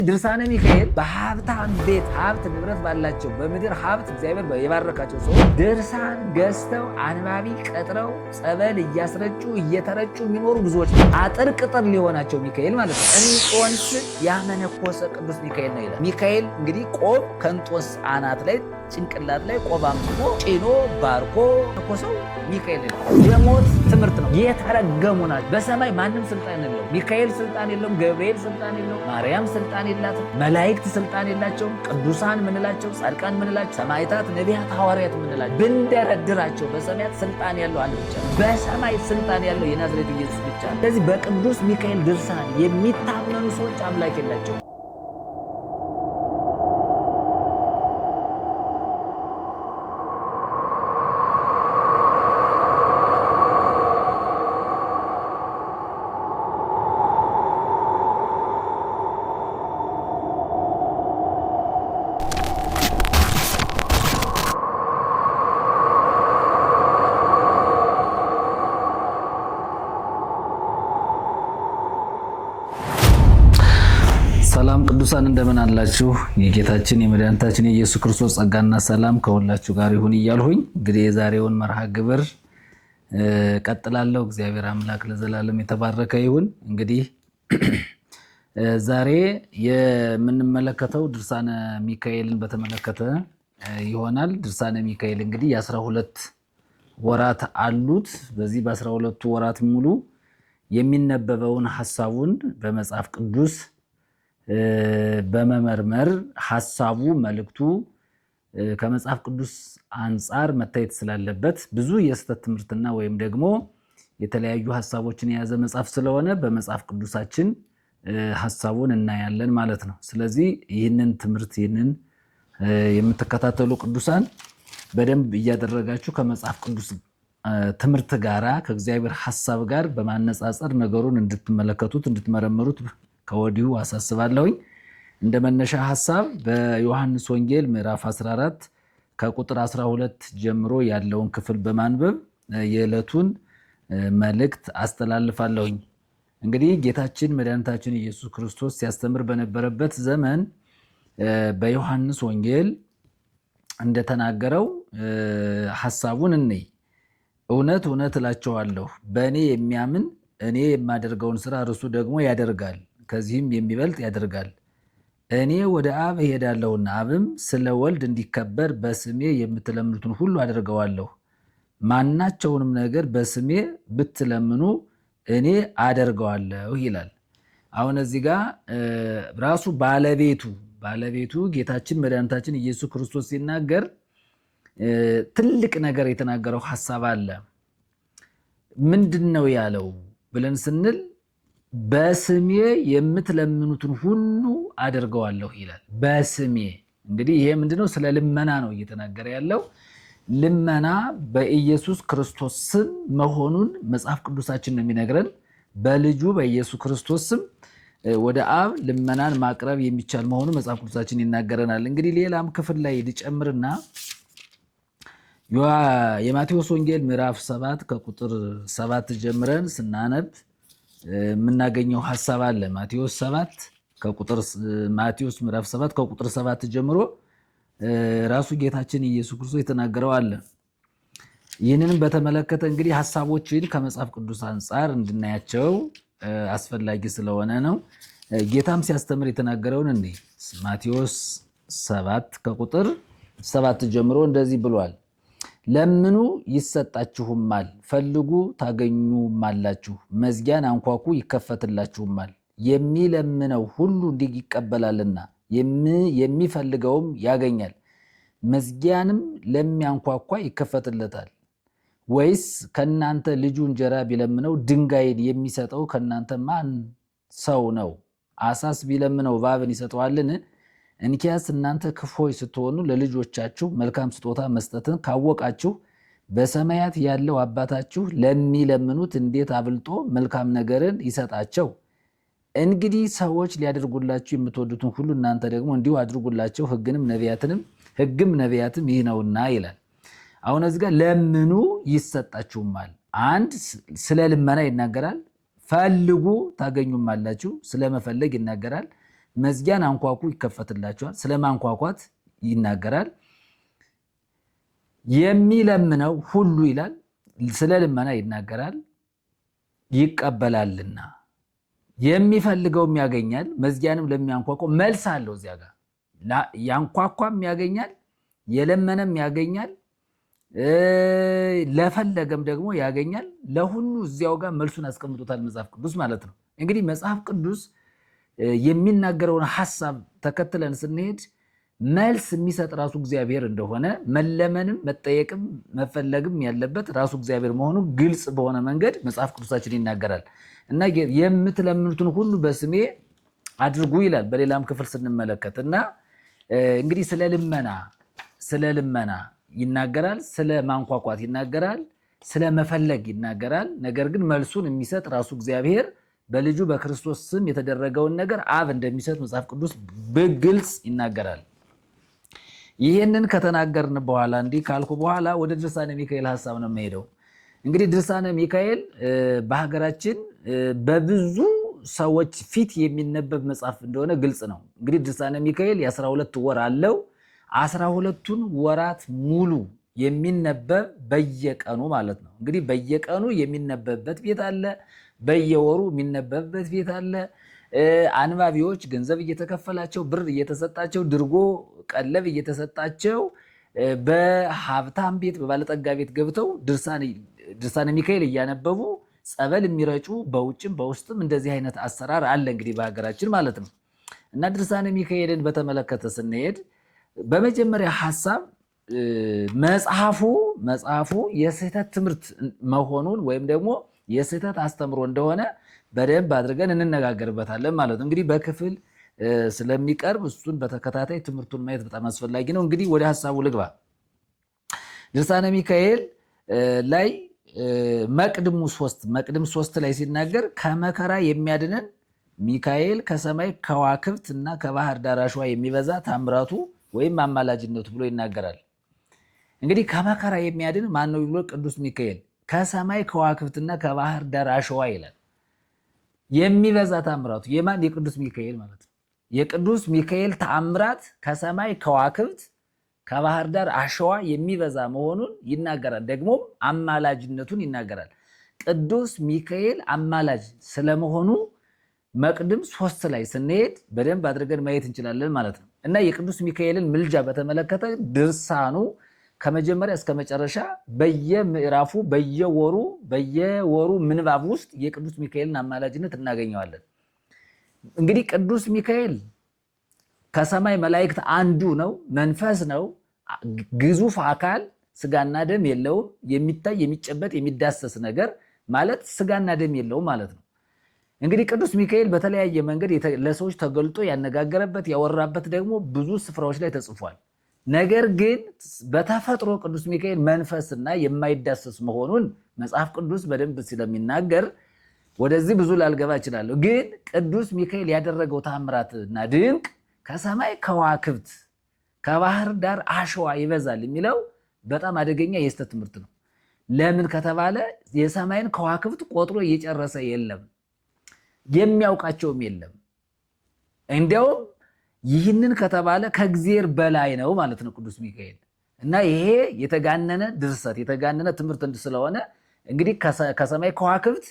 ድርሳነ ሚካኤል በሀብታም ቤት ሀብት ንብረት ባላቸው በምድር ሀብት እግዚአብሔር የባረካቸው ሰዎች ድርሳን ገዝተው አንባቢ ቀጥረው ጸበል እያስረጩ እየተረጩ የሚኖሩ ብዙዎች አጥር ቅጥር ሊሆናቸው ሚካኤል ማለት ነው። እንጦንስ ያመነኮሰ ቅዱስ ሚካኤል ነው ይላል። ሚካኤል እንግዲህ ቆብ ከእንጦንስ አናት ላይ ጭንቅላት ላይ ቆብ አምጥቶ ጭኖ ባርኮ መነኮሰው ሚካኤል ነው። የሞት ትምህርት ነው። የተረገሙ ናቸው። በሰማይ ማንም ስልጣን የለውም። ሚካኤል ስልጣን የለውም። ገብርኤል ስልጣን የለውም። ማርያም ስልጣን የላትም። መላእክት ስልጣን የላቸውም። ቅዱሳን ምንላቸው፣ ጻድቃን ምንላቸው፣ ሰማዕታት፣ ነቢያት፣ ሐዋርያት ምንላቸው ብንደረድራቸው በሰማያት ስልጣን ያለው አንድ ብቻ ነው። በሰማይ ስልጣን ያለው የናዝሬቱ ኢየሱስ ብቻ ነው። ስለዚህ በቅዱስ ሚካኤል ድርሳን የሚታመኑ ሰዎች አምላክ የላቸውም። ሰላም ቅዱሳን እንደምን አላችሁ? የጌታችን የመድኃኒታችን የኢየሱስ ክርስቶስ ጸጋና ሰላም ከሁላችሁ ጋር ይሁን እያልሁኝ እንግዲህ የዛሬውን መርሃ ግብር ቀጥላለሁ። እግዚአብሔር አምላክ ለዘላለም የተባረከ ይሁን። እንግዲህ ዛሬ የምንመለከተው ድርሳነ ሚካኤልን በተመለከተ ይሆናል። ድርሳነ ሚካኤል እንግዲህ የ12 ወራት አሉት። በዚህ በ12ቱ ወራት ሙሉ የሚነበበውን ሀሳቡን በመጽሐፍ ቅዱስ በመመርመር ሀሳቡ መልእክቱ ከመጽሐፍ ቅዱስ አንጻር መታየት ስላለበት ብዙ የስህተት ትምህርትና ወይም ደግሞ የተለያዩ ሀሳቦችን የያዘ መጽሐፍ ስለሆነ በመጽሐፍ ቅዱሳችን ሀሳቡን እናያለን ማለት ነው። ስለዚህ ይህንን ትምህርት ይህንን የምትከታተሉ ቅዱሳን በደንብ እያደረጋችሁ ከመጽሐፍ ቅዱስ ትምህርት ጋራ ከእግዚአብሔር ሀሳብ ጋር በማነጻጸር ነገሩን እንድትመለከቱት እንድትመረምሩት ከወዲሁ አሳስባለሁኝ። እንደ መነሻ ሀሳብ በዮሐንስ ወንጌል ምዕራፍ 14 ከቁጥር 12 ጀምሮ ያለውን ክፍል በማንበብ የዕለቱን መልእክት አስተላልፋለሁኝ። እንግዲህ ጌታችን መድኃኒታችን ኢየሱስ ክርስቶስ ሲያስተምር በነበረበት ዘመን በዮሐንስ ወንጌል እንደተናገረው ሀሳቡን እንይ። እውነት እውነት እላችኋለሁ በእኔ የሚያምን እኔ የማደርገውን ስራ እርሱ ደግሞ ያደርጋል ከዚህም የሚበልጥ ያደርጋል። እኔ ወደ አብ እሄዳለሁና አብም ስለ ወልድ እንዲከበር በስሜ የምትለምኑትን ሁሉ አደርገዋለሁ። ማናቸውንም ነገር በስሜ ብትለምኑ እኔ አደርገዋለሁ ይላል። አሁን እዚህ ጋር ራሱ ባለቤቱ ጌታችን መድኃኒታችን ኢየሱስ ክርስቶስ ሲናገር ትልቅ ነገር የተናገረው ሀሳብ አለ። ምንድን ነው ያለው ብለን ስንል በስሜ የምትለምኑትን ሁሉ አደርገዋለሁ ይላል። በስሜ እንግዲህ ይሄ ምንድነው? ስለ ልመና ነው እየተናገረ ያለው። ልመና በኢየሱስ ክርስቶስ ስም መሆኑን መጽሐፍ ቅዱሳችን ነው የሚነግረን። በልጁ በኢየሱስ ክርስቶስ ስም ወደ አብ ልመናን ማቅረብ የሚቻል መሆኑን መጽሐፍ ቅዱሳችን ይናገረናል። እንግዲህ ሌላም ክፍል ላይ ልጨምርና የማቴዎስ ወንጌል ምዕራፍ 7 ከቁጥር 7 ጀምረን ስናነብ የምናገኘው ሀሳብ አለ። ማቴዎስ 7 ከቁጥር ማቴዎስ ምዕራፍ 7 ከቁጥር 7 ጀምሮ ራሱ ጌታችን ኢየሱስ ክርስቶስ የተናገረው አለ። ይህንንም በተመለከተ እንግዲህ ሀሳቦችን ከመጽሐፍ ቅዱስ አንጻር እንድናያቸው አስፈላጊ ስለሆነ ነው። ጌታም ሲያስተምር የተናገረውን እኔ ማቴዎስ 7 ከቁጥር 7 ጀምሮ እንደዚህ ብሏል። ለምኑ ይሰጣችሁማል፣ ፈልጉ ታገኙማላችሁ፣ መዝጊያን አንኳኩ ይከፈትላችሁማል። የሚለምነው ሁሉ እንዲህ ይቀበላልና የሚፈልገውም ያገኛል፣ መዝጊያንም ለሚያንኳኳ ይከፈትለታል። ወይስ ከእናንተ ልጁ እንጀራ ቢለምነው ድንጋይን የሚሰጠው ከእናንተ ማን ሰው ነው? አሳስ ቢለምነው እባብን ይሰጠዋልን? እንኪያስ እናንተ ክፉዎች ስትሆኑ ለልጆቻችሁ መልካም ስጦታ መስጠትን ካወቃችሁ በሰማያት ያለው አባታችሁ ለሚለምኑት እንዴት አብልጦ መልካም ነገርን ይሰጣቸው። እንግዲህ ሰዎች ሊያደርጉላችሁ የምትወዱትን ሁሉ እናንተ ደግሞ እንዲሁ አድርጉላቸው፣ ሕግንም ነቢያትንም ሕግም ነቢያትም ይህ ነውና ይላል። አሁን እዚህ ጋር ለምኑ ይሰጣችሁማል። አንድ ስለ ልመና ይናገራል። ፈልጉ ታገኙማላችሁ፣ ስለመፈለግ ይናገራል። መዝጊያን አንኳኩ ይከፈትላችኋል። ስለ ማንኳኳት ይናገራል። የሚለምነው ሁሉ ይላል፣ ስለ ልመና ይናገራል፣ ይቀበላልና። የሚፈልገውም ያገኛል፣ መዝጊያንም ለሚያንኳኳው መልስ አለው። እዚያ ጋር ያንኳኳም ያገኛል፣ የለመነም ያገኛል፣ ለፈለገም ደግሞ ያገኛል። ለሁሉ እዚያው ጋር መልሱን አስቀምጦታል መጽሐፍ ቅዱስ ማለት ነው። እንግዲህ መጽሐፍ ቅዱስ የሚናገረውን ሐሳብ ተከትለን ስንሄድ መልስ የሚሰጥ ራሱ እግዚአብሔር እንደሆነ፣ መለመንም መጠየቅም መፈለግም ያለበት ራሱ እግዚአብሔር መሆኑ ግልጽ በሆነ መንገድ መጽሐፍ ቅዱሳችን ይናገራል። እና የምትለምኑትን ሁሉ በስሜ አድርጉ ይላል በሌላም ክፍል ስንመለከት። እና እንግዲህ ስለ ልመና ይናገራል፣ ስለ ማንኳኳት ይናገራል፣ ስለ መፈለግ ይናገራል። ነገር ግን መልሱን የሚሰጥ ራሱ እግዚአብሔር በልጁ በክርስቶስ ስም የተደረገውን ነገር አብ እንደሚሰጥ መጽሐፍ ቅዱስ በግልጽ ይናገራል። ይህንን ከተናገርን በኋላ፣ እንዲህ ካልኩ በኋላ ወደ ድርሳነ ሚካኤል ሀሳብ ነው የምሄደው። እንግዲህ ድርሳነ ሚካኤል በሀገራችን በብዙ ሰዎች ፊት የሚነበብ መጽሐፍ እንደሆነ ግልጽ ነው። እንግዲህ ድርሳነ ሚካኤል የ12 ወር አለው። 12ቱን ወራት ሙሉ የሚነበብ በየቀኑ ማለት ነው። እንግዲህ በየቀኑ የሚነበብበት ቤት አለ፣ በየወሩ የሚነበብበት ቤት አለ። አንባቢዎች ገንዘብ እየተከፈላቸው፣ ብር እየተሰጣቸው፣ ድርጎ ቀለብ እየተሰጣቸው በሀብታም ቤት በባለጠጋ ቤት ገብተው ድርሳነ ሚካኤል እያነበቡ ጸበል የሚረጩ በውጭም በውስጥም እንደዚህ አይነት አሰራር አለ እንግዲህ በሀገራችን ማለት ነው። እና ድርሳነ ሚካኤልን በተመለከተ ስንሄድ በመጀመሪያ ሀሳብ መጽሐፉ የስህተት ትምህርት መሆኑን ወይም ደግሞ የስህተት አስተምሮ እንደሆነ በደንብ አድርገን እንነጋገርበታለን ማለት ነው። እንግዲህ በክፍል ስለሚቀርብ እሱን በተከታታይ ትምህርቱን ማየት በጣም አስፈላጊ ነው። እንግዲህ ወደ ሀሳቡ ልግባ። ድርሳነ ሚካኤል ላይ መቅድም 3 ላይ ሲናገር ከመከራ የሚያድነን ሚካኤል ከሰማይ ከዋክብት እና ከባህር ዳር አሸዋ የሚበዛ ታምራቱ ወይም አማላጅነቱ ብሎ ይናገራል። እንግዲህ ከመከራ የሚያድን ማን ነው ብሎ ቅዱስ ሚካኤል ከሰማይ ከዋክብትና ከባህር ዳር አሸዋ ይላል። የሚበዛ ታምራቱ የማን? የቅዱስ ሚካኤል ማለት ነው። የቅዱስ ሚካኤል ተአምራት ከሰማይ ከዋክብት ከባህር ዳር አሸዋ የሚበዛ መሆኑን ይናገራል። ደግሞም አማላጅነቱን ይናገራል። ቅዱስ ሚካኤል አማላጅ ስለመሆኑ መቅድም 3 ላይ ስንሄድ በደንብ አድርገን ማየት እንችላለን ማለት ነው። እና የቅዱስ ሚካኤልን ምልጃ በተመለከተ ድርሳኑ ከመጀመሪያ እስከ መጨረሻ በየምዕራፉ በየወሩ ምንባብ ውስጥ የቅዱስ ሚካኤልን አማላጅነት እናገኘዋለን። እንግዲህ ቅዱስ ሚካኤል ከሰማይ መላእክት አንዱ ነው። መንፈስ ነው። ግዙፍ አካል፣ ስጋና ደም የለውም። የሚታይ፣ የሚጨበጥ፣ የሚዳሰስ ነገር ማለት ስጋና ደም የለውም ማለት ነው። እንግዲህ ቅዱስ ሚካኤል በተለያየ መንገድ ለሰዎች ተገልጦ ያነጋገረበት፣ ያወራበት ደግሞ ብዙ ስፍራዎች ላይ ተጽፏል። ነገር ግን በተፈጥሮ ቅዱስ ሚካኤል መንፈስና የማይዳሰስ መሆኑን መጽሐፍ ቅዱስ በደንብ ስለሚናገር ወደዚህ ብዙ ላልገባ እችላለሁ። ግን ቅዱስ ሚካኤል ያደረገው ታምራትና ድንቅ ከሰማይ ከዋክብት ከባህር ዳር አሸዋ ይበዛል የሚለው በጣም አደገኛ የስህተት ትምህርት ነው። ለምን ከተባለ የሰማይን ከዋክብት ቆጥሮ እየጨረሰ የለም፣ የሚያውቃቸውም የለም። እንዲያውም ይህንን ከተባለ ከእግዚአብሔር በላይ ነው ማለት ነው ቅዱስ ሚካኤል። እና ይሄ የተጋነነ ድርሰት፣ የተጋነነ ትምህርት ስለሆነ እንግዲህ ከሰማይ ከዋክብት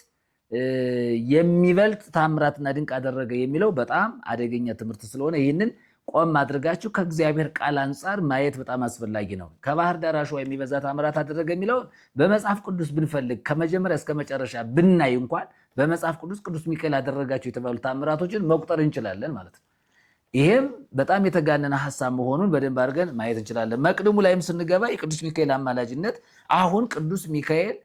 የሚበልጥ ታምራትና ድንቅ አደረገ የሚለው በጣም አደገኛ ትምህርት ስለሆነ ይህንን ቆም አድርጋችሁ ከእግዚአብሔር ቃል አንጻር ማየት በጣም አስፈላጊ ነው። ከባህር ዳር አሸዋ የሚበዛ ታምራት አደረገ የሚለውን በመጽሐፍ ቅዱስ ብንፈልግ፣ ከመጀመሪያ እስከ መጨረሻ ብናይ እንኳን በመጽሐፍ ቅዱስ ቅዱስ ሚካኤል አደረጋቸው የተባሉ ታምራቶችን መቁጠር እንችላለን ማለት ነው። ይሄም በጣም የተጋነነ ሀሳብ መሆኑን በደንብ አድርገን ማየት እንችላለን። መቅድሙ ላይም ስንገባ የቅዱስ ሚካኤል አማላጅነት አሁን ቅዱስ ሚካኤል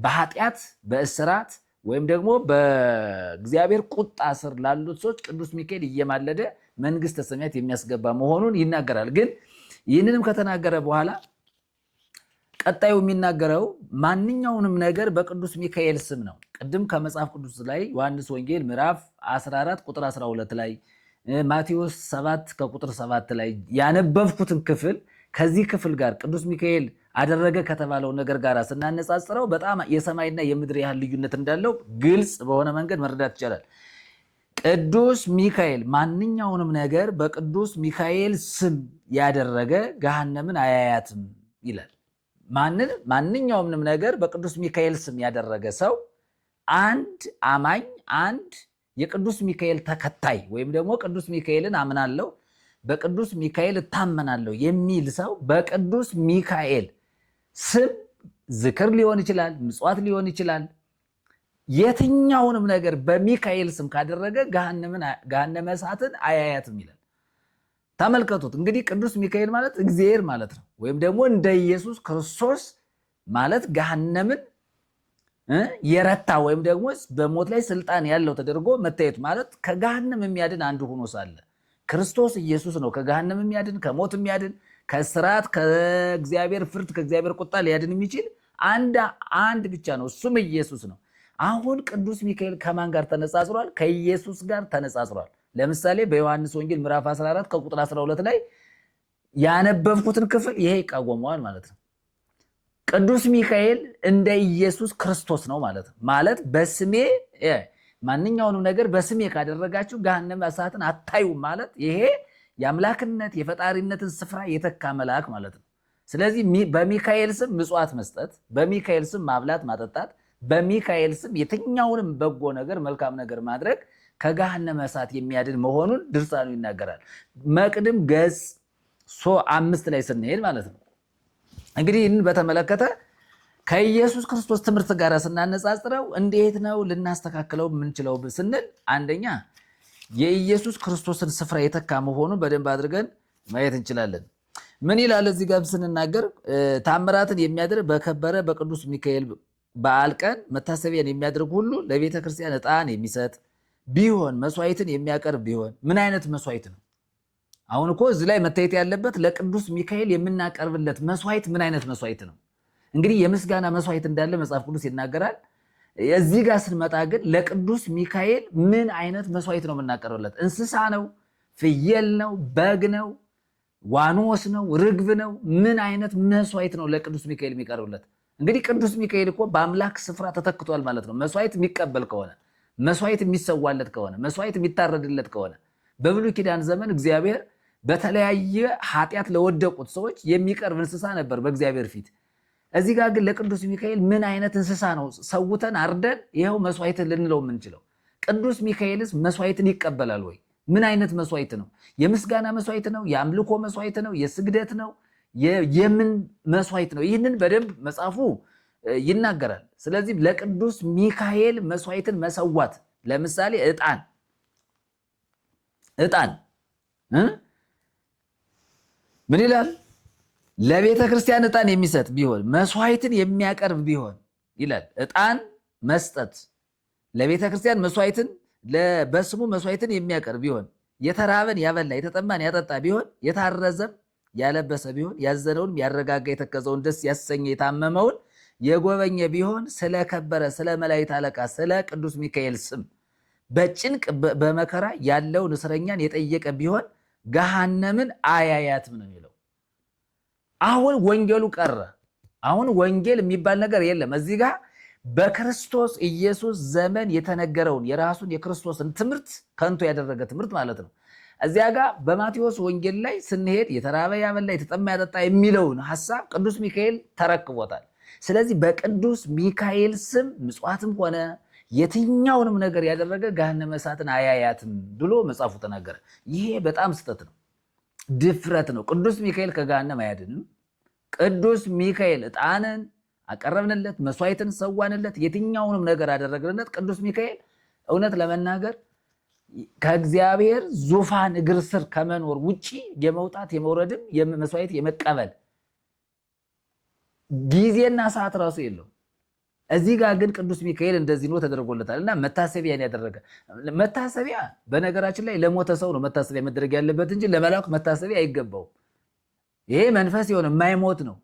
በኃጢአት፣ በእስራት ወይም ደግሞ በእግዚአብሔር ቁጣ ስር ላሉት ሰዎች ቅዱስ ሚካኤል እየማለደ መንግስተ ሰማያት የሚያስገባ መሆኑን ይናገራል። ግን ይህንንም ከተናገረ በኋላ ቀጣዩ የሚናገረው ማንኛውንም ነገር በቅዱስ ሚካኤል ስም ነው። ቅድም ከመጽሐፍ ቅዱስ ላይ ዮሐንስ ወንጌል ምዕራፍ 14 ቁጥር 12 ላይ፣ ማቴዎስ 7 ከቁጥር 7 ላይ ያነበብኩትን ክፍል ከዚህ ክፍል ጋር ቅዱስ ሚካኤል አደረገ ከተባለው ነገር ጋር ስናነጻጽረው በጣም የሰማይና የምድር ያህል ልዩነት እንዳለው ግልጽ በሆነ መንገድ መረዳት ይቻላል። ቅዱስ ሚካኤል ማንኛውንም ነገር በቅዱስ ሚካኤል ስም ያደረገ ገሃነምን አያያትም ይላል። ማንኛውንም ነገር በቅዱስ ሚካኤል ስም ያደረገ ሰው፣ አንድ አማኝ፣ አንድ የቅዱስ ሚካኤል ተከታይ ወይም ደግሞ ቅዱስ ሚካኤልን አምናለሁ፣ በቅዱስ ሚካኤል እታመናለሁ የሚል ሰው በቅዱስ ሚካኤል ስም ዝክር ሊሆን ይችላል፣ ምጽዋት ሊሆን ይችላል፣ የትኛውንም ነገር በሚካኤል ስም ካደረገ ገሃነመ እሳትን አያያትም ይላል። ተመልከቱት እንግዲህ፣ ቅዱስ ሚካኤል ማለት እግዚአብሔር ማለት ነው። ወይም ደግሞ እንደ ኢየሱስ ክርስቶስ ማለት ገሃነምን የረታ ወይም ደግሞ በሞት ላይ ስልጣን ያለው ተደርጎ መታየቱ፣ ማለት ከገሃነም የሚያድን አንዱ ሆኖ ሳለ ክርስቶስ ኢየሱስ ነው። ከገሃነም የሚያድን፣ ከሞት የሚያድን፣ ከስርዓት፣ ከእግዚአብሔር ፍርድ፣ ከእግዚአብሔር ቁጣ ሊያድን የሚችል አንድ አንድ ብቻ ነው፣ እሱም ኢየሱስ ነው። አሁን ቅዱስ ሚካኤል ከማን ጋር ተነጻጽሯል? ከኢየሱስ ጋር ተነጻጽሯል። ለምሳሌ በዮሐንስ ወንጌል ምዕራፍ 14 ከቁጥር 12 ላይ ያነበብኩትን ክፍል ይሄ ይቃወመዋል ማለት ነው። ቅዱስ ሚካኤል እንደ ኢየሱስ ክርስቶስ ነው ማለት ነው። ማለት በስሜ ማንኛውንም ነገር በስሜ ካደረጋችሁ ገሃነመ እሳትን አታዩም ማለት ይሄ የአምላክነት የፈጣሪነትን ስፍራ የተካ መልአክ ማለት ነው። ስለዚህ በሚካኤል ስም ምጽዋት መስጠት፣ በሚካኤል ስም ማብላት ማጠጣት፣ በሚካኤል ስም የትኛውንም በጎ ነገር መልካም ነገር ማድረግ ከገሃነመ እሳት የሚያድን መሆኑን ድርሳኑ ይናገራል። መቅድም ገጽ 5 ላይ ስንሄድ ማለት ነው። እንግዲህ ይህንን በተመለከተ ከኢየሱስ ክርስቶስ ትምህርት ጋር ስናነጻጽረው እንዴት ነው ልናስተካክለው የምንችለው ስንል፣ አንደኛ የኢየሱስ ክርስቶስን ስፍራ የተካ መሆኑን በደንብ አድርገን ማየት እንችላለን። ምን ይላል እዚህ ጋር ስንናገር? ታምራትን የሚያደርግ፣ በከበረ በቅዱስ ሚካኤል በዓል ቀን መታሰቢያን የሚያደርግ ሁሉ፣ ለቤተ ክርስቲያን ዕጣን የሚሰጥ ቢሆን፣ መስዋዕትን የሚያቀርብ ቢሆን። ምን አይነት መስዋዕት ነው? አሁን እኮ እዚህ ላይ መታየት ያለበት ለቅዱስ ሚካኤል የምናቀርብለት መስዋዕት ምን አይነት መስዋዕት ነው? እንግዲህ የምስጋና መስዋዕት እንዳለ መጽሐፍ ቅዱስ ይናገራል። እዚህ ጋር ስንመጣ ግን ለቅዱስ ሚካኤል ምን አይነት መስዋዕት ነው የምናቀርብለት? እንስሳ ነው? ፍየል ነው? በግ ነው? ዋኖስ ነው? ርግብ ነው? ምን አይነት መስዋዕት ነው ለቅዱስ ሚካኤል የሚቀርብለት? እንግዲህ ቅዱስ ሚካኤል እኮ በአምላክ ስፍራ ተተክቷል ማለት ነው። መስዋዕት የሚቀበል ከሆነ፣ መስዋዕት የሚሰዋለት ከሆነ፣ መስዋዕት የሚታረድለት ከሆነ፣ በብሉይ ኪዳን ዘመን እግዚአብሔር በተለያየ ኃጢአት ለወደቁት ሰዎች የሚቀርብ እንስሳ ነበር በእግዚአብሔር ፊት። እዚህ ጋር ግን ለቅዱስ ሚካኤል ምን አይነት እንስሳ ነው ሰውተን አርደን ይኸው መስዋዕትን ልንለው የምንችለው? ቅዱስ ሚካኤልስ መስዋዕትን ይቀበላል ወይ? ምን አይነት መስዋዕት ነው? የምስጋና መስዋዕት ነው? የአምልኮ መስዋዕት ነው? የስግደት ነው? የምን መስዋዕት ነው? ይህንን በደንብ መጽሐፉ ይናገራል። ስለዚህ ለቅዱስ ሚካኤል መስዋዕትን መሰዋት፣ ለምሳሌ ዕጣን፣ ዕጣን ምን ይላል? ለቤተ ክርስቲያን ዕጣን የሚሰጥ ቢሆን፣ መስዋዕትን የሚያቀርብ ቢሆን ይላል። ዕጣን መስጠት፣ ለቤተ ክርስቲያን መስዋዕትን፣ በስሙ መስዋዕትን የሚያቀርብ ቢሆን፣ የተራበን ያበላ፣ የተጠማን ያጠጣ ቢሆን፣ የታረዘም ያለበሰ ቢሆን፣ ያዘነውን ያረጋጋ፣ የተከዘውን ደስ ያሰኘ፣ የታመመውን የጎበኘ ቢሆን፣ ስለከበረ ስለ መላእክት አለቃ ስለ ቅዱስ ሚካኤል ስም በጭንቅ በመከራ ያለውን እስረኛን የጠየቀ ቢሆን ገሃነምን አያያትም ነው የሚለው። አሁን ወንጌሉ ቀረ። አሁን ወንጌል የሚባል ነገር የለም። እዚህ ጋር በክርስቶስ ኢየሱስ ዘመን የተነገረውን የራሱን የክርስቶስን ትምህርት ከንቱ ያደረገ ትምህርት ማለት ነው። እዚያ ጋር በማቴዎስ ወንጌል ላይ ስንሄድ የተራበ ያበላ፣ የተጠማ ያጠጣ የሚለውን ሐሳብ ቅዱስ ሚካኤል ተረክቦታል። ስለዚህ በቅዱስ ሚካኤል ስም ምጽዋትም ሆነ የትኛውንም ነገር ያደረገ ገሃነመ እሳትን አያያትም ብሎ መጽሐፉ ተናገረ። ይሄ በጣም ስህተት ነው፣ ድፍረት ነው። ቅዱስ ሚካኤል ከገሃነም አያድንም። ቅዱስ ሚካኤል ዕጣንን አቀረብንለት፣ መስዋዕትን ሰዋንለት፣ የትኛውንም ነገር አደረግንለት። ቅዱስ ሚካኤል እውነት ለመናገር ከእግዚአብሔር ዙፋን እግር ስር ከመኖር ውጪ የመውጣት የመውረድም መስዋዕት የመቀበል ጊዜና ሰዓት ራሱ የለው። እዚህ ጋር ግን ቅዱስ ሚካኤል እንደዚህ ነው ተደርጎለታል። እና መታሰቢያን ያደረገ፣ መታሰቢያ በነገራችን ላይ ለሞተ ሰው ነው መታሰቢያ መደረግ ያለበት እንጂ ለመላኩ መታሰቢያ አይገባውም። ይሄ መንፈስ የሆነ የማይሞት ነው።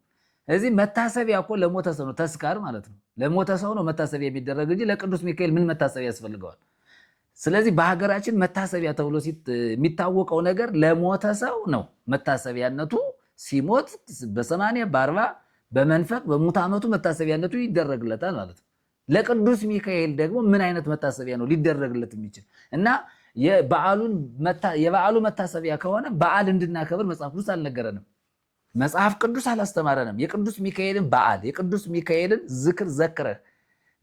እዚህ መታሰቢያ እኮ ለሞተ ሰው ነው፣ ተስካር ማለት ነው። ለሞተ ሰው ነው መታሰቢያ የሚደረግ እንጂ ለቅዱስ ሚካኤል ምን መታሰቢያ ያስፈልገዋል? ስለዚህ በሀገራችን መታሰቢያ ተብሎ የሚታወቀው ነገር ለሞተ ሰው ነው መታሰቢያነቱ። ሲሞት በ80፣ በ40፣ በመንፈቅ፣ በሙት ዓመቱ መታሰቢያነቱ ይደረግለታል ማለት ነው። ለቅዱስ ሚካኤል ደግሞ ምን አይነት መታሰቢያ ነው ሊደረግለት የሚችል? እና የበዓሉ መታሰቢያ ከሆነ በዓል እንድናከብር መጽሐፍ ቅዱስ አልነገረንም። መጽሐፍ ቅዱስ አላስተማረንም። የቅዱስ ሚካኤልን በዓል የቅዱስ ሚካኤልን ዝክር ዘክረህ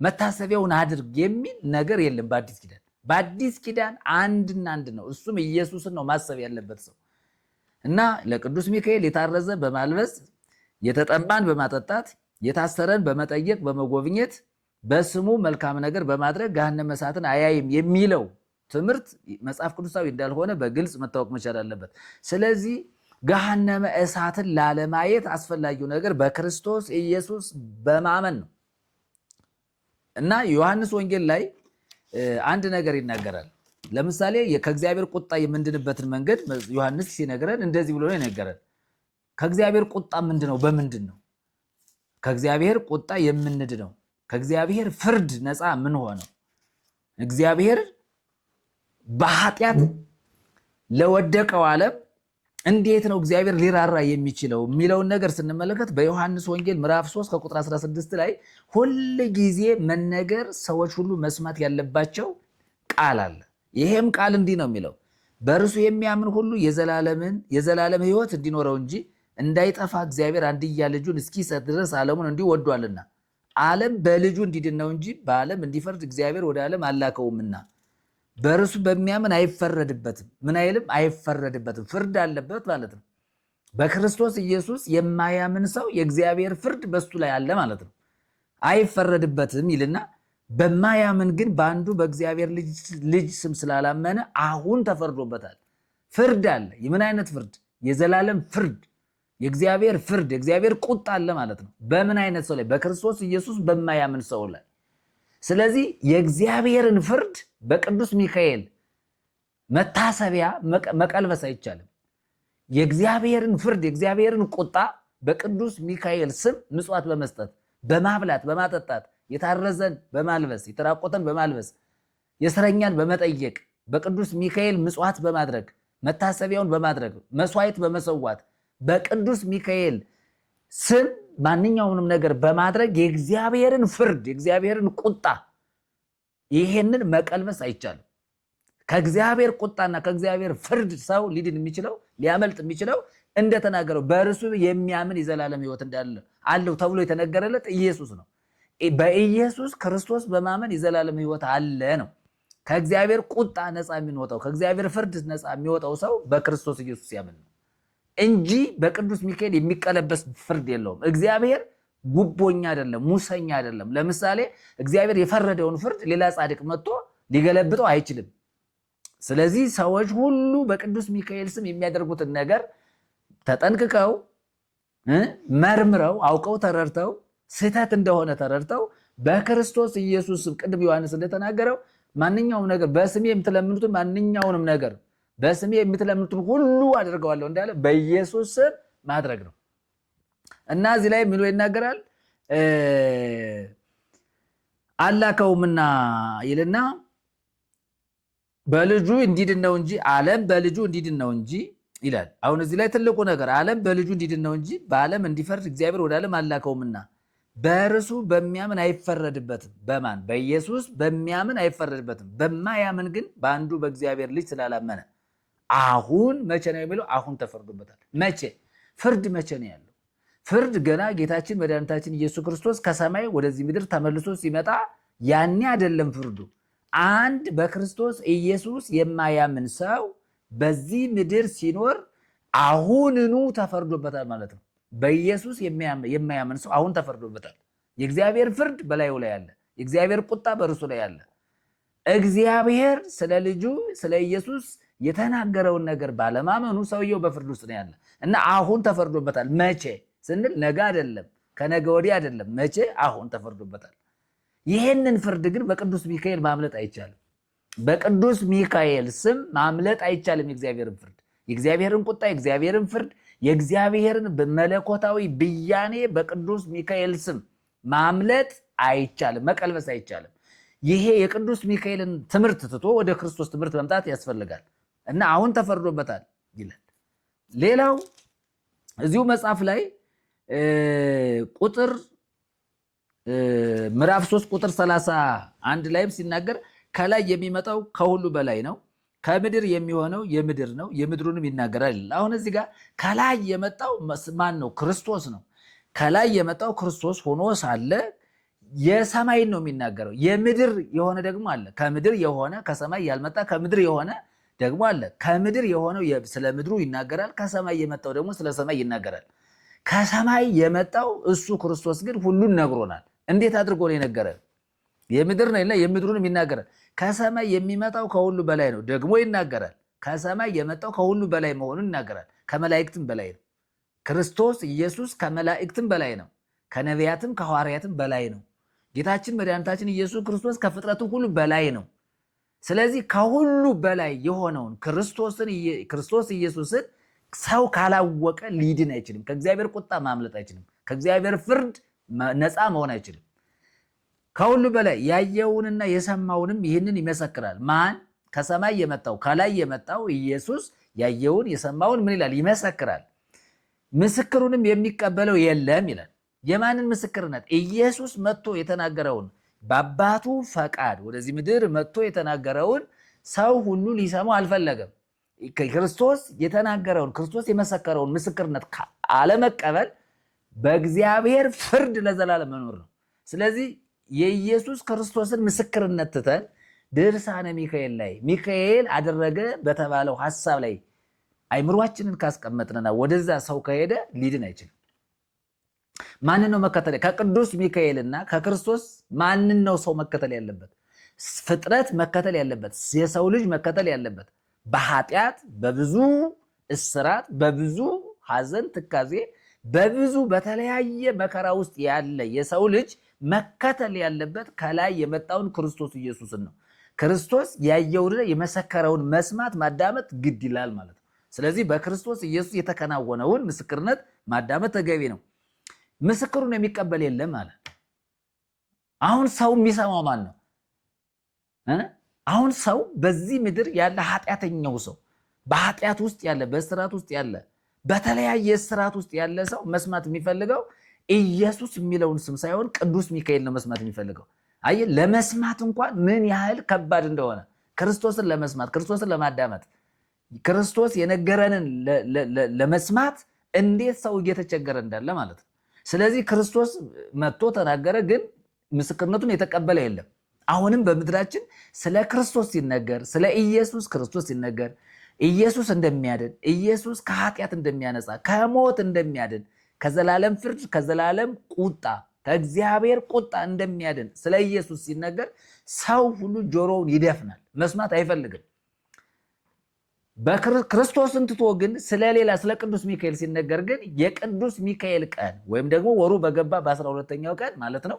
መታሰቢያውን አድርግ የሚል ነገር የለም በአዲስ ኪዳን። በአዲስ ኪዳን አንድና አንድ ነው። እሱም ኢየሱስን ነው ማሰብ ያለበት ሰው እና ለቅዱስ ሚካኤል የታረዘ በማልበስ፣ የተጠማን በማጠጣት፣ የታሰረን በመጠየቅ በመጎብኘት፣ በስሙ መልካም ነገር በማድረግ ገሃነመ እሳትን አያይም የሚለው ትምህርት መጽሐፍ ቅዱሳዊ እንዳልሆነ በግልጽ መታወቅ መቻል አለበት። ስለዚህ ገሃነመ እሳትን ላለማየት አስፈላጊው ነገር በክርስቶስ ኢየሱስ በማመን ነው እና ዮሐንስ ወንጌል ላይ አንድ ነገር ይናገራል። ለምሳሌ ከእግዚአብሔር ቁጣ የምንድንበትን መንገድ ዮሐንስ ሲነግረን እንደዚህ ብሎ ነው የነገረን። ከእግዚአብሔር ቁጣ ምንድነው? በምንድን ነው ከእግዚአብሔር ቁጣ የምንድነው? ከእግዚአብሔር ፍርድ ነፃ ምን ሆነው? እግዚአብሔር በኃጢአት ለወደቀው ዓለም እንዴት ነው እግዚአብሔር ሊራራ የሚችለው የሚለውን ነገር ስንመለከት በዮሐንስ ወንጌል ምዕራፍ 3 ከቁጥር 16 ላይ ሁል ጊዜ መነገር ሰዎች ሁሉ መስማት ያለባቸው ቃል አለ። ይሄም ቃል እንዲህ ነው የሚለው፣ በእርሱ የሚያምን ሁሉ የዘላለም ሕይወት እንዲኖረው እንጂ እንዳይጠፋ እግዚአብሔር አንድያ ልጁን እስኪሰጥ ድረስ ዓለሙን እንዲሁ ወዷልና፣ ዓለም በልጁ እንዲድን ነው እንጂ በዓለም እንዲፈርድ እግዚአብሔር ወደ ዓለም አላከውምና፣ በእርሱ በሚያምን አይፈረድበትም። ምን አይልም? አይፈረድበትም። ፍርድ አለበት ማለት ነው። በክርስቶስ ኢየሱስ የማያምን ሰው የእግዚአብሔር ፍርድ በሱ ላይ አለ ማለት ነው። አይፈረድበትም ይልና በማያምን ግን በአንዱ በእግዚአብሔር ልጅ ስም ስላላመነ አሁን ተፈርዶበታል። ፍርድ አለ። የምን አይነት ፍርድ? የዘላለም ፍርድ፣ የእግዚአብሔር ፍርድ፣ የእግዚአብሔር ቁጣ አለ ማለት ነው። በምን አይነት ሰው ላይ? በክርስቶስ ኢየሱስ በማያምን ሰው ላይ። ስለዚህ የእግዚአብሔርን ፍርድ በቅዱስ ሚካኤል መታሰቢያ መቀልበስ አይቻልም። የእግዚአብሔርን ፍርድ የእግዚአብሔርን ቁጣ በቅዱስ ሚካኤል ስም ምጽዋት በመስጠት፣ በማብላት፣ በማጠጣት፣ የታረዘን በማልበስ፣ የተራቆተን በማልበስ፣ የእስረኛን በመጠየቅ፣ በቅዱስ ሚካኤል ምጽዋት በማድረግ፣ መታሰቢያውን በማድረግ፣ መስዋዕት በመሰዋት፣ በቅዱስ ሚካኤል ስም ማንኛውንም ነገር በማድረግ የእግዚአብሔርን ፍርድ የእግዚአብሔርን ቁጣ ይሄንን መቀልበስ አይቻልም። ከእግዚአብሔር ቁጣና ከእግዚአብሔር ፍርድ ሰው ሊድን የሚችለው ሊያመልጥ የሚችለው እንደተናገረው በእርሱ የሚያምን የዘላለም ሕይወት እንዳለ አለው ተብሎ የተነገረለት ኢየሱስ ነው። በኢየሱስ ክርስቶስ በማመን የዘላለም ሕይወት አለ ነው። ከእግዚአብሔር ቁጣ ነፃ የሚወጣው ከእግዚአብሔር ፍርድ ነፃ የሚወጣው ሰው በክርስቶስ ኢየሱስ ያምን ነው እንጂ በቅዱስ ሚካኤል የሚቀለበስ ፍርድ የለውም። እግዚአብሔር ጉቦኛ አይደለም፣ ሙሰኛ አይደለም። ለምሳሌ እግዚአብሔር የፈረደውን ፍርድ ሌላ ጻድቅ መጥቶ ሊገለብጠው አይችልም። ስለዚህ ሰዎች ሁሉ በቅዱስ ሚካኤል ስም የሚያደርጉትን ነገር ተጠንቅቀው መርምረው አውቀው ተረድተው ስህተት እንደሆነ ተረድተው በክርስቶስ ኢየሱስ ስም ቅድም ዮሐንስ እንደተናገረው ማንኛውም ነገር በስሜ የምትለምኑትን ማንኛውንም ነገር በስሜ የምትለምኑትን ሁሉ አደርገዋለሁ እንዳለ በኢየሱስ ስም ማድረግ ነው። እና እዚህ ላይ ምን ይናገራል? አላከውምና ይልና በልጁ እንዲድን ነው እንጂ ዓለም በልጁ እንዲድን ነው እንጂ ይላል። አሁን እዚህ ላይ ትልቁ ነገር ዓለም በልጁ እንዲድን ነው እንጂ በዓለም እንዲፈርድ እግዚአብሔር ወደ ዓለም አላከውምና በእርሱ በሚያምን አይፈረድበትም። በማን? በኢየሱስ በሚያምን አይፈረድበትም። በማያምን ግን በአንዱ በእግዚአብሔር ልጅ ስላላመነ አሁን መቼ ነው የሚለው? አሁን ተፈርዶበታል። መቼ? ፍርድ መቼ ነው ያለው? ፍርድ ገና ጌታችን መድኃኒታችን ኢየሱስ ክርስቶስ ከሰማይ ወደዚህ ምድር ተመልሶ ሲመጣ ያኔ አይደለም ፍርዱ። አንድ በክርስቶስ ኢየሱስ የማያምን ሰው በዚህ ምድር ሲኖር አሁንኑ ተፈርዶበታል ማለት ነው። በኢየሱስ የማያምን ሰው አሁን ተፈርዶበታል። የእግዚአብሔር ፍርድ በላዩ ላይ አለ። የእግዚአብሔር ቁጣ በእርሱ ላይ አለ። እግዚአብሔር ስለ ልጁ ስለ ኢየሱስ የተናገረውን ነገር ባለማመኑ ሰውየው በፍርድ ውስጥ ነው ያለ እና አሁን ተፈርዶበታል። መቼ ስንል ነገ አይደለም፣ ከነገ ወዲህ አይደለም። መቼ? አሁን ተፈርዶበታል። ይሄንን ፍርድ ግን በቅዱስ ሚካኤል ማምለጥ አይቻልም። በቅዱስ ሚካኤል ስም ማምለጥ አይቻልም። የእግዚአብሔርን ፍርድ፣ የእግዚአብሔርን ቁጣ፣ የእግዚአብሔርን ፍርድ፣ የእግዚአብሔርን መለኮታዊ ብያኔ በቅዱስ ሚካኤል ስም ማምለጥ አይቻልም፣ መቀልበስ አይቻልም። ይሄ የቅዱስ ሚካኤልን ትምህርት ትቶ ወደ ክርስቶስ ትምህርት መምጣት ያስፈልጋል እና አሁን ተፈርዶበታል ይላል። ሌላው እዚሁ መጽሐፍ ላይ ቁጥር ምዕራፍ 3 ቁጥር 31 ላይም ሲናገር ከላይ የሚመጣው ከሁሉ በላይ ነው፣ ከምድር የሚሆነው የምድር ነው፣ የምድሩንም ይናገራል ይላል። አሁን እዚህ ጋር ከላይ የመጣው ማን ነው? ክርስቶስ ነው። ከላይ የመጣው ክርስቶስ ሆኖ ሳለ የሰማይን ነው የሚናገረው። የምድር የሆነ ደግሞ አለ። ከምድር የሆነ ከሰማይ ያልመጣ ከምድር የሆነ ደግሞ አለ። ከምድር የሆነው ስለ ምድሩ ይናገራል። ከሰማይ የመጣው ደግሞ ስለ ሰማይ ይናገራል። ከሰማይ የመጣው እሱ ክርስቶስ ግን ሁሉን ነግሮናል። እንዴት አድርጎ ነው የነገረን? የምድር ነው ይልና የምድሩንም ይናገራል። ከሰማይ የሚመጣው ከሁሉ በላይ ነው ደግሞ ይናገራል። ከሰማይ የመጣው ከሁሉ በላይ መሆኑን ይናገራል። ከመላእክትም በላይ ነው። ክርስቶስ ኢየሱስ ከመላእክትም በላይ ነው። ከነቢያትም ከሐዋርያትም በላይ ነው። ጌታችን መድኃኒታችን ኢየሱስ ክርስቶስ ከፍጥረቱ ሁሉ በላይ ነው። ስለዚህ ከሁሉ በላይ የሆነውን ክርስቶስ ኢየሱስን ሰው ካላወቀ ሊድን አይችልም። ከእግዚአብሔር ቁጣ ማምለጥ አይችልም። ከእግዚአብሔር ፍርድ ነፃ መሆን አይችልም። ከሁሉ በላይ ያየውንና የሰማውንም ይህንን ይመሰክራል። ማን? ከሰማይ የመጣው ከላይ የመጣው ኢየሱስ ያየውን የሰማውን ምን ይላል? ይመሰክራል። ምስክሩንም የሚቀበለው የለም ይላል። የማንን ምስክርነት? ኢየሱስ መጥቶ የተናገረውን በአባቱ ፈቃድ ወደዚህ ምድር መጥቶ የተናገረውን ሰው ሁሉ ሊሰማው አልፈለገም። ክርስቶስ የተናገረውን ክርስቶስ የመሰከረውን ምስክርነት አለመቀበል በእግዚአብሔር ፍርድ ለዘላለም መኖር ነው። ስለዚህ የኢየሱስ ክርስቶስን ምስክርነት ትተን ድርሳነ ሚካኤል ላይ ሚካኤል አደረገ በተባለው ሐሳብ ላይ አይምሯችንን ካስቀመጥንና ወደዛ ሰው ከሄደ ሊድን አይችልም። ማንን ነው መከተል? ከቅዱስ ሚካኤልና ከክርስቶስ ማንን ነው ሰው መከተል ያለበት? ፍጥረት መከተል ያለበት፣ የሰው ልጅ መከተል ያለበት በኃጢአት በብዙ እስራት፣ በብዙ ሐዘን፣ ትካዜ፣ በብዙ በተለያየ መከራ ውስጥ ያለ የሰው ልጅ መከተል ያለበት ከላይ የመጣውን ክርስቶስ ኢየሱስን ነው። ክርስቶስ ያየውን የመሰከረውን መስማት ማዳመጥ ግድ ይላል ማለት ነው። ስለዚህ በክርስቶስ ኢየሱስ የተከናወነውን ምስክርነት ማዳመጥ ተገቢ ነው። ምስክሩን የሚቀበል የለም አለ። አሁን ሰው የሚሰማው ማን ነው? አሁን ሰው በዚህ ምድር ያለ ኃጢአተኛው ሰው በኃጢአት ውስጥ ያለ በእስራት ውስጥ ያለ በተለያየ እስራት ውስጥ ያለ ሰው መስማት የሚፈልገው ኢየሱስ የሚለውን ስም ሳይሆን ቅዱስ ሚካኤል ነው መስማት የሚፈልገው። አየህ፣ ለመስማት እንኳን ምን ያህል ከባድ እንደሆነ ክርስቶስን ለመስማት ክርስቶስን ለማዳመጥ ክርስቶስ የነገረንን ለመስማት እንዴት ሰው እየተቸገረ እንዳለ ማለት ነው። ስለዚህ ክርስቶስ መጥቶ ተናገረ፣ ግን ምስክርነቱን የተቀበለ የለም። አሁንም በምድራችን ስለ ክርስቶስ ሲነገር፣ ስለ ኢየሱስ ክርስቶስ ሲነገር ኢየሱስ እንደሚያድን፣ ኢየሱስ ከኃጢአት እንደሚያነጻ፣ ከሞት እንደሚያድን፣ ከዘላለም ፍርድ፣ ከዘላለም ቁጣ፣ ከእግዚአብሔር ቁጣ እንደሚያድን ስለ ኢየሱስ ሲነገር ሰው ሁሉ ጆሮውን ይደፍናል፣ መስማት አይፈልግም። በክርስቶስን ትቶ ግን ስለሌላ ስለ ቅዱስ ሚካኤል ሲነገር ግን የቅዱስ ሚካኤል ቀን ወይም ደግሞ ወሩ በገባ በ12ኛው ቀን ማለት ነው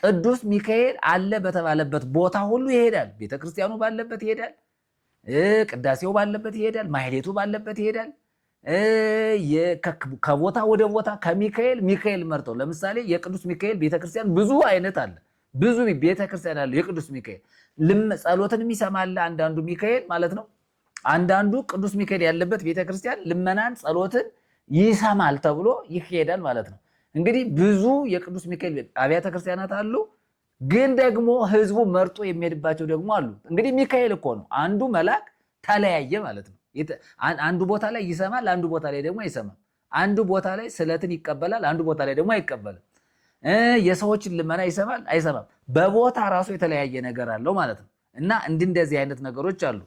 ቅዱስ ሚካኤል አለ በተባለበት ቦታ ሁሉ ይሄዳል። ቤተክርስቲያኑ ባለበት ይሄዳል። ቅዳሴው ባለበት ይሄዳል። ማህሌቱ ባለበት ይሄዳል። ከቦታ ወደ ቦታ ከሚካኤል ሚካኤል መርጠው ለምሳሌ የቅዱስ ሚካኤል ቤተክርስቲያን ብዙ አይነት አለ። ብዙ ቤተክርስቲያን አለ የቅዱስ ሚካኤል ጸሎትን የሚሰማለ አንዳንዱ ሚካኤል ማለት ነው። አንዳንዱ ቅዱስ ሚካኤል ያለበት ቤተክርስቲያን ልመናን ጸሎትን ይሰማል ተብሎ ይሄዳል ማለት ነው። እንግዲህ ብዙ የቅዱስ ሚካኤል አብያተ ክርስቲያናት አሉ። ግን ደግሞ ህዝቡ መርጦ የሚሄድባቸው ደግሞ አሉ። እንግዲህ ሚካኤል እኮ ነው አንዱ መልአክ ተለያየ ማለት ነው። አንዱ ቦታ ላይ ይሰማል፣ አንዱ ቦታ ላይ ደግሞ አይሰማም። አንዱ ቦታ ላይ ስለትን ይቀበላል፣ አንዱ ቦታ ላይ ደግሞ አይቀበልም። የሰዎችን ልመና ይሰማል፣ አይሰማም። በቦታ ራሱ የተለያየ ነገር አለው ማለት ነው። እና እንደዚህ አይነት ነገሮች አሉ።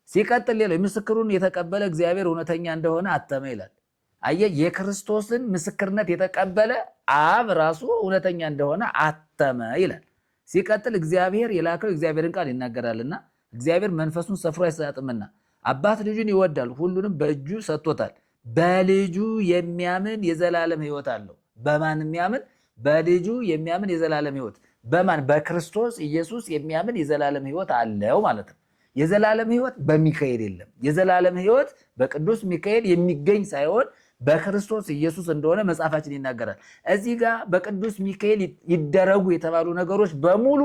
ሲቀጥል ሌላው ምስክሩን የተቀበለ እግዚአብሔር እውነተኛ እንደሆነ አተመ ይላል። አየህ፣ የክርስቶስን ምስክርነት የተቀበለ አብ ራሱ እውነተኛ እንደሆነ አተመ ይላል። ሲቀጥል እግዚአብሔር የላከው እግዚአብሔርን ቃል ይናገራልና እግዚአብሔር መንፈሱን ሰፍሮ አይሰጥምና አባት ልጁን ይወዳል፣ ሁሉንም በእጁ ሰጥቶታል። በልጁ የሚያምን የዘላለም ሕይወት አለው። በማን የሚያምን? በልጁ የሚያምን የዘላለም ሕይወት። በማን? በክርስቶስ ኢየሱስ የሚያምን የዘላለም ሕይወት አለው ማለት ነው። የዘላለም ሕይወት በሚካኤል የለም። የዘላለም ሕይወት በቅዱስ ሚካኤል የሚገኝ ሳይሆን በክርስቶስ ኢየሱስ እንደሆነ መጽሐፋችን ይናገራል። እዚህ ጋር በቅዱስ ሚካኤል ይደረጉ የተባሉ ነገሮች በሙሉ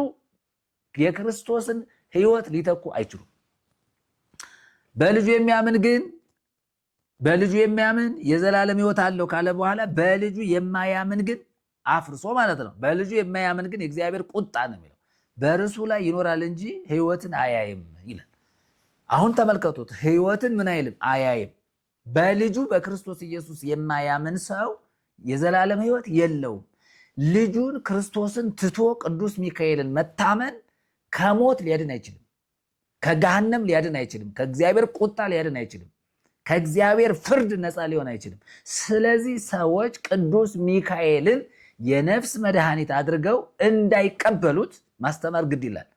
የክርስቶስን ሕይወት ሊተኩ አይችሉም። በልጁ የሚያምን ግን በልጁ የሚያምን የዘላለም ሕይወት አለው ካለ በኋላ በልጁ የማያምን ግን አፍርሶ ማለት ነው። በልጁ የማያምን ግን የእግዚአብሔር ቁጣ ነው የሚለው በርሱ ላይ ይኖራል እንጂ ሕይወትን አያይም ይላል። አሁን ተመልከቱት። ሕይወትን ምን አይልም አያይም። በልጁ በክርስቶስ ኢየሱስ የማያምን ሰው የዘላለም ሕይወት የለውም። ልጁን ክርስቶስን ትቶ ቅዱስ ሚካኤልን መታመን ከሞት ሊያድን አይችልም። ከገሃነም ሊያድን አይችልም። ከእግዚአብሔር ቁጣ ሊያድን አይችልም። ከእግዚአብሔር ፍርድ ነፃ ሊሆን አይችልም። ስለዚህ ሰዎች ቅዱስ ሚካኤልን የነፍስ መድኃኒት አድርገው እንዳይቀበሉት ማስተማር ግድ ይላል።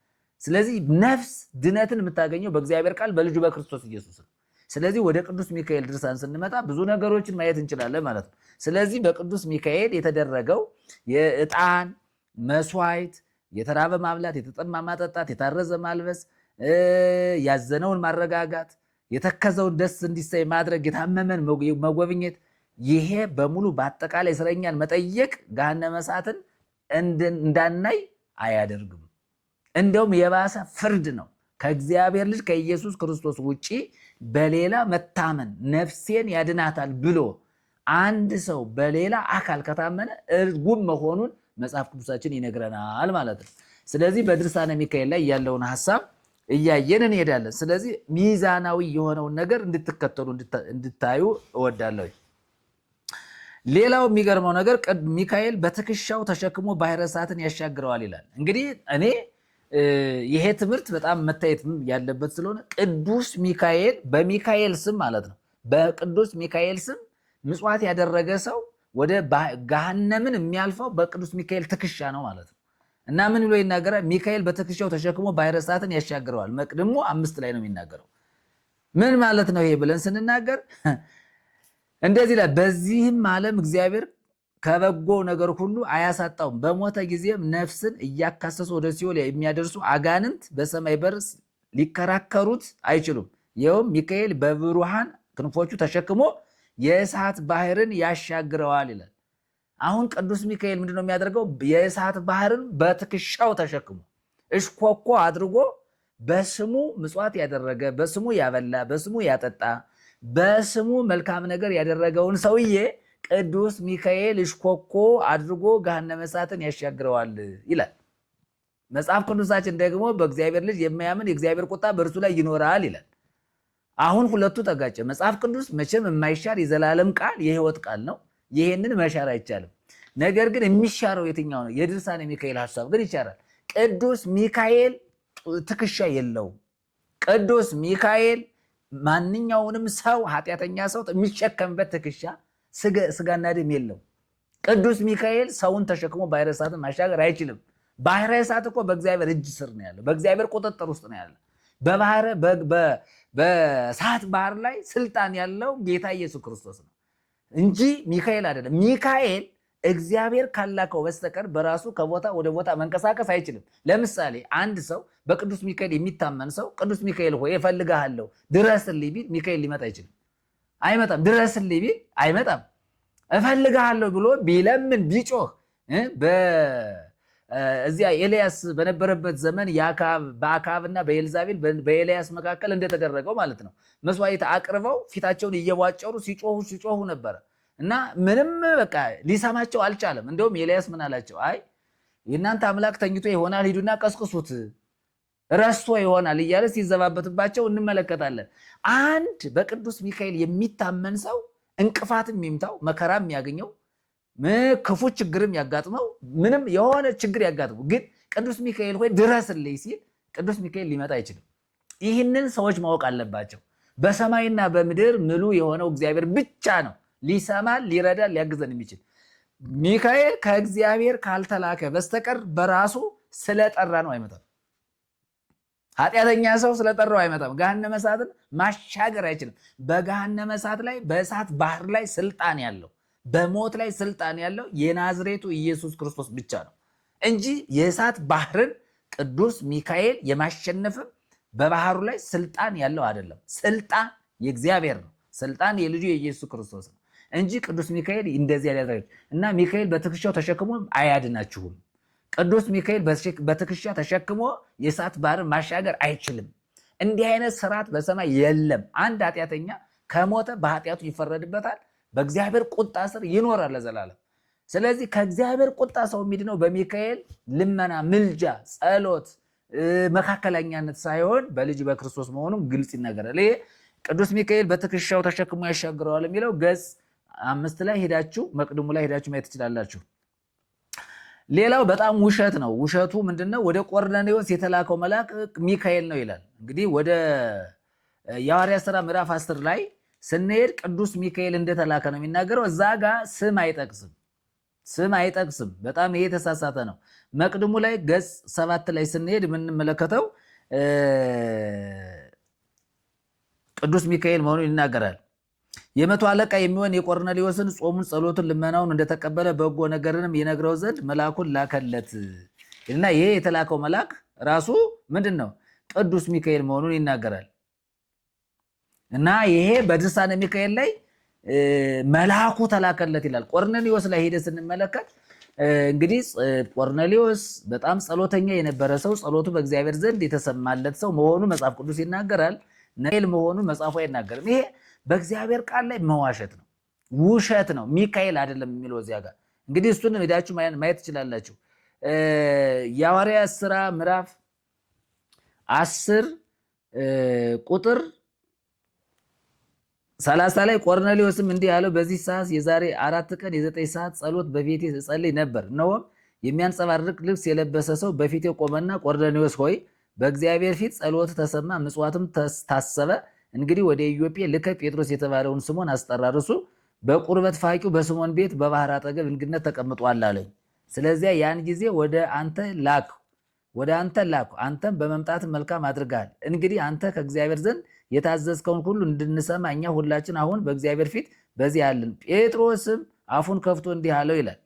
ስለዚህ ነፍስ ድነትን የምታገኘው በእግዚአብሔር ቃል በልጁ በክርስቶስ ኢየሱስ ነው። ስለዚህ ወደ ቅዱስ ሚካኤል ድርሳን ስንመጣ ብዙ ነገሮችን ማየት እንችላለን ማለት ነው። ስለዚህ በቅዱስ ሚካኤል የተደረገው የዕጣን መስዋዕት፣ የተራበ ማብላት፣ የተጠማ ማጠጣት፣ የታረዘ ማልበስ፣ ያዘነውን ማረጋጋት፣ የተከዘውን ደስ እንዲሰኝ ማድረግ፣ የታመመን መጎብኘት፣ ይሄ በሙሉ በአጠቃላይ እስረኛን መጠየቅ ገሃነመ እሳትን እንዳናይ አያደርግም። እንደውም የባሰ ፍርድ ነው። ከእግዚአብሔር ልጅ ከኢየሱስ ክርስቶስ ውጪ በሌላ መታመን ነፍሴን ያድናታል ብሎ አንድ ሰው በሌላ አካል ከታመነ እርጉም መሆኑን መጽሐፍ ቅዱሳችን ይነግረናል ማለት ነው። ስለዚህ በድርሳነ ሚካኤል ላይ ያለውን ሐሳብ እያየን እንሄዳለን። ስለዚህ ሚዛናዊ የሆነውን ነገር እንድትከተሉ እንድታዩ እወዳለሁ። ሌላው የሚገርመው ነገር ሚካኤል በትከሻው ተሸክሞ ባሕረ እሳትን ያሻግረዋል ይላል። እንግዲህ እኔ ይሄ ትምህርት በጣም መታየት ያለበት ስለሆነ ቅዱስ ሚካኤል በሚካኤል ስም ማለት ነው፣ በቅዱስ ሚካኤል ስም ምጽዋት ያደረገ ሰው ወደ ገሃነምን የሚያልፈው በቅዱስ ሚካኤል ትከሻ ነው ማለት ነው። እና ምን ብሎ ይናገራል? ሚካኤል በትከሻው ተሸክሞ ባሕረ እሳትን ያሻግረዋል። መቅድሙ 5 ላይ ነው የሚናገረው። ምን ማለት ነው ይሄ ብለን ስንናገር እንደዚህ ይላል። በዚህም ዓለም እግዚአብሔር ከበጎ ነገር ሁሉ አያሳጣውም። በሞተ ጊዜም ነፍስን እያካሰሱ ወደ ሲኦል የሚያደርሱ አጋንንት በሰማይ በር ሊከራከሩት አይችሉም። ይኸውም ሚካኤል በብሩሃን ክንፎቹ ተሸክሞ የእሳት ባህርን ያሻግረዋል ይላል። አሁን ቅዱስ ሚካኤል ምንድነው የሚያደርገው? የእሳት ባህርን በትከሻው ተሸክሞ እሽኮኮ አድርጎ በስሙ ምጽዋት ያደረገ፣ በስሙ ያበላ፣ በስሙ ያጠጣ፣ በስሙ መልካም ነገር ያደረገውን ሰውዬ ቅዱስ ሚካኤል እሽኮኮ አድርጎ ገሃነመ እሳትን ያሻግረዋል ይላል። መጽሐፍ ቅዱሳችን ደግሞ በእግዚአብሔር ልጅ የማያምን የእግዚአብሔር ቁጣ በእርሱ ላይ ይኖራል ይላል። አሁን ሁለቱ ተጋጨ። መጽሐፍ ቅዱስ መቼም የማይሻር የዘላለም ቃል የሕይወት ቃል ነው። ይሄንን መሻር አይቻልም። ነገር ግን የሚሻረው የትኛው ነው? የድርሳነ ሚካኤል ሐሳብ ግን ይሻራል። ቅዱስ ሚካኤል ትከሻ የለውም። ቅዱስ ሚካኤል ማንኛውንም ሰው ኃጢአተኛ ሰው የሚሸከምበት ትከሻ ስጋና ደም የለው። ቅዱስ ሚካኤል ሰውን ተሸክሞ ባሕረ እሳትን ማሻገር አይችልም። ባሕረ እሳት እኮ በእግዚአብሔር እጅ ስር ነው ያለው፣ በእግዚአብሔር ቁጥጥር ውስጥ ነው ያለው። በእሳት ባህር ላይ ስልጣን ያለው ጌታ ኢየሱስ ክርስቶስ ነው እንጂ ሚካኤል አይደለም። ሚካኤል እግዚአብሔር ካላከው በስተቀር በራሱ ከቦታ ወደ ቦታ መንቀሳቀስ አይችልም። ለምሳሌ አንድ ሰው በቅዱስ ሚካኤል የሚታመን ሰው ቅዱስ ሚካኤል ሆይ እፈልግሃለሁ ድረስልኝ ቢል ሚካኤል ሊመጣ አይችልም። አይመጣም። ድረስልኝ ቢል አይመጣም። እፈልግሃለሁ ብሎ ቢለምን ቢጮህ እዚያ ኤልያስ በነበረበት ዘመን በአክዓብና በኤልዛቤል በኤልያስ መካከል እንደተደረገው ማለት ነው። መስዋዕት አቅርበው ፊታቸውን እየቧጨሩ ሲጮሁ ሲጮሁ ነበረ እና ምንም በቃ ሊሰማቸው አልቻለም። እንደውም ኤልያስ ምን አላቸው? አይ የእናንተ አምላክ ተኝቶ ይሆናል፣ ሂዱና ቀስቅሱት፣ ረስቶ ይሆናል እያለ ሲዘባበትባቸው እንመለከታለን። አንድ በቅዱስ ሚካኤል የሚታመን ሰው እንቅፋትም ይምታው፣ መከራም ያገኘው፣ ክፉ ችግርም ያጋጥመው፣ ምንም የሆነ ችግር ያጋጥመው፣ ግን ቅዱስ ሚካኤል ሆይ ድረስልኝ ሲል ቅዱስ ሚካኤል ሊመጣ አይችልም። ይህንን ሰዎች ማወቅ አለባቸው። በሰማይና በምድር ምሉ የሆነው እግዚአብሔር ብቻ ነው ሊሰማን፣ ሊረዳን፣ ሊያግዘን የሚችል። ሚካኤል ከእግዚአብሔር ካልተላከ በስተቀር በራሱ ስለጠራ ነው አይመጣም። ኃጢአተኛ ሰው ስለጠራው አይመጣም። ገሃነመ እሳትን ማሻገር አይችልም። በገሃነመ እሳት ላይ በእሳት ባህር ላይ ስልጣን ያለው በሞት ላይ ስልጣን ያለው የናዝሬቱ ኢየሱስ ክርስቶስ ብቻ ነው እንጂ የእሳት ባህርን ቅዱስ ሚካኤል የማሸነፍም በባህሩ ላይ ስልጣን ያለው አይደለም። ስልጣን የእግዚአብሔር ነው። ስልጣን የልጁ የኢየሱስ ክርስቶስ ነው እንጂ ቅዱስ ሚካኤል እንደዚህ ያደርግ እና ሚካኤል በትከሻው ተሸክሞ አያድናችሁም። ቅዱስ ሚካኤል በትከሻ ተሸክሞ የእሳት ባህርን ማሻገር አይችልም። እንዲህ አይነት ስርዓት በሰማይ የለም። አንድ ኃጢአተኛ ከሞተ በኃጢአቱ ይፈረድበታል፣ በእግዚአብሔር ቁጣ ስር ይኖራል ለዘላለም። ስለዚህ ከእግዚአብሔር ቁጣ ሰው የሚድነው በሚካኤል ልመና፣ ምልጃ፣ ጸሎት፣ መካከለኛነት ሳይሆን በልጅ በክርስቶስ መሆኑን ግልጽ ይናገራል። ይሄ ቅዱስ ሚካኤል በትከሻው ተሸክሞ ያሻግረዋል የሚለው ገጽ 5 ላይ ሄዳችሁ መቅድሙ ላይ ሄዳችሁ ማየት ትችላላችሁ። ሌላው በጣም ውሸት ነው። ውሸቱ ምንድነው? ወደ ቆርኔሌዎስ የተላከው መልአክ ሚካኤል ነው ይላል። እንግዲህ ወደ የሐዋርያት ሥራ ምዕራፍ 10 ላይ ስንሄድ ቅዱስ ሚካኤል እንደተላከ ነው የሚናገረው። እዛ ጋር ስም አይጠቅስም፣ ስም አይጠቅስም። በጣም ይሄ የተሳሳተ ነው። መቅድሙ ላይ ገጽ 7 ላይ ስንሄድ የምንመለከተው ቅዱስ ሚካኤል መሆኑን ይናገራል። የመቶ አለቃ የሚሆን የቆርኔሌዎስን ጾሙን፣ ጸሎቱን፣ ልመናውን እንደተቀበለ በጎ ነገርንም ይነግረው ዘንድ መልአኩን ላከለት እና ይሄ የተላከው መልአክ ራሱ ምንድን ነው? ቅዱስ ሚካኤል መሆኑን ይናገራል። እና ይሄ በድርሳነ ሚካኤል ላይ መልአኩ ተላከለት ይላል። ቆርኔሌዎስ ላይ ሄደ ስንመለከት እንግዲህ ቆርኔሌዎስ በጣም ጸሎተኛ የነበረ ሰው፣ ጸሎቱ በእግዚአብሔር ዘንድ የተሰማለት ሰው መሆኑ መጽሐፍ ቅዱስ ይናገራል። ሚካኤል መሆኑን መጽሐፉ አይናገርም። ይሄ በእግዚአብሔር ቃል ላይ መዋሸት ነው፣ ውሸት ነው። ሚካኤል አይደለም የሚለው እዚያ ጋር እንግዲህ እሱን ሄዳችሁ ማየት ትችላላችሁ። የሐዋርያት ሥራ ምዕራፍ 10 ቁጥር 30 ላይ ቆርኔሌዎስም እንዲህ አለው፣ በዚህ ሰዓት የዛሬ 4 ቀን የ9 ሰዓት ጸሎት በፊቴ እጸልይ ነበር። እነሆም የሚያንጸባርቅ ልብስ የለበሰ ሰው በፊቴ ቆመና፣ ቆርኔሌዎስ ሆይ በእግዚአብሔር ፊት ጸሎት ተሰማ፣ ምጽዋትም ታሰበ። እንግዲህ ወደ ኢዮጴ ልከህ ጴጥሮስ የተባለውን ስምዖን አስጠራ፣ እርሱ በቁርበት ፋቂው በስምዖን ቤት በባህር አጠገብ እንግድነት ተቀምጧል አለኝ። ስለዚያ ያን ጊዜ ወደ አንተ ላክሁ፣ አንተም በመምጣት መልካም አድርገሃል። እንግዲህ አንተ ከእግዚአብሔር ዘንድ የታዘዝከውን ሁሉ እንድንሰማ እኛ ሁላችን አሁን በእግዚአብሔር ፊት በዚህ አለን። ጴጥሮስም አፉን ከፍቶ እንዲህ አለው ይላል።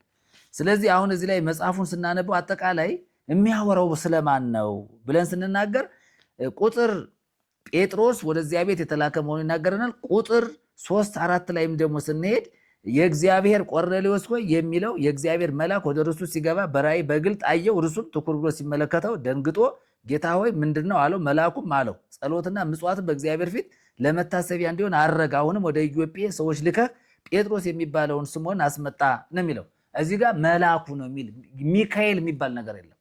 ስለዚህ አሁን እዚህ ላይ መጽሐፉን ስናነበው አጠቃላይ የሚያወራው ስለማን ነው ብለን ስንናገር ቁጥር ጴጥሮስ ወደዚያ ቤት የተላከ መሆኑን ይናገረናል። ቁጥር 3 4 ላይም ደግሞ ስንሄድ የእግዚአብሔር ቆርኔሌዎስ ሆይ የሚለው የእግዚአብሔር መልአክ ወደ እርሱ ሲገባ በራእይ በግልጥ አየው። እርሱም ትኩር ብሎ ሲመለከተው ደንግጦ ጌታ ሆይ ምንድነው አለው። መልአኩም አለው ጸሎትና ምጽዋት በእግዚአብሔር ፊት ለመታሰቢያ እንዲሆን አረገ። አሁንም ወደ ኢዮጴ ሰዎች ልከህ ጴጥሮስ የሚባለውን ስምዖን አስመጣ ነው የሚለው። እዚህ ጋር መልአኩ ነው የሚል ሚካኤል የሚባል ነገር የለም።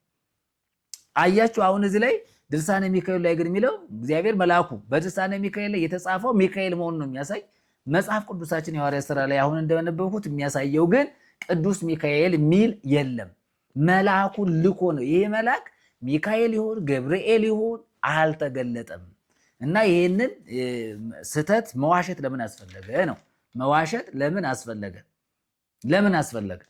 አያችሁ አሁን እዚህ ላይ ድርሳነ ሚካኤል ላይ ግን የሚለው እግዚአብሔር መልአኩ በድርሳነ ሚካኤል ላይ የተጻፈው ሚካኤል መሆኑን ነው የሚያሳይ። መጽሐፍ ቅዱሳችን የሐዋርያት ሥራ ላይ አሁን እንደነበብኩት የሚያሳየው ግን ቅዱስ ሚካኤል የሚል የለም። መልአኩ ልኮ ነው። ይሄ መልአክ ሚካኤል ይሁን ገብርኤል ይሁን አልተገለጠም። እና ይሄንን ስህተት መዋሸት ለምን አስፈለገ ነው? መዋሸት ለምን አስፈለገ? ለምን አስፈለገ?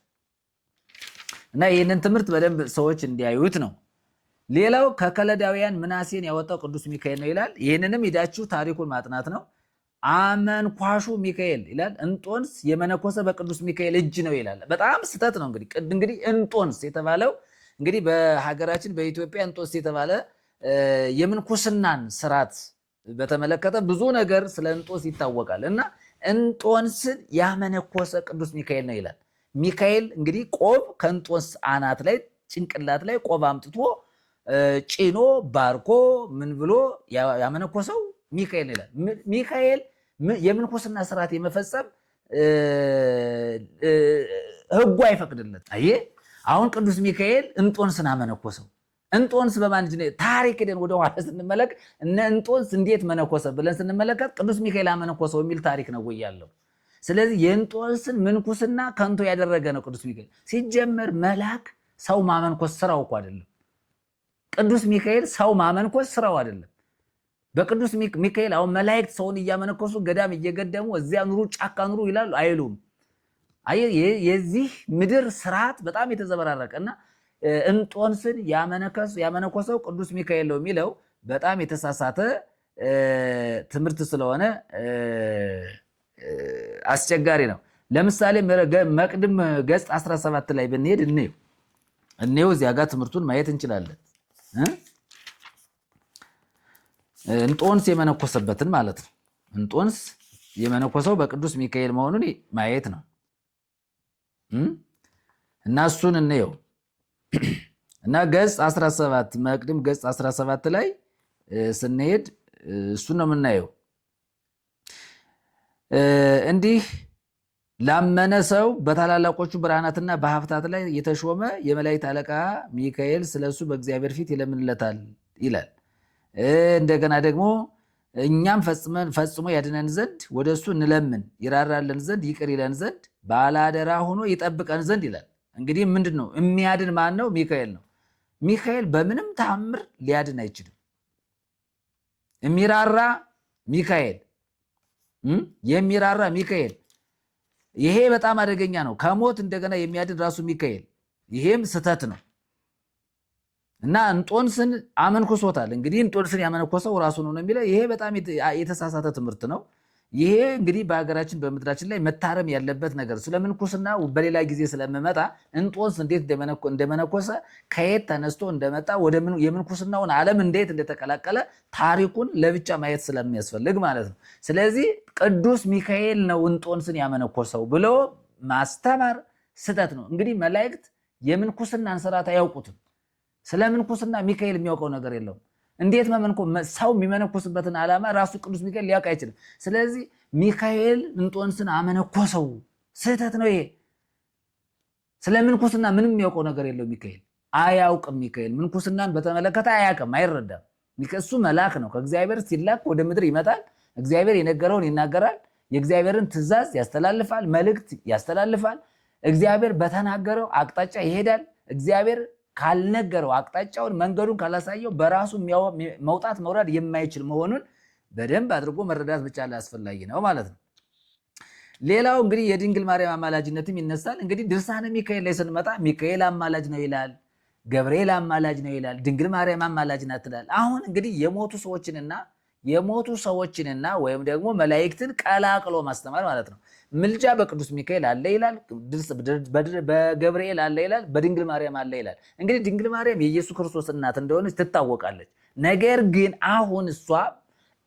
እና ይሄንን ትምህርት በደንብ ሰዎች እንዲያዩት ነው። ሌላው ከከለዳውያን ምናሴን ያወጣው ቅዱስ ሚካኤል ነው ይላል። ይህንንም ሄዳችሁ ታሪኩን ማጥናት ነው። አመንኳሹ ሚካኤል ይላል። እንጦንስ የመነኮሰ በቅዱስ ሚካኤል እጅ ነው ይላል። በጣም ስህተት ነው። እንግዲህ እንጦንስ የተባለው እንግዲህ በሀገራችን በኢትዮጵያ እንጦንስ የተባለ የምንኩስናን ስርዓት በተመለከተ ብዙ ነገር ስለ እንጦንስ ይታወቃል። እና እንጦንስን ያመነኮሰ ቅዱስ ሚካኤል ነው ይላል። ሚካኤል እንግዲህ ቆብ ከእንጦንስ አናት ላይ ጭንቅላት ላይ ቆብ አምጥቶ ጭኖ ባርኮ ምን ብሎ ያመነኮሰው ሚካኤል ይላል። ሚካኤል የምንኩስና ስርዓት የመፈጸም ህጉ አይፈቅድለት። አየህ አሁን ቅዱስ ሚካኤል እንጦንስን አመነኮሰው። እንጦንስ በማን እጅ ነው? ታሪክ ሄደን ወደ ኋላ ስንመለከት እነ እንጦንስ እንዴት መነኮሰ ብለን ስንመለከት ቅዱስ ሚካኤል አመነኮሰው የሚል ታሪክ ነው ወይ ያለው። ስለዚህ የእንጦንስን ምንኩስና ከንቱ ያደረገ ነው ቅዱስ ሚካኤል። ሲጀመር መልአክ ሰው ማመንኮስ ስራው እኮ አይደለም። ቅዱስ ሚካኤል ሰው ማመንኮስ ስራው አይደለም። በቅዱስ ሚካኤል አሁን መላእክት ሰውን እያመነኮሱ ገዳም እየገደሙ እዚያ ኑሩ ጫካ ኑሩ ይላሉ አይሉም። አየህ የዚህ ምድር ስርዓት በጣም የተዘበራረቀ እና እንጦንስን ያመነኮሰው ቅዱስ ሚካኤል ነው የሚለው በጣም የተሳሳተ ትምህርት ስለሆነ አስቸጋሪ ነው። ለምሳሌ መቅድም ገጽ 17 ላይ ብንሄድ እንየው እዚያ ጋር ትምህርቱን ማየት እንችላለን። እንጦንስ የመነኮሰበትን ማለት ነው። እንጦንስ የመነኮሰው በቅዱስ ሚካኤል መሆኑን ማየት ነው። እና እሱን እንየው እና ገጽ 17 መቅድም ገጽ 17 ላይ ስንሄድ እሱን ነው የምናየው። እንዲህ ላመነ ሰው በታላላቆቹ ብርሃናትና በሀብታት ላይ የተሾመ የመላእክት አለቃ ሚካኤል ስለሱ በእግዚአብሔር ፊት ይለምንለታል። ይላል። እንደገና ደግሞ እኛም ፈጽሞ ያድነን ዘንድ ወደ እሱ እንለምን፣ ይራራልን ዘንድ ይቅር ይለን ዘንድ ባላደራ ሆኖ ይጠብቀን ዘንድ ይላል። እንግዲህ ምንድን ነው የሚያድን? ማን ነው? ሚካኤል ነው። ሚካኤል በምንም ተአምር ሊያድን አይችልም። የሚራራ ሚካኤል የሚራራ ሚካኤል፣ ይሄ በጣም አደገኛ ነው። ከሞት እንደገና የሚያድን ራሱ ሚካኤል፣ ይሄም ስህተት ነው እና እንጦንስን አመንኩሶታል። እንግዲህ እንጦንስን ያመነኮሰው ራሱ ነው የሚለው ይሄ በጣም የተሳሳተ ትምህርት ነው። ይሄ እንግዲህ በሀገራችን በምድራችን ላይ መታረም ያለበት ነገር። ስለ ምንኩስና በሌላ ጊዜ ስለምመጣ እንጦንስ እንዴት እንደመነኮሰ፣ ከየት ተነስቶ እንደመጣ፣ ወደ የምንኩስናውን ዓለም እንዴት እንደተቀላቀለ ታሪኩን ለብቻ ማየት ስለሚያስፈልግ ማለት ነው። ስለዚህ ቅዱስ ሚካኤል ነው እንጦንስን ያመነኮሰው ብሎ ማስተማር ስህተት ነው። እንግዲህ መላእክት የምንኩስናን ስርዓት አያውቁትም። ስለ ምንኩስና ሚካኤል የሚያውቀው ነገር የለውም። እንዴት ሰው የሚመነኮስበትን ዓላማ ራሱ ቅዱስ ሚካኤል ሊያውቅ አይችልም። ስለዚህ ሚካኤል እንጦንስን አመነኮሰው ስህተት ነው ይሄ። ስለ ምንኩስና ምንም የሚያውቀው ነገር የለው ሚካኤል አያውቅም። ሚካኤል ምንኩስናን በተመለከተ አያውቅም፣ አይረዳም። እሱ መልአክ ነው። ከእግዚአብሔር ሲላክ ወደ ምድር ይመጣል። እግዚአብሔር የነገረውን ይናገራል። የእግዚአብሔርን ትእዛዝ ያስተላልፋል፣ መልእክት ያስተላልፋል። እግዚአብሔር በተናገረው አቅጣጫ ይሄዳል። እግዚአብሔር ካልነገረው፣ አቅጣጫውን መንገዱን ካላሳየው በራሱ መውጣት መውረድ የማይችል መሆኑን በደንብ አድርጎ መረዳት ብቻ አስፈላጊ ነው ማለት ነው። ሌላው እንግዲህ የድንግል ማርያም አማላጅነትም ይነሳል። እንግዲህ ድርሳነ ሚካኤል ላይ ስንመጣ ሚካኤል አማላጅ ነው ይላል፣ ገብርኤል አማላጅ ነው ይላል፣ ድንግል ማርያም አማላጅ ናት ይላል። አሁን እንግዲህ የሞቱ ሰዎችንና ወይም ደግሞ መላእክትን ቀላቅሎ ማስተማር ማለት ነው። ምልጃ በቅዱስ ሚካኤል አለ ይላል፣ በገብርኤል አለ ይላል፣ በድንግል ማርያም አለ ይላል። እንግዲህ ድንግል ማርያም የኢየሱስ ክርስቶስ እናት እንደሆነች ትታወቃለች። ነገር ግን አሁን እሷ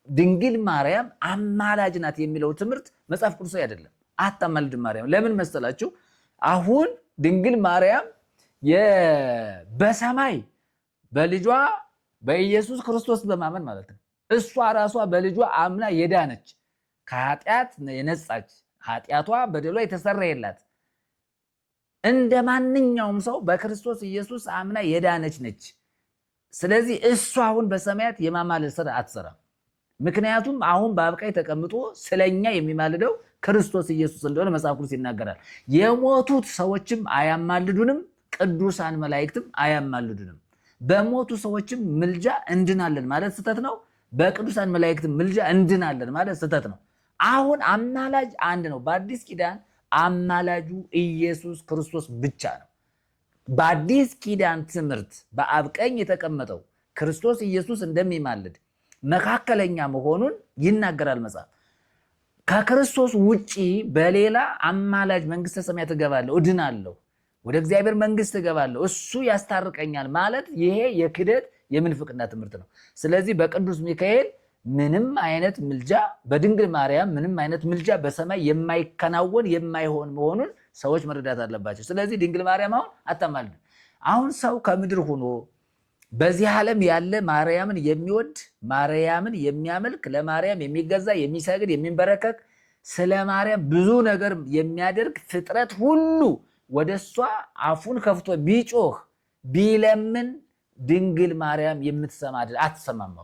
ድንግል ማርያም አማላጅ ናት የሚለው ትምህርት መጽሐፍ ቅዱሳዊ አይደለም። አታማልድም ማርያም። ለምን መሰላችሁ? አሁን ድንግል ማርያም በሰማይ በልጇ በኢየሱስ ክርስቶስ በማመን ማለት ነው። እሷ ራሷ በልጇ አምና የዳነች፣ ከኃጢአት የነጻች፣ ኃጢአቷ በደሏ የተሰረየላት፣ እንደ ማንኛውም ሰው በክርስቶስ ኢየሱስ አምና የዳነች ነች። ስለዚህ እሷ አሁን በሰማያት የማማለድ ስራ አትሰራም። ምክንያቱም አሁን በአብ ቀኝ ተቀምጦ ስለኛ የሚማልደው ክርስቶስ ኢየሱስ እንደሆነ መጽሐፍ ቅዱስ ይናገራል። የሞቱት ሰዎችም አያማልዱንም፣ ቅዱሳን መላእክትም አያማልዱንም። በሞቱ ሰዎችም ምልጃ እንድናለን ማለት ስህተት ነው። በቅዱሳን መላእክትም ምልጃ እንድናለን ማለት ስህተት ነው። አሁን አማላጅ አንድ ነው። በአዲስ ኪዳን አማላጁ ኢየሱስ ክርስቶስ ብቻ ነው። በአዲስ ኪዳን ትምህርት በአብ ቀኝ የተቀመጠው ክርስቶስ ኢየሱስ እንደሚማልድ፣ መካከለኛ መሆኑን ይናገራል መጽሐፍ። ከክርስቶስ ውጪ በሌላ አማላጅ መንግስተ ሰማያት እገባለሁ፣ እድናለሁ፣ ወደ እግዚአብሔር መንግስት እገባለሁ፣ እሱ ያስታርቀኛል ማለት ይሄ የክህደት የምንፍቅና ትምህርት ነው። ስለዚህ በቅዱስ ሚካኤል ምንም አይነት ምልጃ፣ በድንግል ማርያም ምንም አይነት ምልጃ በሰማይ የማይከናወን፣ የማይሆን መሆኑን ሰዎች መረዳት አለባቸው። ስለዚህ ድንግል ማርያም አሁን አታማልድም። አሁን ሰው ከምድር ሆኖ በዚህ ዓለም ያለ ማርያምን የሚወድ፣ ማርያምን የሚያመልክ፣ ለማርያም የሚገዛ፣ የሚሰግድ፣ የሚንበረከክ፣ ስለ ማርያም ብዙ ነገር የሚያደርግ ፍጥረት ሁሉ ወደ እሷ አፉን ከፍቶ ቢጮህ፣ ቢለምን ድንግል ማርያም የምትሰማ አትሰማም።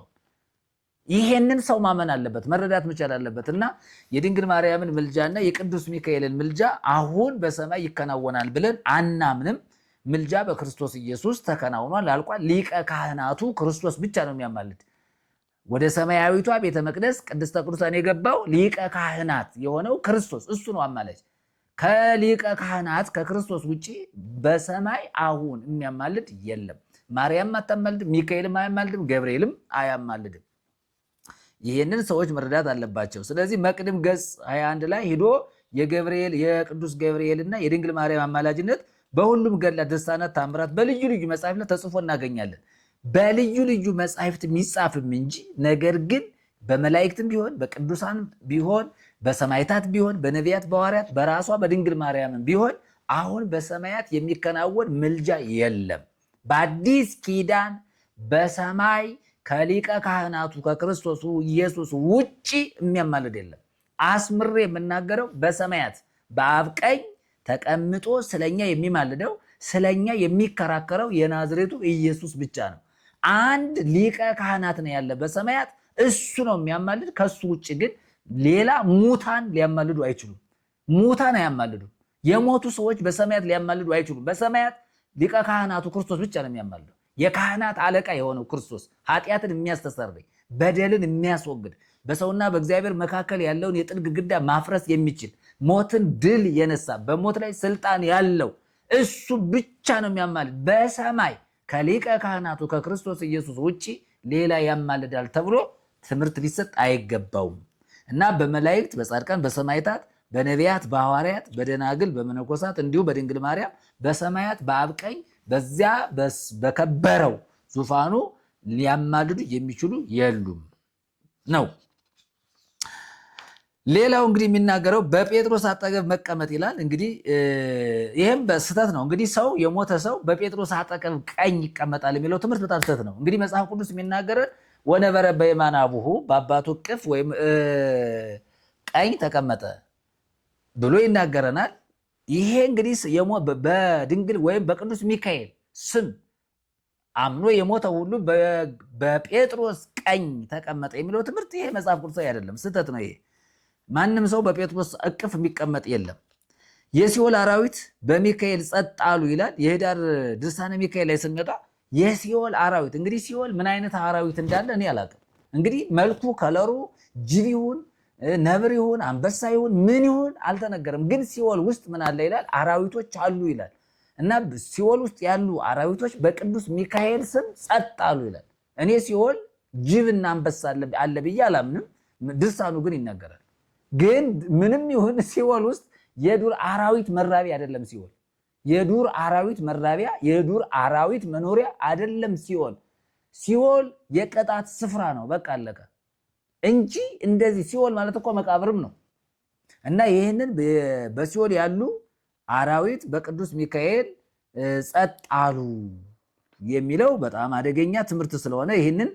ይሄንን ሰው ማመን አለበት፣ መረዳት መቻል አለበት። እና የድንግል ማርያምን ምልጃና የቅዱስ ሚካኤልን ምልጃ አሁን በሰማይ ይከናወናል ብለን አናምንም። ምልጃ በክርስቶስ ኢየሱስ ተከናውኗል፣ አልቋል። ሊቀ ካህናቱ ክርስቶስ ብቻ ነው የሚያማልድ። ወደ ሰማያዊቷ ቤተ መቅደስ ቅድስተ ቅዱሳን የገባው ሊቀ ካህናት የሆነው ክርስቶስ እሱ ነው አማላጅ። ከሊቀ ካህናት ከክርስቶስ ውጭ በሰማይ አሁን የሚያማልድ የለም። ማርያም አታማልድም፣ ሚካኤልም አያማልድም፣ ገብርኤልም አያማልድም። ይህንን ሰዎች መረዳት አለባቸው። ስለዚህ መቅድም ገጽ 21 ላይ ሂዶ የገብርኤል፣ የቅዱስ ገብርኤልና የድንግል ማርያም አማላጅነት በሁሉም ገድላት፣ ድርሳናት፣ ታምራት በልዩ ልዩ መጽሐፍት ላይ ተጽፎ እናገኛለን። በልዩ ልዩ መጻሕፍት የሚጻፍም እንጂ ነገር ግን በመላእክትም ቢሆን፣ በቅዱሳን ቢሆን፣ በሰማዕታት ቢሆን፣ በነቢያት፣ በሐዋርያት፣ በራሷ በድንግል ማርያምም ቢሆን አሁን በሰማያት የሚከናወን ምልጃ የለም። በአዲስ ኪዳን በሰማይ ከሊቀ ካህናቱ ከክርስቶስ ኢየሱስ ውጪ የሚያማልድ የለም። አስምሬ የምናገረው በሰማያት በአብ ቀኝ ተቀምጦ ስለኛ የሚማልደው፣ ስለኛ የሚከራከረው የናዝሬቱ ኢየሱስ ብቻ ነው። አንድ ሊቀ ካህናት ነው ያለ በሰማያት፣ እሱ ነው የሚያማልድ። ከሱ ውጭ ግን ሌላ ሙታን ሊያማልዱ አይችሉም። ሙታን አያማልዱም። የሞቱ ሰዎች በሰማያት ሊያማልዱ አይችሉም። በሰማያት ሊቀ ካህናቱ ክርስቶስ ብቻ ነው የሚያማልደው። የካህናት አለቃ የሆነው ክርስቶስ ኃጢአትን የሚያስተሰርይ፣ በደልን የሚያስወግድ፣ በሰውና በእግዚአብሔር መካከል ያለውን የጥል ግድግዳ ማፍረስ የሚችል፣ ሞትን ድል የነሳ፣ በሞት ላይ ስልጣን ያለው እሱ ብቻ ነው የሚያማልድ። በሰማይ ከሊቀ ካህናቱ ከክርስቶስ ኢየሱስ ውጭ ሌላ ያማልዳል ተብሎ ትምህርት ሊሰጥ አይገባውም። እና በመላእክት፣ በጻድቃን፣ በሰማዕታት፣ በነቢያት፣ በሐዋርያት፣ በደናግል፣ በመነኮሳት እንዲሁም በድንግል ማርያም በሰማያት በአብ ቀኝ በዚያ በከበረው ዙፋኑ ሊያማልዱ የሚችሉ የሉም ነው። ሌላው እንግዲህ የሚናገረው በጴጥሮስ አጠገብ መቀመጥ ይላል። እንግዲህ ይህም ስህተት ነው። እንግዲህ ሰው የሞተ ሰው በጴጥሮስ አጠገብ ቀኝ ይቀመጣል የሚለው ትምህርት በጣም ስህተት ነው። እንግዲህ መጽሐፍ ቅዱስ የሚናገረን ወነበረ በየማነ አቡሁ፣ በአባቱ እቅፍ ወይም ቀኝ ተቀመጠ ብሎ ይናገረናል። ይሄ እንግዲህ በድንግል ወይም በቅዱስ ሚካኤል ስም አምኖ የሞተ ሁሉ በጴጥሮስ ቀኝ ተቀመጠ የሚለው ትምህርት ይሄ መጽሐፍ ቅዱሳዊ አይደለም፣ ስህተት ነው። ይሄ ማንም ሰው በጴጥሮስ እቅፍ የሚቀመጥ የለም። የሲኦል አራዊት በሚካኤል ጸጥ አሉ ይላል። የህዳር ድርሳነ ሚካኤል ላይ ስንመጣ የሲኦል አራዊት፣ እንግዲህ ሲኦል ምን አይነት አራዊት እንዳለ እኔ አላውቅም። እንግዲህ መልኩ ከለሩ ጅብ ይሁን፣ ነብር ይሁን፣ አንበሳ ይሁን፣ ምን ይሁን አልተነገረም። ግን ሲኦል ውስጥ ምን አለ ይላል? አራዊቶች አሉ ይላል። እና ሲኦል ውስጥ ያሉ አራዊቶች በቅዱስ ሚካኤል ስም ጸጥ አሉ ይላል። እኔ ሲኦል ጅብና አንበሳ አለ ብዬ አላምንም። ድርሳኑ ግን ይናገራል። ግን ምንም ይሁን ሲኦል ውስጥ የዱር አራዊት መራቢያ አይደለም። ሲኦል የዱር አራዊት መራቢያ፣ የዱር አራዊት መኖሪያ አይደለም። ሲኦል ሲኦል የቅጣት ስፍራ ነው። በቃ አለቀ እንጂ እንደዚህ ሲኦል ማለት እኮ መቃብርም ነው። እና ይህንን በሲኦል ያሉ አራዊት በቅዱስ ሚካኤል ጸጥ አሉ የሚለው በጣም አደገኛ ትምህርት ስለሆነ ይህንን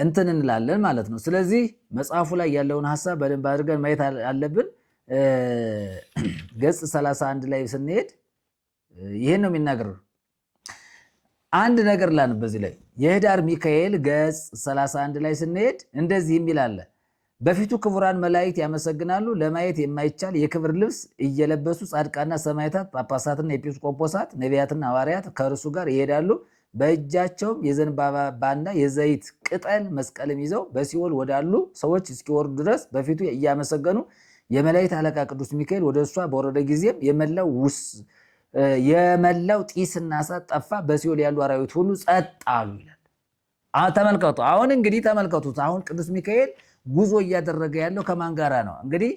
እንትን እንላለን ማለት ነው። ስለዚህ መጽሐፉ ላይ ያለውን ሐሳብ በደንብ አድርገን ማየት አለብን። ገጽ 31 ላይ ስንሄድ ይሄን ነው የሚናገረው። አንድ ነገር ላንብ በዚህ ላይ፣ የህዳር ሚካኤል ገጽ 31 ላይ ስንሄድ እንደዚህ የሚል አለ። በፊቱ ክቡራን መላእክት ያመሰግናሉ። ለማየት የማይቻል የክብር ልብስ እየለበሱ ጻድቃንና ሰማዕታት፣ ጳጳሳትና ኤጲስቆጶሳት፣ ነቢያትና ሐዋርያት ከእርሱ ጋር ይሄዳሉ። በእጃቸውም የዘንባባና የዘይት ቅጠል መስቀልም ይዘው በሲኦል ወዳሉ ሰዎች እስኪወርዱ ድረስ በፊቱ እያመሰገኑ፣ የመላእክት አለቃ ቅዱስ ሚካኤል ወደ እሷ በወረደ ጊዜም የመላው ጢስና እሳት ጠፋ፣ በሲኦል ያሉ አራዊት ሁሉ ጸጥ አሉ ይላል። ተመልከቱ። አሁን እንግዲህ ተመልከቱት። አሁን ቅዱስ ሚካኤል ጉዞ እያደረገ ያለው ከማን ጋራ ነው? እንግዲህ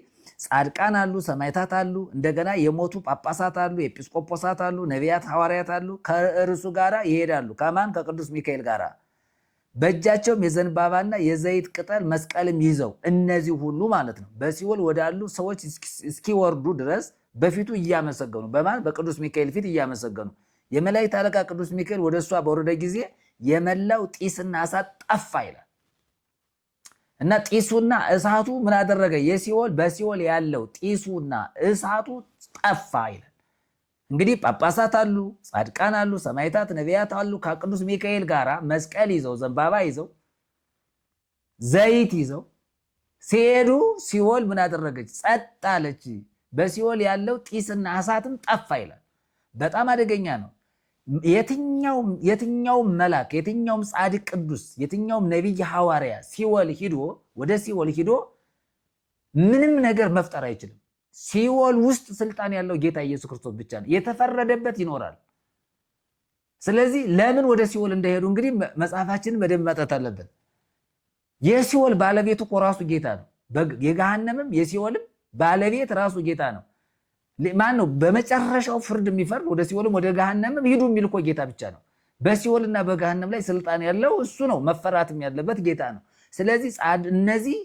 ጻድቃን አሉ፣ ሰማዕታት አሉ፣ እንደገና የሞቱ ጳጳሳት አሉ፣ ኤጲስቆጶሳት አሉ፣ ነቢያት፣ ሐዋርያት አሉ። ከእርሱ ጋራ ይሄዳሉ። ከማን? ከቅዱስ ሚካኤል ጋራ። በእጃቸውም የዘንባባና የዘይት ቅጠል መስቀልም ይዘው፣ እነዚህ ሁሉ ማለት ነው፣ በሲኦል ወዳሉ ሰዎች እስኪወርዱ ድረስ በፊቱ እያመሰገኑ፣ በማን? በቅዱስ ሚካኤል ፊት እያመሰገኑ፣ የመላእክት አለቃ ቅዱስ ሚካኤል ወደ እሷ በወረደ ጊዜ የመላው ጢስና እሳት ጠፋ ይላል። እና ጢሱና እሳቱ ምን አደረገ? የሲኦል በሲኦል ያለው ጢሱና እሳቱ ጠፋ ይላል። እንግዲህ ጳጳሳት አሉ፣ ጻድቃን አሉ፣ ሰማዕታት፣ ነቢያት አሉ። ከቅዱስ ሚካኤል ጋር መስቀል ይዘው፣ ዘንባባ ይዘው፣ ዘይት ይዘው ሲሄዱ ሲኦል ምን አደረገች? ጸጥ አለች። በሲኦል ያለው ጢስና እሳትም ጠፋ ይላል። በጣም አደገኛ ነው። የትኛውም መልአክ፣ የትኛውም ጻድቅ ቅዱስ፣ የትኛውም ነቢይ ሐዋርያ ሲኦል ሂዶ፣ ወደ ሲኦል ሂዶ ምንም ነገር መፍጠር አይችልም። ሲኦል ውስጥ ስልጣን ያለው ጌታ ኢየሱስ ክርስቶስ ብቻ ነው። የተፈረደበት ይኖራል። ስለዚህ ለምን ወደ ሲኦል እንደሄዱ እንግዲህ መጽሐፋችንን በደንብ ማጥናት አለብን። የሲኦል ባለቤቱ እኮ ራሱ ጌታ ነው። የገሃነምም የሲኦልም ባለቤት ራሱ ጌታ ነው። ማን ነው በመጨረሻው ፍርድ የሚፈርድ? ወደ ሲኦልም ወደ ገሃነምም ሂዱ የሚል እኮ ጌታ ብቻ ነው። በሲኦልና በገሃነም ላይ ስልጣን ያለው እሱ ነው። መፈራትም ያለበት ጌታ ነው። ስለዚህ እነዚህ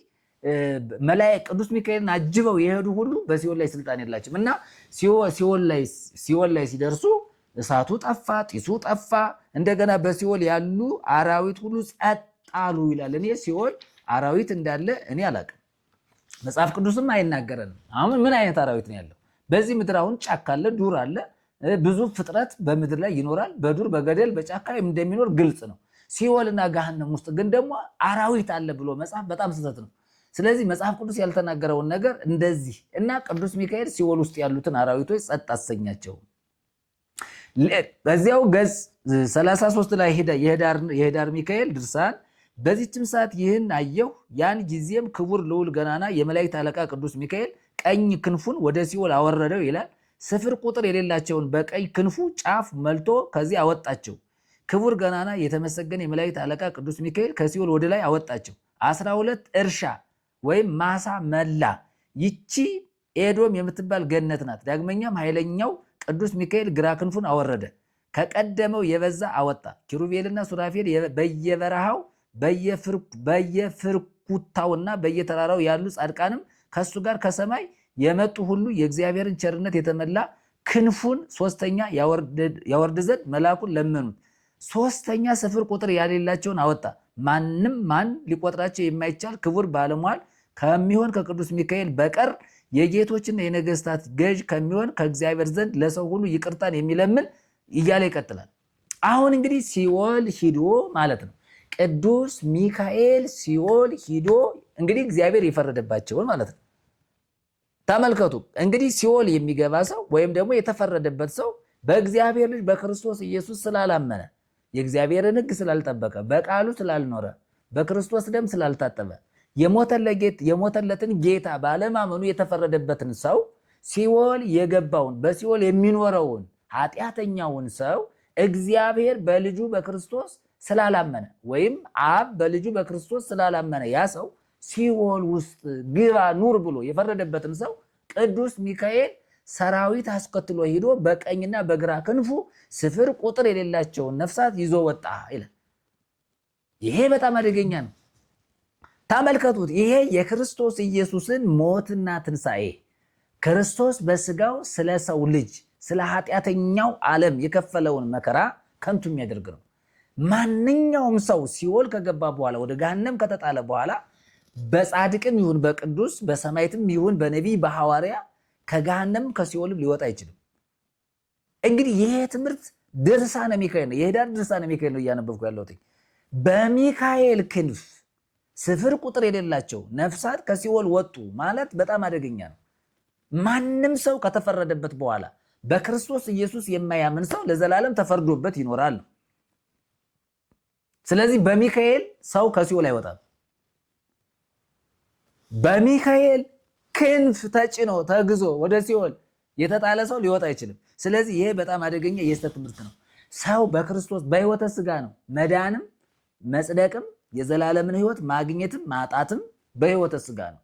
መላእክት ቅዱስ ሚካኤልን አጅበው የሄዱ ሁሉ በሲኦል ላይ ስልጣን የላቸውም። እና ሲኦል ላይ ሲደርሱ እሳቱ ጠፋ፣ ጢሱ ጠፋ። እንደገና በሲኦል ያሉ አራዊት ሁሉ ጸጥ አሉ ይላል። እኔ ሲኦል አራዊት እንዳለ እኔ አላውቅም። መጽሐፍ ቅዱስም አይናገረንም። አሁን ምን አይነት አራዊት ነው ያለው? በዚህ ምድር አሁን ጫካ አለ፣ ዱር አለ። ብዙ ፍጥረት በምድር ላይ ይኖራል። በዱር በገደል በጫካ እንደሚኖር ግልጽ ነው። ሲኦልና ገሃነም ውስጥ ግን ደግሞ አራዊት አለ ብሎ መጽሐፍ በጣም ስህተት ነው። ስለዚህ መጽሐፍ ቅዱስ ያልተናገረውን ነገር እንደዚህ እና ቅዱስ ሚካኤል ሲኦል ውስጥ ያሉትን አራዊቶች ጸጥ አሰኛቸው። በዚያው ገጽ 33 ላይ የህዳር ሚካኤል ድርሳን በዚህችም ሰዓት ይህን አየሁ። ያን ጊዜም ክቡር ልዑል ገናና የመላእክት አለቃ ቅዱስ ሚካኤል ቀኝ ክንፉን ወደ ሲኦል አወረደው ይላል። ስፍር ቁጥር የሌላቸውን በቀኝ ክንፉ ጫፍ መልቶ ከዚህ አወጣቸው። ክቡር ገናና የተመሰገነ የመላእክት አለቃ ቅዱስ ሚካኤል ከሲኦል ወደ ላይ አወጣቸው። 12 እርሻ ወይም ማሳ መላ። ይቺ ኤዶም የምትባል ገነት ናት። ዳግመኛም ኃይለኛው ቅዱስ ሚካኤል ግራ ክንፉን አወረደ፣ ከቀደመው የበዛ አወጣ። ኪሩቤልና ሱራፌል በየበረሃው በየፍርኩታውና በየተራራው ያሉ ጻድቃንም ከሱ ጋር ከሰማይ የመጡ ሁሉ የእግዚአብሔርን ቸርነት የተመላ ክንፉን ሶስተኛ ያወርድ ዘንድ መልአኩን ለመኑት። ሶስተኛ ስፍር ቁጥር ያሌላቸውን አወጣ። ማንም ማን ሊቆጥራቸው የማይቻል ክቡር ባለሟል ከሚሆን ከቅዱስ ሚካኤል በቀር የጌቶችና የነገስታት ገዥ ከሚሆን ከእግዚአብሔር ዘንድ ለሰው ሁሉ ይቅርታን የሚለምን እያለ ይቀጥላል። አሁን እንግዲህ ሲኦል ሂዶ ማለት ነው። ቅዱስ ሚካኤል ሲኦል ሂዶ እንግዲህ እግዚአብሔር የፈረደባቸውን ማለት ነው። ተመልከቱ እንግዲህ ሲኦል የሚገባ ሰው ወይም ደግሞ የተፈረደበት ሰው በእግዚአብሔር ልጅ በክርስቶስ ኢየሱስ ስላላመነ፣ የእግዚአብሔርን ሕግ ስላልጠበቀ፣ በቃሉ ስላልኖረ፣ በክርስቶስ ደም ስላልታጠበ፣ የሞተለትን ጌታ ባለማመኑ የተፈረደበትን ሰው ሲኦል የገባውን በሲኦል የሚኖረውን ኃጢአተኛውን ሰው እግዚአብሔር በልጁ በክርስቶስ ስላላመነ ወይም አብ በልጁ በክርስቶስ ስላላመነ ያ ሰው ሲኦል ውስጥ ግባ ኑር ብሎ የፈረደበትን ሰው ቅዱስ ሚካኤል ሰራዊት አስከትሎ ሂዶ በቀኝና በግራ ክንፉ ስፍር ቁጥር የሌላቸውን ነፍሳት ይዞ ወጣ ይላል። ይሄ በጣም አደገኛ ነው። ተመልከቱት። ይሄ የክርስቶስ ኢየሱስን ሞትና ትንሣኤ ክርስቶስ በስጋው ስለ ሰው ልጅ ስለ ኃጢአተኛው ዓለም የከፈለውን መከራ ከንቱ የሚያደርግ ነው። ማንኛውም ሰው ሲኦል ከገባ በኋላ ወደ ገሃነም ከተጣለ በኋላ በጻድቅም ይሁን በቅዱስ በሰማዕትም ይሁን በነቢይ በሐዋርያ ከገሃነም ከሲኦልም ሊወጣ አይችልም። እንግዲህ ይሄ ትምህርት ድርሳነ ሚካኤል ነው፣ የህዳር ድርሳነ ሚካኤል ነው እያነበብኩ ያለሁት። በሚካኤል ክንፍ ስፍር ቁጥር የሌላቸው ነፍሳት ከሲኦል ወጡ ማለት በጣም አደገኛ ነው። ማንም ሰው ከተፈረደበት በኋላ በክርስቶስ ኢየሱስ የማያምን ሰው ለዘላለም ተፈርዶበት ይኖራል። ስለዚህ በሚካኤል ሰው ከሲኦል አይወጣም። በሚካኤል ክንፍ ተጭኖ ተግዞ ወደ ሲኦል የተጣለ ሰው ሊወጣ አይችልም። ስለዚህ ይሄ በጣም አደገኛ የስህተት ትምህርት ነው። ሰው በክርስቶስ በሕይወተ ሥጋ ነው መዳንም መጽደቅም የዘላለምን ሕይወት ማግኘትም ማጣትም በሕይወተ ሥጋ ነው።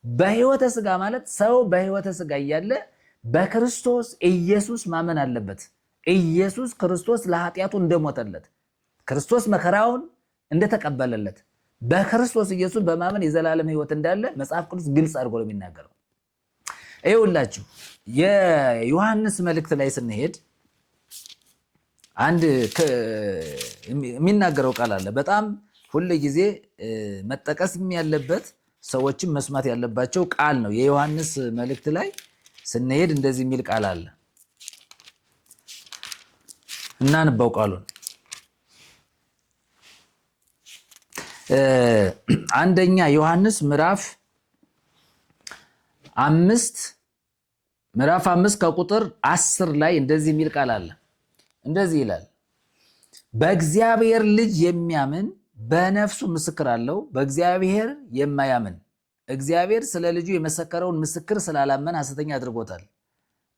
በሕይወተ ሥጋ ማለት ሰው በሕይወተ ሥጋ እያለ በክርስቶስ ኢየሱስ ማመን አለበት። ኢየሱስ ክርስቶስ ለኃጢአቱ እንደሞተለት፣ ክርስቶስ መከራውን እንደተቀበለለት፣ በክርስቶስ ኢየሱስ በማመን የዘላለም ሕይወት እንዳለ መጽሐፍ ቅዱስ ግልጽ አድርጎ ነው የሚናገረው። ይኸውላችሁ የዮሐንስ መልእክት ላይ ስንሄድ አንድ የሚናገረው ቃል አለ። በጣም ሁል ጊዜ መጠቀስም ያለበት ሰዎችም መስማት ያለባቸው ቃል ነው። የዮሐንስ መልእክት ላይ ስንሄድ እንደዚህ የሚል ቃል አለ። እናንባው ቃሉን። አንደኛ ዮሐንስ ምዕራፍ 5 ከቁጥር 10 ላይ እንደዚህ የሚል ቃል አለ። እንደዚህ ይላል፣ በእግዚአብሔር ልጅ የሚያምን በነፍሱ ምስክር አለው። በእግዚአብሔር የማያምን እግዚአብሔር ስለ ልጁ የመሰከረውን ምስክር ስላላመን ሐሰተኛ አድርጎታል።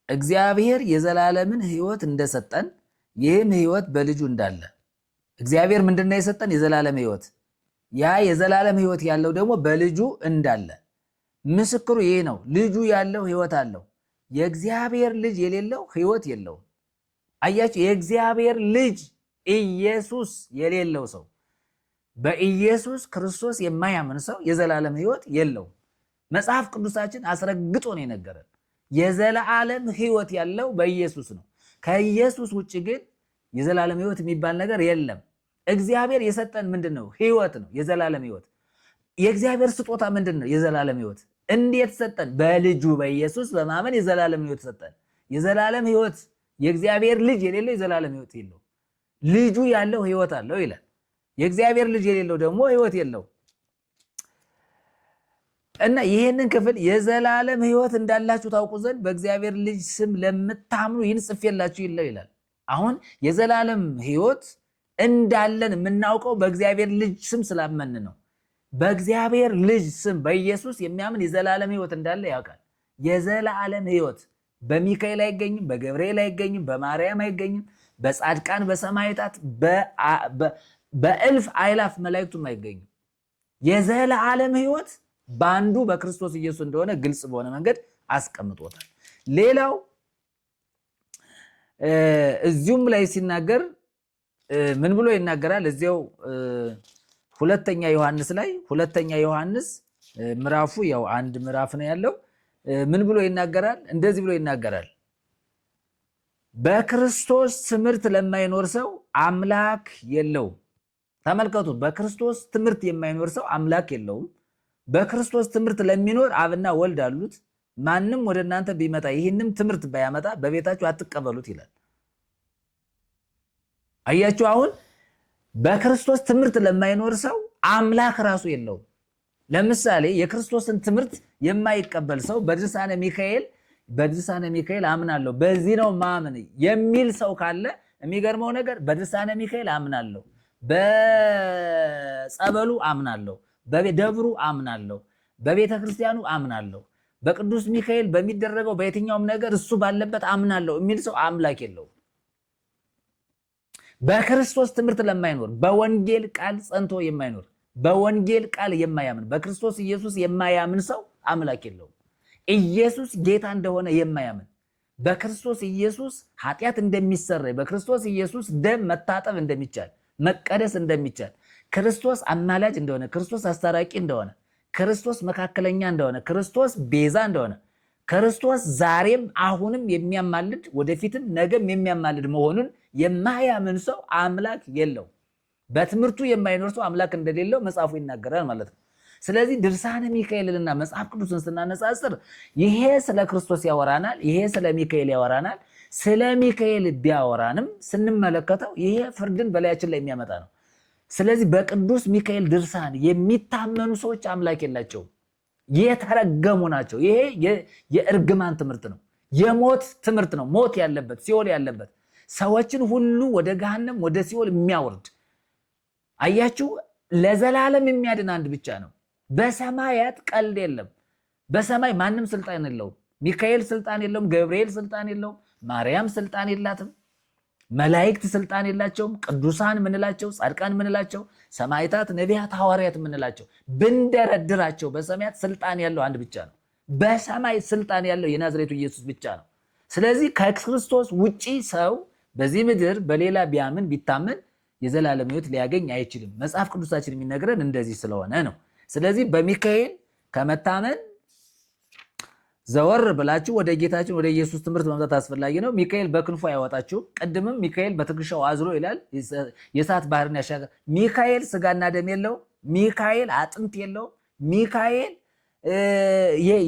እግዚአብሔር የዘላለምን ሕይወት እንደሰጠን ይህም ሕይወት በልጁ እንዳለ። እግዚአብሔር ምንድነው የሰጠን? የዘላለም ሕይወት። ያ የዘላለም ሕይወት ያለው ደግሞ በልጁ እንዳለ። ምስክሩ ይህ ነው፣ ልጁ ያለው ሕይወት አለው። የእግዚአብሔር ልጅ የሌለው ሕይወት የለውም። አያችሁ፣ የእግዚአብሔር ልጅ ኢየሱስ የሌለው ሰው፣ በኢየሱስ ክርስቶስ የማያምን ሰው የዘላለም ሕይወት የለውም። መጽሐፍ ቅዱሳችን አስረግጦ ነው የነገረን። የዘላለም ሕይወት ያለው በኢየሱስ ነው። ከኢየሱስ ውጭ ግን የዘላለም ሕይወት የሚባል ነገር የለም። እግዚአብሔር የሰጠን ምንድን ነው? ሕይወት ነው፣ የዘላለም ሕይወት። የእግዚአብሔር ስጦታ ምንድን ነው? የዘላለም ሕይወት። እንዴት ሰጠን? በልጁ በኢየሱስ በማመን የዘላለም ሕይወት ሰጠን። የዘላለም ሕይወት የእግዚአብሔር ልጅ የሌለው የዘላለም ሕይወት የለውም። ልጁ ያለው ሕይወት አለው ይላል። የእግዚአብሔር ልጅ የሌለው ደግሞ ሕይወት የለው እና ይህንን ክፍል የዘላለም ሕይወት እንዳላችሁ ታውቁ ዘንድ በእግዚአብሔር ልጅ ስም ለምታምኑ ይህን ጽፌላችሁ ይላል። አሁን የዘላለም ሕይወት እንዳለን የምናውቀው በእግዚአብሔር ልጅ ስም ስላመን ነው። በእግዚአብሔር ልጅ ስም በኢየሱስ የሚያምን የዘላለም ሕይወት እንዳለ ያውቃል። የዘላለም ሕይወት በሚካኤል አይገኝም፣ በገብርኤል አይገኝም፣ በማርያም አይገኝም፣ በጻድቃን በሰማዕታት በእልፍ አእላፍ መላእክቱም አይገኝም። የዘላለም ሕይወት በአንዱ በክርስቶስ ኢየሱስ እንደሆነ ግልጽ በሆነ መንገድ አስቀምጦታል። ሌላው እዚሁም ላይ ሲናገር ምን ብሎ ይናገራል? እዚያው ሁለተኛ ዮሐንስ ላይ ሁለተኛ ዮሐንስ ምዕራፉ ያው አንድ ምዕራፍ ነው ያለው። ምን ብሎ ይናገራል? እንደዚህ ብሎ ይናገራል። በክርስቶስ ትምህርት ለማይኖር ሰው አምላክ የለውም። ተመልከቱ፣ በክርስቶስ ትምህርት የማይኖር ሰው አምላክ የለውም። በክርስቶስ ትምህርት ለሚኖር አብና ወልድ አሉት። ማንም ወደ እናንተ ቢመጣ ይህንም ትምህርት ባያመጣ በቤታችሁ አትቀበሉት ይላል። አያችሁ፣ አሁን በክርስቶስ ትምህርት ለማይኖር ሰው አምላክ ራሱ የለውም። ለምሳሌ የክርስቶስን ትምህርት የማይቀበል ሰው በድርሳነ ሚካኤል አምናለሁ በዚህ ነው ማምን የሚል ሰው ካለ፣ የሚገርመው ነገር በድርሳነ ሚካኤል አምናለሁ፣ በጸበሉ አምናለሁ፣ በደብሩ አምናለሁ፣ በቤተ ክርስቲያኑ አምናለሁ፣ በቅዱስ ሚካኤል በሚደረገው በየትኛውም ነገር እሱ ባለበት አምናለሁ የሚል ሰው አምላክ የለውም። በክርስቶስ ትምህርት ለማይኖር፣ በወንጌል ቃል ጸንቶ የማይኖር፣ በወንጌል ቃል የማያምን፣ በክርስቶስ ኢየሱስ የማያምን ሰው አምላክ የለውም። ኢየሱስ ጌታ እንደሆነ የማያምን፣ በክርስቶስ ኢየሱስ ኃጢአት እንደሚሰረይ፣ በክርስቶስ ኢየሱስ ደም መታጠብ እንደሚቻል፣ መቀደስ እንደሚቻል፣ ክርስቶስ አማላጅ እንደሆነ፣ ክርስቶስ አስታራቂ እንደሆነ፣ ክርስቶስ መካከለኛ እንደሆነ፣ ክርስቶስ ቤዛ እንደሆነ፣ ክርስቶስ ዛሬም አሁንም የሚያማልድ ወደፊትም ነገም የሚያማልድ መሆኑን የማያምን ሰው አምላክ የለውም። በትምህርቱ የማይኖር ሰው አምላክ እንደሌለው መጽሐፉ ይናገራል ማለት ነው። ስለዚህ ድርሳነ ሚካኤልንና መጽሐፍ ቅዱስን ስናነጻጽር ይሄ ስለ ክርስቶስ ያወራናል፣ ይሄ ስለ ሚካኤል ያወራናል። ስለ ሚካኤል ቢያወራንም ስንመለከተው ይሄ ፍርድን በላያችን ላይ የሚያመጣ ነው። ስለዚህ በቅዱስ ሚካኤል ድርሳን የሚታመኑ ሰዎች አምላክ የላቸውም፣ የተረገሙ ናቸው። ይሄ የእርግማን ትምህርት ነው፣ የሞት ትምህርት ነው። ሞት ያለበት፣ ሲኦል ያለበት፣ ሰዎችን ሁሉ ወደ ገሃነም ወደ ሲኦል የሚያወርድ። አያችሁ፣ ለዘላለም የሚያድን አንድ ብቻ ነው። በሰማያት ቀልድ የለም። በሰማይ ማንም ስልጣን የለውም። ሚካኤል ስልጣን የለውም። ገብርኤል ስልጣን የለውም። ማርያም ስልጣን የላትም። መላእክት ስልጣን የላቸውም። ቅዱሳን ምንላቸው፣ ጻድቃን ምንላቸው፣ ሰማዕታት፣ ነቢያት፣ ሐዋርያት ምንላቸው ብንደረድራቸው በሰማያት ስልጣን ያለው አንድ ብቻ ነው። በሰማይ ስልጣን ያለው የናዝሬቱ ኢየሱስ ብቻ ነው። ስለዚህ ከክርስቶስ ውጪ ሰው በዚህ ምድር በሌላ ቢያምን ቢታመን የዘላለም ሕይወት ሊያገኝ አይችልም። መጽሐፍ ቅዱሳችን የሚነግረን እንደዚህ ስለሆነ ነው። ስለዚህ በሚካኤል ከመታመን ዘወር ብላችሁ ወደ ጌታችን ወደ ኢየሱስ ትምህርት መምጣት አስፈላጊ ነው። ሚካኤል በክንፉ አያወጣችሁም። ቅድምም ሚካኤል በትከሻው አዝሎ ይላል፣ የእሳት ባህርን ያሻገር። ሚካኤል ስጋና ደም የለው። ሚካኤል አጥንት የለው። ሚካኤል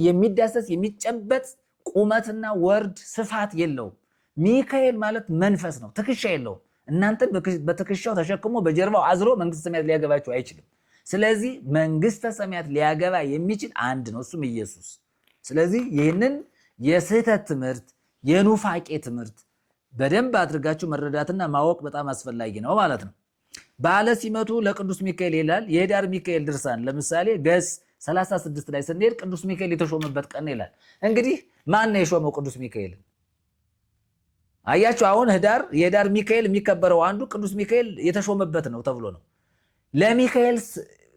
የሚዳሰስ የሚጨበጥ ቁመትና ወርድ ስፋት የለውም። ሚካኤል ማለት መንፈስ ነው፣ ትከሻ የለውም። እናንተን በትከሻው ተሸክሞ በጀርባው አዝሎ መንግስተ ሰማያት ሊያገባችሁ አይችልም። ስለዚህ መንግስተ ሰማያት ሊያገባ የሚችል አንድ ነው፣ እሱም ኢየሱስ። ስለዚህ ይህንን የስህተት ትምህርት፣ የኑፋቄ ትምህርት በደንብ አድርጋችሁ መረዳትና ማወቅ በጣም አስፈላጊ ነው ማለት ነው። በዓለ ሲመቱ ለቅዱስ ሚካኤል ይላል። የህዳር ሚካኤል ድርሳን ለምሳሌ ገጽ 36 ላይ ስንሄድ ቅዱስ ሚካኤል የተሾመበት ቀን ይላል። እንግዲህ ማን ነው የሾመው ቅዱስ ሚካኤል? አያችሁ፣ አሁን ህዳር የህዳር ሚካኤል የሚከበረው አንዱ ቅዱስ ሚካኤል የተሾመበት ነው ተብሎ ነው። ለሚካኤል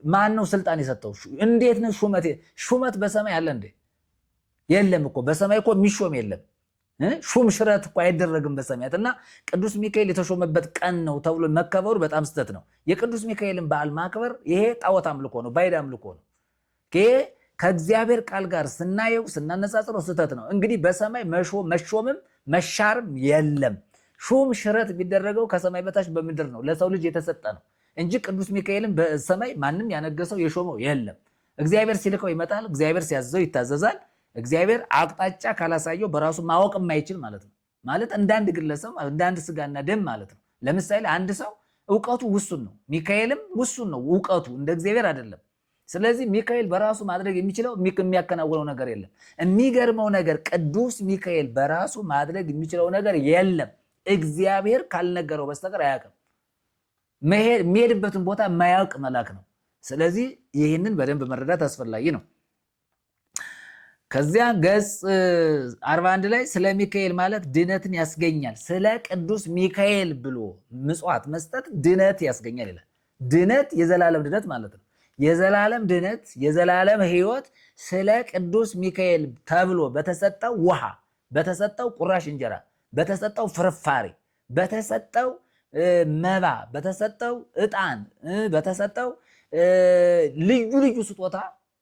ማን ነው ስልጣን የሰጠው? እንዴት ነው ሹመት? ሹመት በሰማይ አለ እንዴ? የለም እኮ። በሰማይ እኮ የሚሾም የለም። ሹም ሽረት እኮ አይደረግም በሰማያት። እና ቅዱስ ሚካኤል የተሾመበት ቀን ነው ተብሎ መከበሩ በጣም ስህተት ነው። የቅዱስ ሚካኤልን በዓል ማክበር ይሄ ጣዖት አምልኮ ነው፣ ባዕድ አምልኮ ነው። ይሄ ከእግዚአብሔር ቃል ጋር ስናየው ስናነጻጽረው ስህተት ነው። እንግዲህ በሰማይ መሾምም መሻርም የለም። ሹም ሽረት የሚደረገው ከሰማይ በታች በምድር ነው፣ ለሰው ልጅ የተሰጠ ነው እንጂ ቅዱስ ሚካኤልን በሰማይ ማንም ያነገሰው የሾመው የለም። እግዚአብሔር ሲልከው ይመጣል። እግዚአብሔር ሲያዘው ይታዘዛል። እግዚአብሔር አቅጣጫ ካላሳየው በራሱ ማወቅ የማይችል ማለት ነው። ማለት እንደ አንድ ግለሰብ እንደ አንድ ስጋና ደም ማለት ነው። ለምሳሌ አንድ ሰው እውቀቱ ውሱን ነው። ሚካኤልም ውሱን ነው እውቀቱ፣ እንደ እግዚአብሔር አይደለም። ስለዚህ ሚካኤል በራሱ ማድረግ የሚችለው የሚያከናውነው ነገር የለም። የሚገርመው ነገር ቅዱስ ሚካኤል በራሱ ማድረግ የሚችለው ነገር የለም። እግዚአብሔር ካልነገረው በስተቀር አያውቅም። የሚሄድበትን ቦታ የማያውቅ መልአክ ነው። ስለዚህ ይህንን በደንብ መረዳት አስፈላጊ ነው። ከዚያ ገጽ 41 ላይ ስለ ሚካኤል ማለት ድነትን ያስገኛል። ስለ ቅዱስ ሚካኤል ብሎ ምጽዋት መስጠት ድነት ያስገኛል ይላል። ድነት የዘላለም ድነት ማለት ነው። የዘላለም ድነት የዘላለም ሕይወት ስለ ቅዱስ ሚካኤል ተብሎ በተሰጠው ውሃ፣ በተሰጠው ቁራሽ እንጀራ፣ በተሰጠው ፍርፋሪ፣ በተሰጠው መባ፣ በተሰጠው ዕጣን፣ በተሰጠው ልዩ ልዩ ስጦታ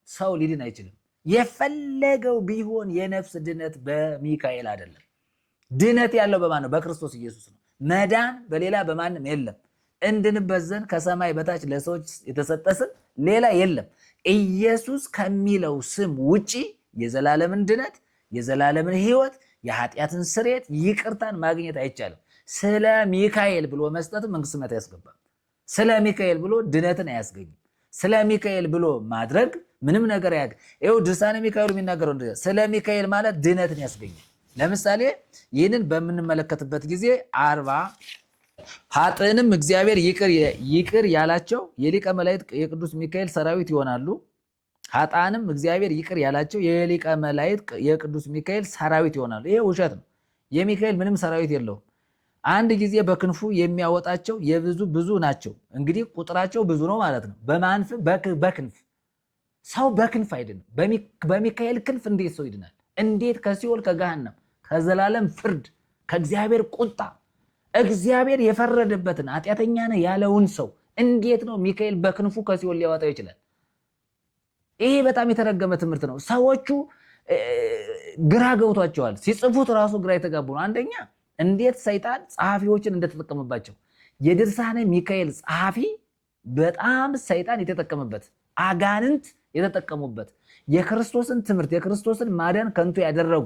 ሰው ሊድን አይችልም። የፈለገው ቢሆን የነፍስ ድነት በሚካኤል አይደለም። ድነት ያለው በማን ነው? በክርስቶስ ኢየሱስ ነው። መዳን በሌላ በማንም የለም። እንድንበት ዘንድ ከሰማይ በታች ለሰዎች የተሰጠ ስም ሌላ የለም። ኢየሱስ ከሚለው ስም ውጪ የዘላለምን ድነት፣ የዘላለምን ሕይወት፣ የኃጢአትን ስርየት፣ ይቅርታን ማግኘት አይቻልም። ስለ ሚካኤል ብሎ መስጠትም መንግሥተ ሰማያት አያስገባም። ስለ ሚካኤል ብሎ ድነትን አያስገኝም። ስለ ሚካኤል ብሎ ማድረግ ምንም ነገር ያግ ይኸው ድርሳነ ሚካኤል የሚናገረው እንደዚያ ስለ ሚካኤል ማለት ድነትን ያስገኛል። ለምሳሌ ይህንን በምንመለከትበት ጊዜ 40 ኃጥእንም እግዚአብሔር ይቅር ያላቸው የሊቀ መላእክት የቅዱስ ሚካኤል ሰራዊት ይሆናሉ። ኃጥአንም እግዚአብሔር ይቅር ያላቸው የሊቀ መላእክት የቅዱስ ሚካኤል ሰራዊት ይሆናሉ። ይሄ ውሸት ነው። የሚካኤል ምንም ሰራዊት የለውም። አንድ ጊዜ በክንፉ የሚያወጣቸው የብዙ ብዙ ናቸው። እንግዲህ ቁጥራቸው ብዙ ነው ማለት ነው። በማንፍ በክንፍ ሰው በክንፍ አይድንም። በሚካኤል ክንፍ እንዴት ሰው ይድናል? እንዴት ከሲኦል ከገሃነም ከዘላለም ፍርድ ከእግዚአብሔር ቁጣ እግዚአብሔር የፈረደበትን ኃጢአተኛ ነህ ያለውን ሰው እንዴት ነው ሚካኤል በክንፉ ከሲኦል ሊያወጣው ይችላል? ይሄ በጣም የተረገመ ትምህርት ነው። ሰዎቹ ግራ ገብቷቸዋል። ሲጽፉት ራሱ ግራ የተጋቡ ነው። አንደኛ እንዴት ሰይጣን ጸሐፊዎችን እንደተጠቀመባቸው የድርሳነ ሚካኤል ጸሐፊ በጣም ሰይጣን የተጠቀመበት አጋንንት የተጠቀሙበት የክርስቶስን ትምህርት የክርስቶስን ማዳን ከንቱ ያደረጉ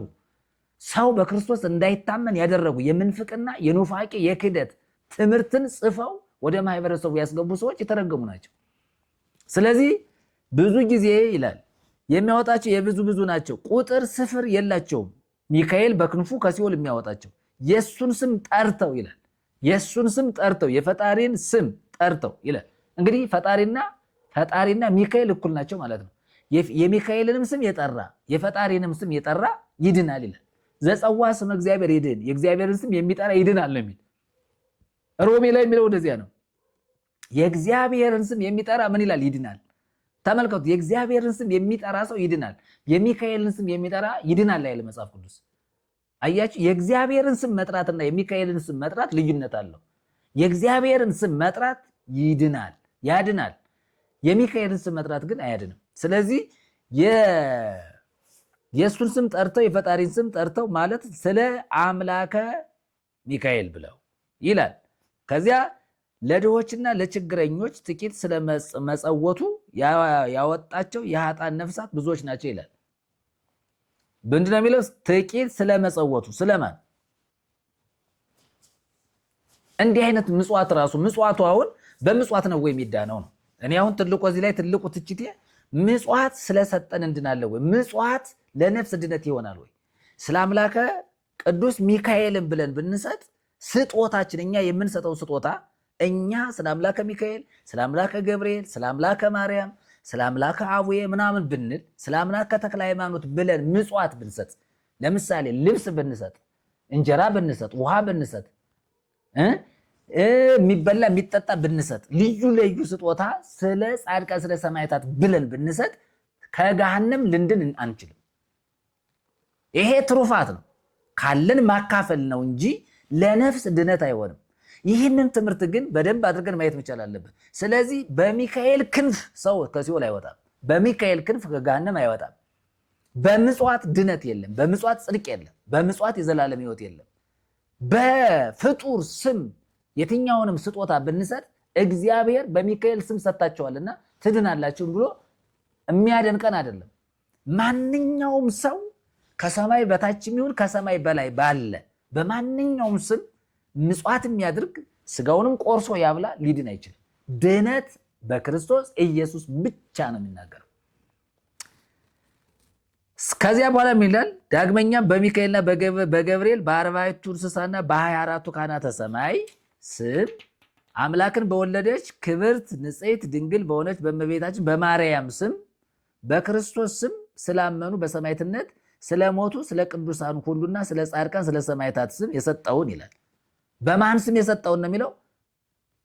ሰው በክርስቶስ እንዳይታመን ያደረጉ የምንፍቅና የኑፋቄ የክህደት ትምህርትን ጽፈው ወደ ማህበረሰቡ ያስገቡ ሰዎች የተረገሙ ናቸው። ስለዚህ ብዙ ጊዜ ይላል የሚያወጣቸው የብዙ ብዙ ናቸው፣ ቁጥር ስፍር የላቸውም። ሚካኤል በክንፉ ከሲኦል የሚያወጣቸው የእሱን ስም ጠርተው ይላል። የእሱን ስም ጠርተው የፈጣሪን ስም ጠርተው ይላል። እንግዲህ ፈጣሪና ሚካኤል እኩል ናቸው ማለት ነው። የሚካኤልንም ስም የጠራ የፈጣሪንም ስም የጠራ ይድናል ይላል። ዘጸዋ ስመ እግዚአብሔር ይድን፣ የእግዚአብሔርን ስም የሚጠራ ይድናል ነው የሚል። ሮሜ ላይ የሚለው ወደዚያ ነው። የእግዚአብሔርን ስም የሚጠራ ምን ይላል? ይድናል። ተመልከቱ፣ የእግዚአብሔርን ስም የሚጠራ ሰው ይድናል። የሚካኤልን ስም የሚጠራ ይድናል አይልም መጽሐፍ ቅዱስ። አያችሁ፣ የእግዚአብሔርን ስም መጥራትና የሚካኤልን ስም መጥራት ልዩነት አለው። የእግዚአብሔርን ስም መጥራት ይድናል፣ ያድናል። የሚካኤልን ስም መጥራት ግን አያድንም። ስለዚህ የእሱን ስም ጠርተው የፈጣሪን ስም ጠርተው ማለት ስለ አምላከ ሚካኤል ብለው ይላል። ከዚያ ለድሆችና ለችግረኞች ጥቂት ስለመጸወቱ ያወጣቸው የኃጥአን ነፍሳት ብዙዎች ናቸው ይላል። ምንድን ነው የሚለው? ጥቂት ስለመጸወቱ ስለማን? እንዲህ አይነት ምጽዋት ራሱ ምጽዋቱ አሁን በምጽዋት ነው ወይ የሚዳነው ነው? እኔ አሁን ትልቁ እዚህ ላይ ትልቁ ትችቴ ምጽዋት ስለሰጠን እንድናለን ወይ? ምጽዋት ለነፍስ ድነት ይሆናል ወይ? ስለ አምላከ ቅዱስ ሚካኤልን ብለን ብንሰጥ ስጦታችን እኛ የምንሰጠው ስጦታ እኛ ስለ አምላከ ሚካኤል፣ ስለ አምላከ ገብርኤል፣ ስለ አምላከ ማርያም፣ ስለ አምላከ አቡዬ ምናምን ብንል፣ ስለ አምላከ ተክለ ሃይማኖት ብለን ምጽዋት ብንሰጥ፣ ለምሳሌ ልብስ ብንሰጥ፣ እንጀራ ብንሰጥ፣ ውሃ ብንሰጥ፣ የሚበላ የሚጠጣ ብንሰጥ፣ ልዩ ልዩ ስጦታ ስለ ጻድቃን ስለ ሰማዕታት ብለን ብንሰጥ ከገሃነም ልንድን አንችልም። ይሄ ትሩፋት ነው፣ ካለን ማካፈል ነው እንጂ ለነፍስ ድነት አይሆንም። ይህንን ትምህርት ግን በደንብ አድርገን ማየት መቻል አለብን። ስለዚህ በሚካኤል ክንፍ ሰው ከሲኦል አይወጣም። በሚካኤል ክንፍ ከገሃነም አይወጣም። በምጽዋት ድነት የለም። በምጽዋት ጽድቅ የለም። በምጽዋት የዘላለም ሕይወት የለም። በፍጡር ስም የትኛውንም ስጦታ ብንሰጥ እግዚአብሔር በሚካኤል ስም ሰጥታችኋልና ትድናላችሁ ብሎ የሚያደንቀን አይደለም። ማንኛውም ሰው ከሰማይ በታችም ይሁን ከሰማይ በላይ ባለ በማንኛውም ስም ምጽዋት የሚያድርግ ስጋውንም ቆርሶ ያብላ ሊድን አይችልም። ድነት በክርስቶስ ኢየሱስ ብቻ ነው የሚናገረው። ከዚያ በኋላ ምን ይላል? ዳግመኛም በሚካኤልና በገብርኤል በአርባዕቱ እንስሳና በ24ቱ ካህናተ ሰማይ ስም አምላክን በወለደች ክብርት ንጽሕት ድንግል በሆነች በእመቤታችን በማርያም ስም በክርስቶስ ስም ስላመኑ በሰማዕትነት ስለሞቱ ስለ ቅዱሳን ሁሉና ስለ ጻድቃን ስለ ሰማዕታት ስም የሰጠውን ይላል። በማን ስም የሰጠውን ነው የሚለው?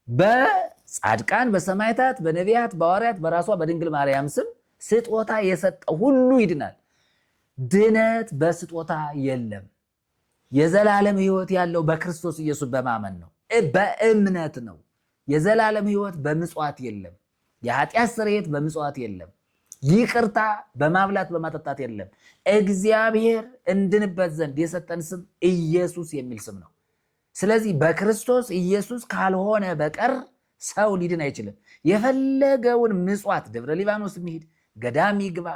በጻድቃን በሰማዕታት በነቢያት በሐዋርያት በራሷ በድንግል ማርያም ስም ስጦታ የሰጠው ሁሉ ይድናል። ድነት በስጦታ የለም። የዘላለም ሕይወት ያለው በክርስቶስ ኢየሱስ በማመን ነው፣ በእምነት ነው። የዘላለም ሕይወት በምጽዋት የለም። የኃጢአት ስርየት በምጽዋት የለም። ይቅርታ በማብላት በማጠጣት የለም። እግዚአብሔር እንድንበት ዘንድ የሰጠን ስም ኢየሱስ የሚል ስም ነው። ስለዚህ በክርስቶስ ኢየሱስ ካልሆነ በቀር ሰው ሊድን አይችልም። የፈለገውን ምጽዋት ደብረ ሊባኖስ የሚሄድ ገዳም ይግባ፣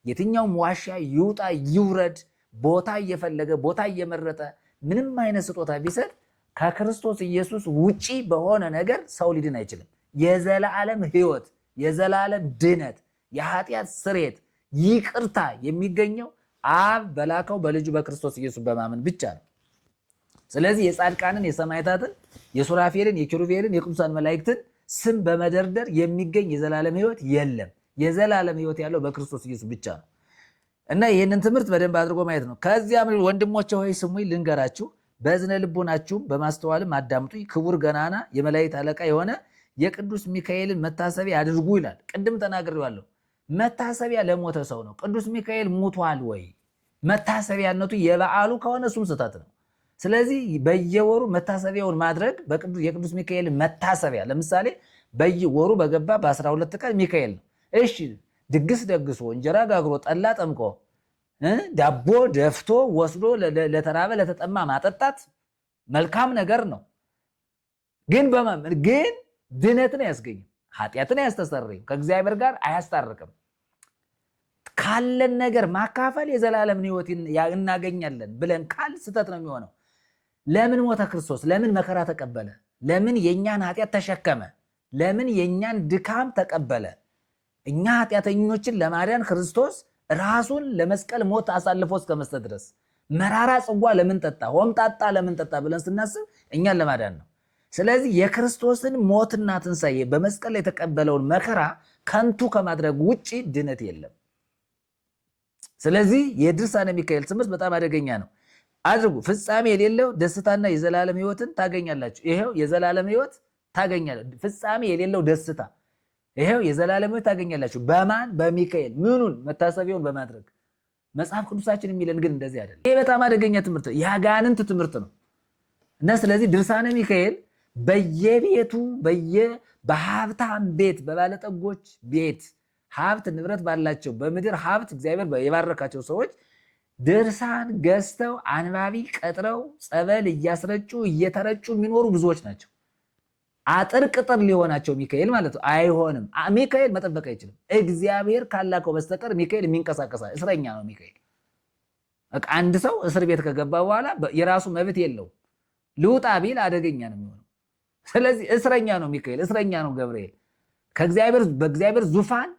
የትኛውም ዋሻ ይውጣ ይውረድ፣ ቦታ እየፈለገ ቦታ እየመረጠ ምንም አይነት ስጦታ ቢሰጥ ከክርስቶስ ኢየሱስ ውጪ በሆነ ነገር ሰው ሊድን አይችልም። የዘላለም ሕይወት፣ የዘላለም ድነት፣ የኃጢአት ስርየት፣ ይቅርታ የሚገኘው አብ በላከው በልጁ በክርስቶስ ኢየሱስ በማመን ብቻ ነው። ስለዚህ የጻድቃንን፣ የሰማዕታትን፣ የሱራፌልን፣ የኪሩቤልን፣ የቅዱሳን መላእክትን ስም በመደርደር የሚገኝ የዘላለም ሕይወት የለም። የዘላለም ሕይወት ያለው በክርስቶስ ኢየሱስ ብቻ ነው። እና ይህንን ትምህርት በደንብ አድርጎ ማየት ነው። ከዚያም ወንድሞቼ ሆይ ስሙኝ ልንገራችሁ፣ በእዝነ ልቦናችሁም በማስተዋልም አዳምጡኝ። ክቡር ገናና የመላእክት አለቃ የሆነ የቅዱስ ሚካኤልን መታሰቢያ አድርጉ ይላል። ቅድም ተናግሬዋለሁ። መታሰቢያ ለሞተ ሰው ነው። ቅዱስ ሚካኤል ሙቷል ወይ? መታሰቢያነቱ የበዓሉ ከሆነ እሱም ስህተት ነው። ስለዚህ በየወሩ መታሰቢያውን ማድረግ የቅዱስ ሚካኤልን መታሰቢያ ለምሳሌ በየወሩ በገባ በ12 ቀን ሚካኤል ነው። እሺ ድግስ ደግሶ እንጀራ ጋግሮ ጠላ ጠምቆ ዳቦ ደፍቶ ወስዶ ለተራበ ለተጠማ ማጠጣት መልካም ነገር ነው። ግን ግን ድነትን አያስገኝም፣ ኃጢአትን አያስተሰርይም፣ ከእግዚአብሔር ጋር አያስታርቅም። ካለን ነገር ማካፈል የዘላለምን ሕይወት እናገኛለን ብለን ካል ስህተት ነው የሚሆነው። ለምን ሞተ ክርስቶስ? ለምን መከራ ተቀበለ? ለምን የእኛን ኃጢአት ተሸከመ? ለምን የእኛን ድካም ተቀበለ? እኛ ኃጢአተኞችን ለማዳን ክርስቶስ ራሱን ለመስቀል ሞት አሳልፎ እስከ መስጠት ድረስ መራራ ጽዋ ለምን ጠጣ፣ ሆምጣጣ ለምን ጠጣ ብለን ስናስብ እኛን ለማዳን ነው። ስለዚህ የክርስቶስን ሞትና ትንሣኤ በመስቀል ላይ የተቀበለውን መከራ ከንቱ ከማድረግ ውጭ ድነት የለም። ስለዚህ የድርሳነ ሚካኤል ትምህርት በጣም አደገኛ ነው። አድርጉ፣ ፍጻሜ የሌለው ደስታና የዘላለም ሕይወትን ታገኛላችሁ። ይሄው የዘላለም ሕይወት ታገኛላችሁ። ፍጻሜ የሌለው ደስታ ይሄው የዘላለም ሕይወት ታገኛላችሁ። በማን? በሚካኤል። ምኑን? መታሰቢያውን በማድረግ። መጽሐፍ ቅዱሳችን የሚለን ግን እንደዚህ አይደለም። ይሄ በጣም አደገኛ ትምህርት ነው፣ የአጋንንት ትምህርት ነው። እና ስለዚህ ድርሳነ ሚካኤል በየቤቱ በሀብታም ቤት በባለጠጎች ቤት ሀብት ንብረት ባላቸው በምድር ሀብት እግዚአብሔር የባረካቸው ሰዎች ድርሳን ገዝተው አንባቢ ቀጥረው ጸበል እያስረጩ እየተረጩ የሚኖሩ ብዙዎች ናቸው። አጥር ቅጥር ሊሆናቸው ሚካኤል ማለት ነው። አይሆንም። ሚካኤል መጠበቅ አይችልም። እግዚአብሔር ካላከው በስተቀር ሚካኤል የሚንቀሳቀሳ እስረኛ ነው። ሚካኤል አንድ ሰው እስር ቤት ከገባ በኋላ የራሱ መብት የለው። ልውጣ ቢል አደገኛ ነው የሚሆነው። ስለዚህ እስረኛ ነው ሚካኤል፣ እስረኛ ነው ገብርኤል። ከእግዚአብሔር በእግዚአብሔር ዙፋን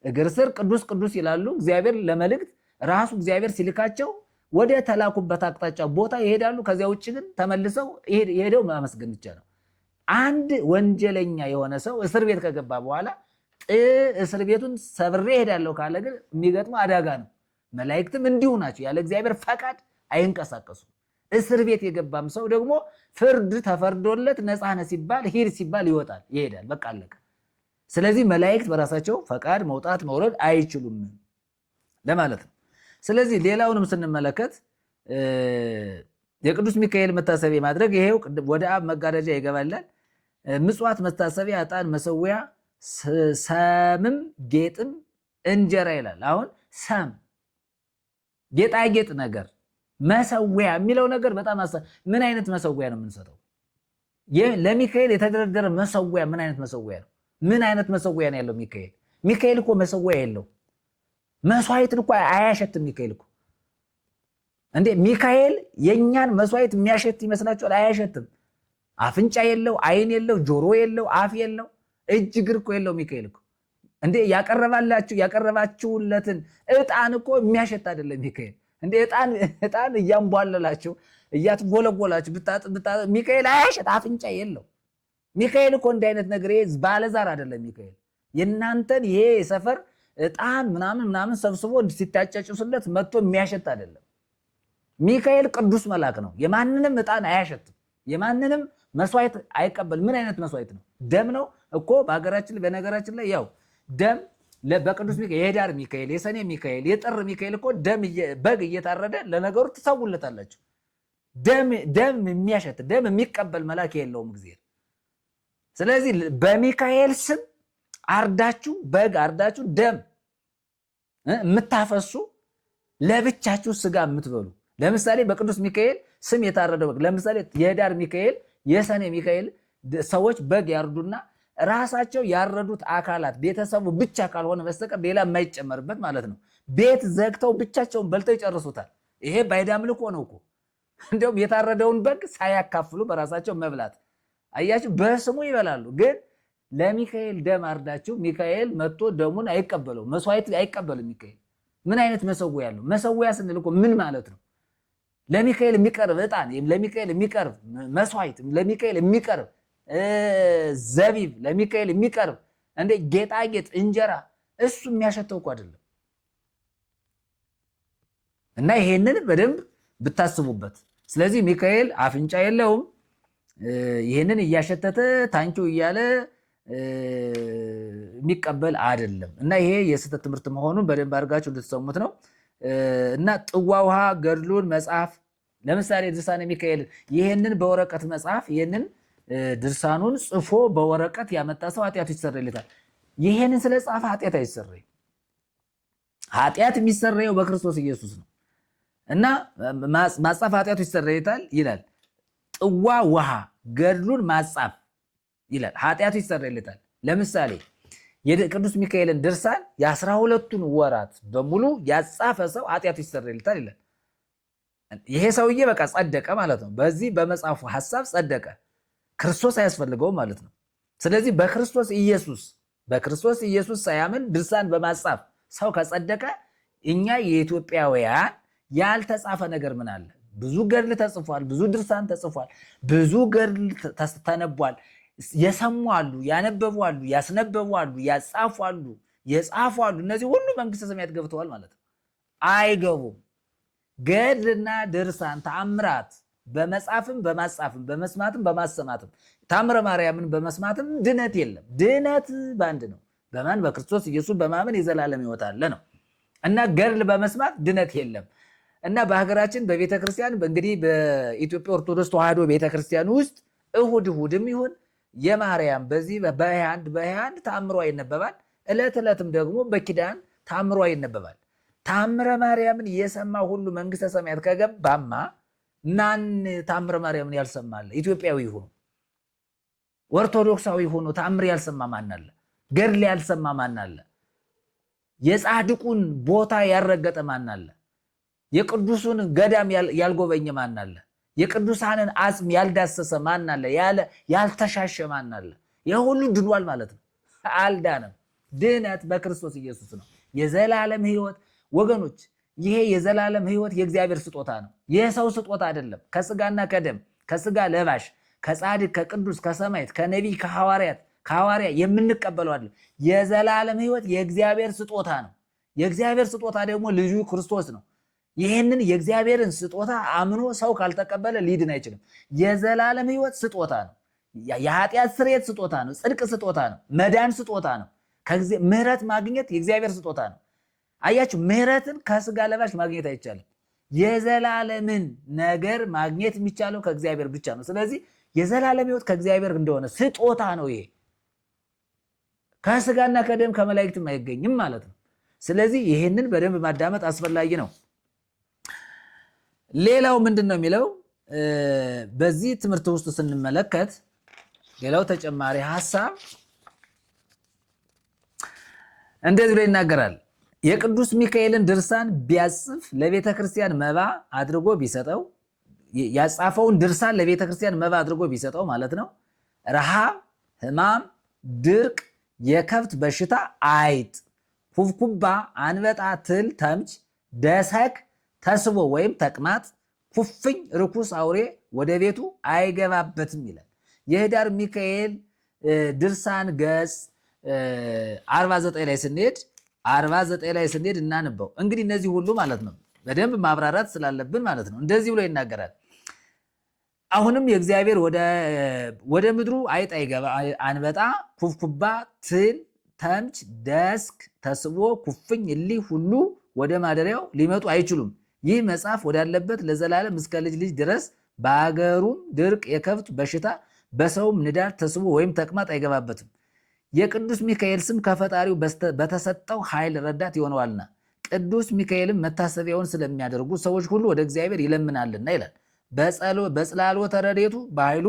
እግር ስር ቅዱስ ቅዱስ ይላሉ። እግዚአብሔር ለመልእክት ራሱ እግዚአብሔር ሲልካቸው ወደ ተላኩበት አቅጣጫ ቦታ ይሄዳሉ። ከዚያ ውጭ ግን ተመልሰው ሄደው ማመስገን ብቻ ነው። አንድ ወንጀለኛ የሆነ ሰው እስር ቤት ከገባ በኋላ እስር ቤቱን ሰብሬ እሄዳለሁ ካለ ግን የሚገጥመው አደጋ ነው። መላእክትም እንዲሁ ናቸው። ያለ እግዚአብሔር ፈቃድ አይንቀሳቀሱም። እስር ቤት የገባም ሰው ደግሞ ፍርድ ተፈርዶለት ነፃ ነህ ሲባል ሂድ ሲባል ይወጣል፣ ይሄዳል። በቃ አለቀ። ስለዚህ መላእክት በራሳቸው ፈቃድ መውጣት መውረድ አይችሉም ለማለት ነው። ስለዚህ ሌላውንም ስንመለከት የቅዱስ ሚካኤል መታሰቢያ ማድረግ ይሄው ወደ አብ መጋረጃ ይገባላል። ምጽዋት፣ መታሰቢያ፣ ዕጣን፣ መሰዊያ፣ ሰምም ጌጥም እንጀራ ይላል። አሁን ሰም ጌጣጌጥ ነገር መሰዊያ የሚለው ነገር በጣም ምን አይነት መሰዊያ ነው የምንሰጠው? ለሚካኤል የተደረደረ መሰዊያ ምን አይነት መሰዊያ ነው? ምን አይነት መሰዊያ ነው ያለው ሚካኤል? ሚካኤል እኮ መሰዊያ የለው። መስዋዕትን እኮ አያሸትም ሚካኤል እኮ። እንዴ ሚካኤል የእኛን መስዋዕት የሚያሸት ይመስላችኋል? አያሸትም። አፍንጫ የለው፣ አይን የለው፣ ጆሮ የለው፣ አፍ የለው፣ እጅ እግር እኮ የለው ሚካኤል እኮ። እንዴ ያቀረባችሁለትን ዕጣን እኮ የሚያሸት አይደለም ሚካኤል። እንዴ ዕጣን እያንቧለላችሁ እያትጎለጎላችሁ ሚካኤል አያሸት፣ አፍንጫ የለው። ሚካኤል እኮ እንዲህ አይነት ነገር ባለዛር አይደለም ሚካኤል። የእናንተን ይሄ ሰፈር ዕጣን ምናምን ምናምን ሰብስቦ ሲታጨጭሱለት መጥቶ የሚያሸት አይደለም። ሚካኤል ቅዱስ መልአክ ነው። የማንንም ዕጣን አያሸትም። የማንንም መስዋዕት አይቀበል። ምን አይነት መስዋዕት ነው? ደም ነው እኮ በሀገራችን። በነገራችን ላይ ያው ደም በቅዱስ ሚካኤል የህዳር ሚካኤል፣ የሰኔ ሚካኤል፣ የጥር ሚካኤል እኮ ደም በግ እየታረደ ለነገሩ ትሰውለታላችሁ። ደም የሚያሸት ደም የሚቀበል መልአክ የለውም እግዚአብሔር። ስለዚህ በሚካኤል ስም አርዳችሁ በግ አርዳችሁ ደም የምታፈሱ ለብቻችሁ ስጋ የምትበሉ፣ ለምሳሌ በቅዱስ ሚካኤል ስም የታረደው በግ፣ ለምሳሌ የህዳር ሚካኤል፣ የሰኔ ሚካኤል ሰዎች በግ ያርዱና ራሳቸው ያረዱት አካላት ቤተሰቡ ብቻ ካልሆነ በስተቀር ሌላ የማይጨመርበት ማለት ነው። ቤት ዘግተው ብቻቸውን በልተው ይጨርሱታል። ይሄ ባዕድ አምልኮ ነው እኮ። እንዲያውም የታረደውን በግ ሳያካፍሉ በራሳቸው መብላት። አያችሁ፣ በስሙ ይበላሉ። ግን ለሚካኤል ደም አርዳችሁ ሚካኤል መጥቶ ደሙን አይቀበለው፣ መስዋዕት አይቀበልም ሚካኤል። ምን አይነት መሰዊያ ነው? መሰዊያ ስንል እኮ ምን ማለት ነው? ለሚካኤል የሚቀርብ ዕጣን፣ ለሚካኤል የሚቀርብ መስዋዕት፣ ለሚካኤል የሚቀርብ ዘቢብ፣ ለሚካኤል የሚቀርብ እንደ ጌጣጌጥ እንጀራ፣ እሱ የሚያሸተው እኮ አይደለም። እና ይሄንን በደንብ ብታስቡበት። ስለዚህ ሚካኤል አፍንጫ የለውም። ይሄንን እያሸተተ thank you እያለ የሚቀበል አይደለም። እና ይሄ የስህተት ትምህርት መሆኑን በደንብ አድርጋችሁ እንድትሰሙት ነው። እና ጥዋ ውሃ ገድሉን መጽሐፍ፣ ለምሳሌ ድርሳነ ሚካኤል ይሄንን በወረቀት መጽሐፍ፣ ይሄንን ድርሳኑን ጽፎ በወረቀት ያመጣ ሰው ኃጢአቱ ይሰረይለታል። ይሄንን ስለጻፈ ኃጢአት አይሰረይም። ኃጢአት የሚሰረየው በክርስቶስ ኢየሱስ ነው። እና ማጻፍ ኃጢአቱ ይሰረይታል ይላል። ጥዋ ውሃ ገድሉን ማጻፍ ይላል፣ ኃጢአቱ ይሰረይለታል። ለምሳሌ የቅዱስ ሚካኤልን ድርሳን የ12ቱን ወራት በሙሉ ያጻፈ ሰው ኃጢአቱ ይሰረይለታል ይላል። ይሄ ሰውዬ በቃ ጸደቀ ማለት ነው። በዚህ በመጽሐፉ ሐሳብ ጸደቀ። ክርስቶስ አያስፈልገውም ማለት ነው። ስለዚህ በክርስቶስ ኢየሱስ ሳያምን ድርሳን በማጻፍ ሰው ከጸደቀ እኛ የኢትዮጵያውያን ያልተጻፈ ነገር ምን አለ? ብዙ ገድል ተጽፏል። ብዙ ድርሳን ተጽፏል። ብዙ ገድል ተነቧል። የሰሙ አሉ፣ ያነበቡ አሉ፣ ያስነበቡ አሉ፣ ያጻፉ አሉ፣ የጻፉ አሉ። እነዚህ ሁሉ መንግስተ ሰማያት ገብተዋል ማለት ነው። አይገቡም። ገድልና ድርሳን ተአምራት በመጻፍም በማጻፍም በመስማትም በማሰማትም ታምረ ማርያምን በመስማትም ድነት የለም። ድነት በአንድ ነው። በማን? በክርስቶስ ኢየሱስ በማመን የዘላለም ሕይወት አለ ነው። እና ገድል በመስማት ድነት የለም። እና በሀገራችን በቤተ ክርስቲያን፣ እንግዲህ በኢትዮጵያ ኦርቶዶክስ ተዋሕዶ ቤተ ክርስቲያን ውስጥ እሁድ እሁድም ይሁን የማርያም በዚህ በ21 በ21 ተአምሯ ይነበባል። ዕለት ዕለትም ደግሞ በኪዳን ተአምሯ ይነበባል። ታምረ ማርያምን የሰማ ሁሉ መንግስተ ሰማያት ከገባማ ማን ታምረ ማርያምን ያልሰማ አለ? ኢትዮጵያዊ ሆኖ፣ ኦርቶዶክሳዊ ሆኖ ታምር ያልሰማ ማን አለ? ገድል ያልሰማ ማን አለ? የጻድቁን ቦታ ያልረገጠ ማን አለ? የቅዱሱን ገዳም ያልጎበኘ ማን አለ? የቅዱሳንን አጽም ያልዳሰሰ ማን አለ? ያልተሻሸ ማን አለ? ይህ ሁሉ ድኗል ማለት ነው። አልዳነም። ድነት በክርስቶስ ኢየሱስ ነው። የዘላለም ሕይወት ወገኖች፣ ይሄ የዘላለም ሕይወት የእግዚአብሔር ስጦታ ነው። የሰው ስጦታ አይደለም። ከስጋና ከደም፣ ከስጋ ለባሽ፣ ከጻድቅ፣ ከቅዱስ፣ ከሰማዕት፣ ከነቢይ፣ ከሐዋርያት፣ ከሐዋርያ የምንቀበለው አይደለም። የዘላለም ሕይወት የእግዚአብሔር ስጦታ ነው። የእግዚአብሔር ስጦታ ደግሞ ልጁ ክርስቶስ ነው። ይህንን የእግዚአብሔርን ስጦታ አምኖ ሰው ካልተቀበለ ሊድን አይችልም። የዘላለም ሕይወት ስጦታ ነው። የኃጢአት ስርየት ስጦታ ነው። ጽድቅ ስጦታ ነው። መዳን ስጦታ ነው። ምሕረት ማግኘት የእግዚአብሔር ስጦታ ነው። አያችሁ፣ ምሕረትን ከስጋ ለባሽ ማግኘት አይቻልም። የዘላለምን ነገር ማግኘት የሚቻለው ከእግዚአብሔር ብቻ ነው። ስለዚህ የዘላለም ሕይወት ከእግዚአብሔር እንደሆነ ስጦታ ነው። ይሄ ከስጋና ከደም ከመላእክትም አይገኝም ማለት ነው። ስለዚህ ይህንን በደንብ ማዳመጥ አስፈላጊ ነው። ሌላው ምንድን ነው የሚለው በዚህ ትምህርት ውስጥ ስንመለከት ሌላው ተጨማሪ ሀሳብ እንደዚህ ብሎ ይናገራል። የቅዱስ ሚካኤልን ድርሳን ቢያጽፍ ለቤተ ክርስቲያን መባ አድርጎ ቢሰጠው፣ ያጻፈውን ድርሳን ለቤተ ክርስቲያን መባ አድርጎ ቢሰጠው ማለት ነው። ረሃብ፣ ሕማም፣ ድርቅ፣ የከብት በሽታ፣ አይጥ፣ ኩብኩባ፣ አንበጣ፣ ትል፣ ተምች፣ ደሰክ፣ ተስቦ ወይም ተቅማጥ፣ ኩፍኝ፣ ርኩስ አውሬ ወደ ቤቱ አይገባበትም ይላል። የህዳር ሚካኤል ድርሳን ገጽ 49 ላይ ስንሄድ 49 ላይ ስንሄድ እናንበው። እንግዲህ እነዚህ ሁሉ ማለት ነው በደንብ ማብራራት ስላለብን ማለት ነው። እንደዚህ ብሎ ይናገራል። አሁንም የእግዚአብሔር ወደ ምድሩ አይጥ አይገባ፣ አንበጣ፣ ኩብኩባ፣ ትል፣ ተምች፣ ደስክ፣ ተስቦ፣ ኩፍኝ እሊህ ሁሉ ወደ ማደሪያው ሊመጡ አይችሉም። ይህ መጽሐፍ ወዳለበት ለዘላለም እስከ ልጅ ልጅ ድረስ በአገሩም ድርቅ፣ የከብት በሽታ፣ በሰውም ንዳድ፣ ተስቦ ወይም ተቅማጥ አይገባበትም። የቅዱስ ሚካኤል ስም ከፈጣሪው በተሰጠው ኃይል ረዳት ይሆነዋልና ቅዱስ ሚካኤልም መታሰቢያውን ስለሚያደርጉ ሰዎች ሁሉ ወደ እግዚአብሔር ይለምናልና ይላል። በጽላሎተ ረድኤቱ በኃይሉ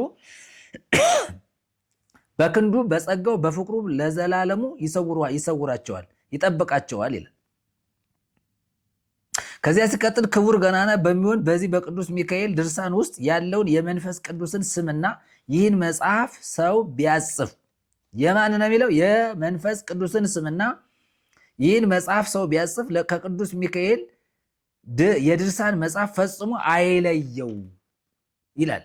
በክንዱ በጸጋው በፍቅሩ ለዘላለሙ ይሰውራቸዋል፣ ይጠብቃቸዋል ይላል። ከዚያ ሲቀጥል ክቡር ገናና በሚሆን በዚህ በቅዱስ ሚካኤል ድርሳን ውስጥ ያለውን የመንፈስ ቅዱስን ስምና ይህን መጽሐፍ ሰው ቢያጽፍ የማን ነው የሚለው? የመንፈስ ቅዱስን ስምና ይህን መጽሐፍ ሰው ቢያጽፍ ከቅዱስ ሚካኤል የድርሳን መጽሐፍ ፈጽሞ አይለየው ይላል።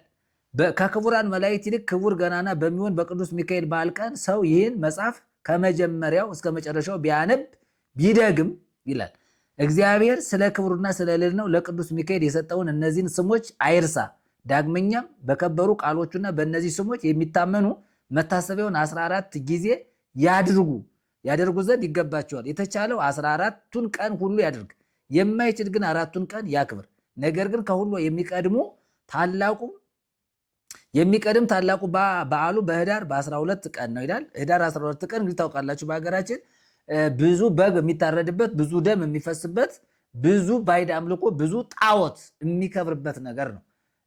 ከክቡራን መላእክት ይልቅ ክቡር ገናና በሚሆን በቅዱስ ሚካኤል በዓል ቀን ሰው ይህን መጽሐፍ ከመጀመሪያው እስከ መጨረሻው ቢያነብ ቢደግም ይላል። እግዚአብሔር ስለ ክብሩና ስለ ልዕልናው ለቅዱስ ሚካኤል የሰጠውን እነዚህን ስሞች አይርሳ። ዳግመኛም በከበሩ ቃሎቹና በእነዚህ ስሞች የሚታመኑ መታሰቢያውን 14 ጊዜ ያደርጉ ዘንድ ይገባቸዋል። የተቻለው 14ቱን ቀን ሁሉ ያድርግ፣ የማይችል ግን 4ቱን ቀን ያክብር። ነገር ግን ከሁሉ የሚቀድም ታላቁ በዓሉ በህዳር በ12 ቀን ነው ይላል። ህዳር 12 ቀን እንግዲህ ታውቃላችሁ በሀገራችን ብዙ በግ የሚታረድበት፣ ብዙ ደም የሚፈስበት፣ ብዙ ባዕድ አምልኮ፣ ብዙ ጣዖት የሚከብርበት ነገር ነው።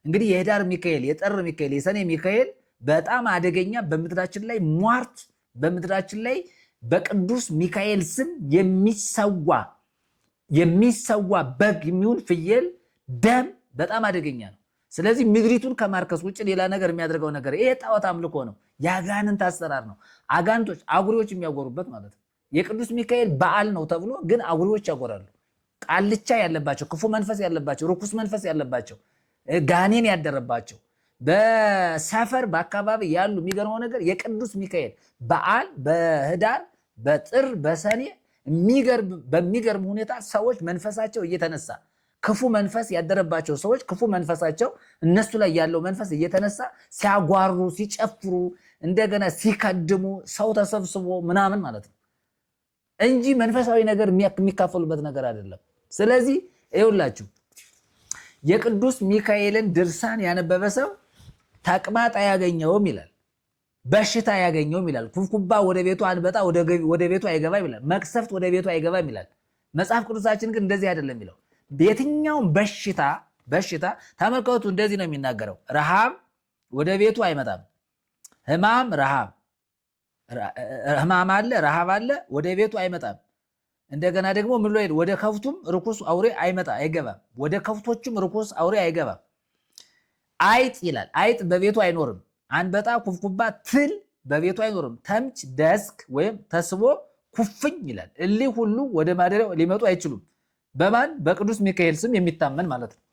እንግዲህ የህዳር ሚካኤል፣ የጥር ሚካኤል፣ የሰኔ ሚካኤል በጣም አደገኛ በምድራችን ላይ ሟርት፣ በምድራችን ላይ በቅዱስ ሚካኤል ስም የሚሰዋ በግ የሚሆን ፍየል ደም በጣም አደገኛ ነው። ስለዚህ ምድሪቱን ከማርከስ ውጭ ሌላ ነገር የሚያደርገው ነገር ይሄ ጣዖት አምልኮ ነው። የአጋንንት አሰራር ነው። አጋንንቶች አጉሪዎች የሚያጎሩበት ማለት ነው። የቅዱስ ሚካኤል በዓል ነው ተብሎ ግን አጉሪዎች ያጎራሉ። ቃልቻ ያለባቸው፣ ክፉ መንፈስ ያለባቸው፣ ርኩስ መንፈስ ያለባቸው፣ ጋኔን ያደረባቸው በሰፈር በአካባቢ ያሉ የሚገርመው ነገር የቅዱስ ሚካኤል በዓል በህዳር በጥር በሰኔ በሚገርም ሁኔታ ሰዎች መንፈሳቸው እየተነሳ ክፉ መንፈስ ያደረባቸው ሰዎች ክፉ መንፈሳቸው እነሱ ላይ ያለው መንፈስ እየተነሳ ሲያጓሩ፣ ሲጨፍሩ፣ እንደገና ሲከድሙ ሰው ተሰብስቦ ምናምን ማለት ነው እንጂ መንፈሳዊ ነገር የሚካፈሉበት ነገር አይደለም። ስለዚህ ይኸውላችሁ የቅዱስ ሚካኤልን ድርሳን ያነበበ ሰው ተቅማጥ አያገኘውም ይላል። በሽታ አያገኘውም ይላል። ኩብኩባ ወደ ቤቱ አንበጣ ወደ ቤቱ አይገባም ይላል። መቅሰፍት ወደ ቤቱ አይገባም ይላል። መጽሐፍ ቅዱሳችን ግን እንደዚህ አይደለም የሚለው። የትኛውም በሽታ ተመልከቱ፣ እንደዚህ ነው የሚናገረው። ረሃብ ወደ ቤቱ አይመጣም። ህማም ረሃብ ህማም አለ፣ ረሃብ አለ፣ ወደ ቤቱ አይመጣም። እንደገና ደግሞ ምን ብሎ ወደ ከብቱም ርኩስ አውሬ አይመጣ አይገባም። ወደ ከብቶቹም ርኩስ አውሬ አይገባም። አይጥ ይላል። አይጥ በቤቱ አይኖርም። አንበጣ፣ ኩብኩባ፣ ትል በቤቱ አይኖርም። ተምች፣ ደስክ ወይም ተስቦ ኩፍኝ ይላል። እሊህ ሁሉ ወደ ማደሪያው ሊመጡ አይችሉም። በማን? በቅዱስ ሚካኤል ስም የሚታመን ማለት ነው።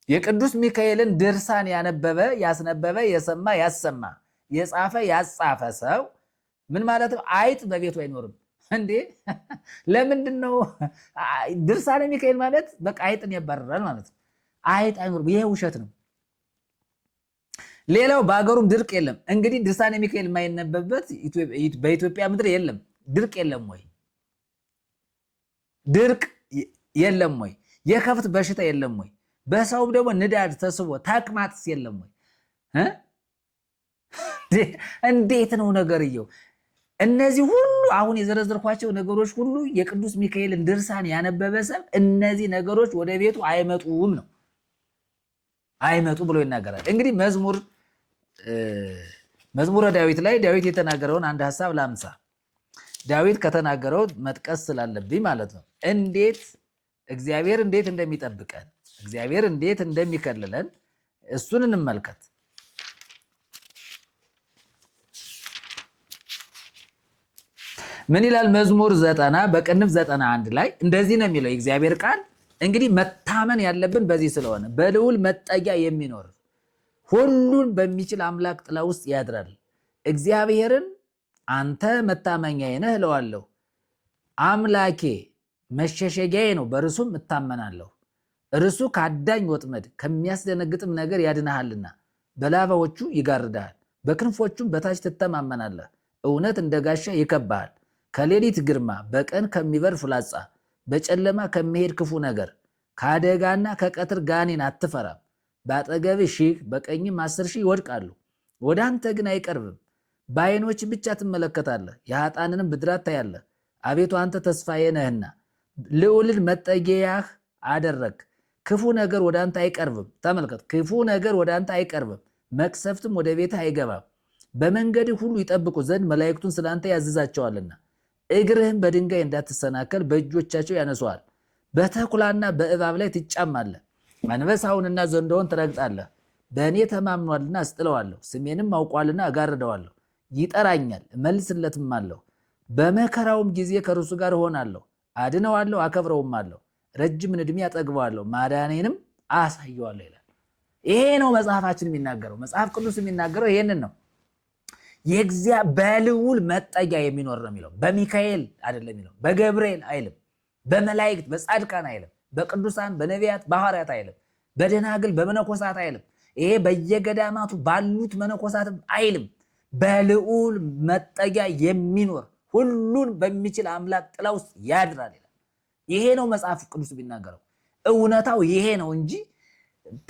የቅዱስ ሚካኤልን ድርሳን ያነበበ ያስነበበ፣ የሰማ ያሰማ፣ የጻፈ ያጻፈ ሰው ምን ማለት ነው? አይጥ በቤቱ አይኖርም። እንዴ ለምንድን ነው? ድርሳነ ሚካኤል ማለት በቃ አይጥን ያባርራል ማለት ነው። አይጥ አይኖርም። ይሄ ውሸት ነው። ሌላው በሀገሩም ድርቅ የለም። እንግዲህ ድርሳነ ሚካኤል የማይነበብበት በኢትዮጵያ ምድር የለም። ድርቅ የለም ወይ? ድርቅ የለም ወይ? የከብት በሽታ የለም ወይ? በሰውም ደግሞ ንዳድ ተስቦ ተቅማጥስ የለም ወይ? እንዴት ነው ነገርየው? እነዚህ ሁሉ አሁን የዘረዘርኳቸው ነገሮች ሁሉ የቅዱስ ሚካኤልን ድርሳን ያነበበ ሰው እነዚህ ነገሮች ወደ ቤቱ አይመጡም ነው አይመጡ ብሎ ይናገራል። እንግዲህ መዝሙረ ዳዊት ላይ ዳዊት የተናገረውን አንድ ሐሳብ ላምሳ። ዳዊት ከተናገረው መጥቀስ ስላለብኝ ማለት ነው። እንዴት እግዚአብሔር እንዴት እንደሚጠብቀን፣ እግዚአብሔር እንዴት እንደሚከልለን እሱን እንመልከት። ምን ይላል? መዝሙር 90 በቅንፍ 91 ላይ እንደዚህ ነው የሚለው የእግዚአብሔር ቃል። እንግዲህ መታመን ያለብን በዚህ ስለሆነ በልዑል መጠጊያ የሚኖር ሁሉን በሚችል አምላክ ጥላ ውስጥ ያድራል። እግዚአብሔርን አንተ መታመኛዬ ነህ እለዋለሁ። አምላኬ መሸሸጊያዬ ነው፣ በእርሱም እታመናለሁ። እርሱ ከአዳኝ ወጥመድ ከሚያስደነግጥም ነገር ያድንሃልና። በላባዎቹ ይጋርድሃል፣ በክንፎቹም በታች ትተማመናለህ። እውነት እንደ ጋሻ ይከብሃል። ከሌሊት ግርማ፣ በቀን ከሚበር ፍላጻ፣ በጨለማ ከሚሄድ ክፉ ነገር፣ ከአደጋና ከቀትር ጋኔን አትፈራም። በአጠገብህ 1000 በቀኝም 10,000 ይወድቃሉ፣ ወደ አንተ ግን አይቀርብም። በዓይኖች ብቻ ትመለከታለህ፣ የኃጥአንንም ብድራት ታያለህ። አቤቱ አንተ ተስፋዬ ነህና ልዑልን መጠጊያህ አደረግህ። ክፉ ነገር ወደ አንተ አይቀርብም። ተመልከት፣ ክፉ ነገር ወደ አንተ አይቀርብም፣ መቅሰፍትም ወደ ቤትህ አይገባም። በመንገድህ ሁሉ ይጠብቁ ዘንድ መላእክቱን ስለ አንተ ያዝዛቸዋልና፣ እግርህም በድንጋይ እንዳትሰናከል በእጆቻቸው ያነሱሃል። በተኩላና በእባብ ላይ ትጫማለህ፣ አንበሳውንና ዘንዶውን ትረግጣለህ። በእኔ ተማምኗልና አስጥለዋለሁ፣ ስሜንም አውቋልና እጋርደዋለሁ። ይጠራኛል እመልስለትም አለሁ። በመከራውም ጊዜ ከእርሱ ጋር እሆናለሁ፣ አድነዋለሁ፣ አከብረውም አለሁ። ረጅምን ዕድሜ አጠግበዋለሁ፣ ማዳኔንም አሳየዋለሁ ይላል። ይሄ ነው መጽሐፋችን የሚናገረው። መጽሐፍ ቅዱስ የሚናገረው ይሄንን ነው። በልዑል መጠጊያ የሚኖር ነው የሚለው። በሚካኤል አይደለም የሚለው፣ በገብርኤል አይልም፣ በመላእክት በጻድቃን አይልም፣ በቅዱሳን በነቢያት በሐዋርያት አይልም፣ በደናግል በመነኮሳት አይልም። ይሄ በየገዳማቱ ባሉት መነኮሳትም አይልም። በልዑል መጠጊያ የሚኖር ሁሉን በሚችል አምላክ ጥላ ውስጥ ያድራል ይላል። ይሄ ነው መጽሐፍ ቅዱስ የሚናገረው። እውነታው ይሄ ነው እንጂ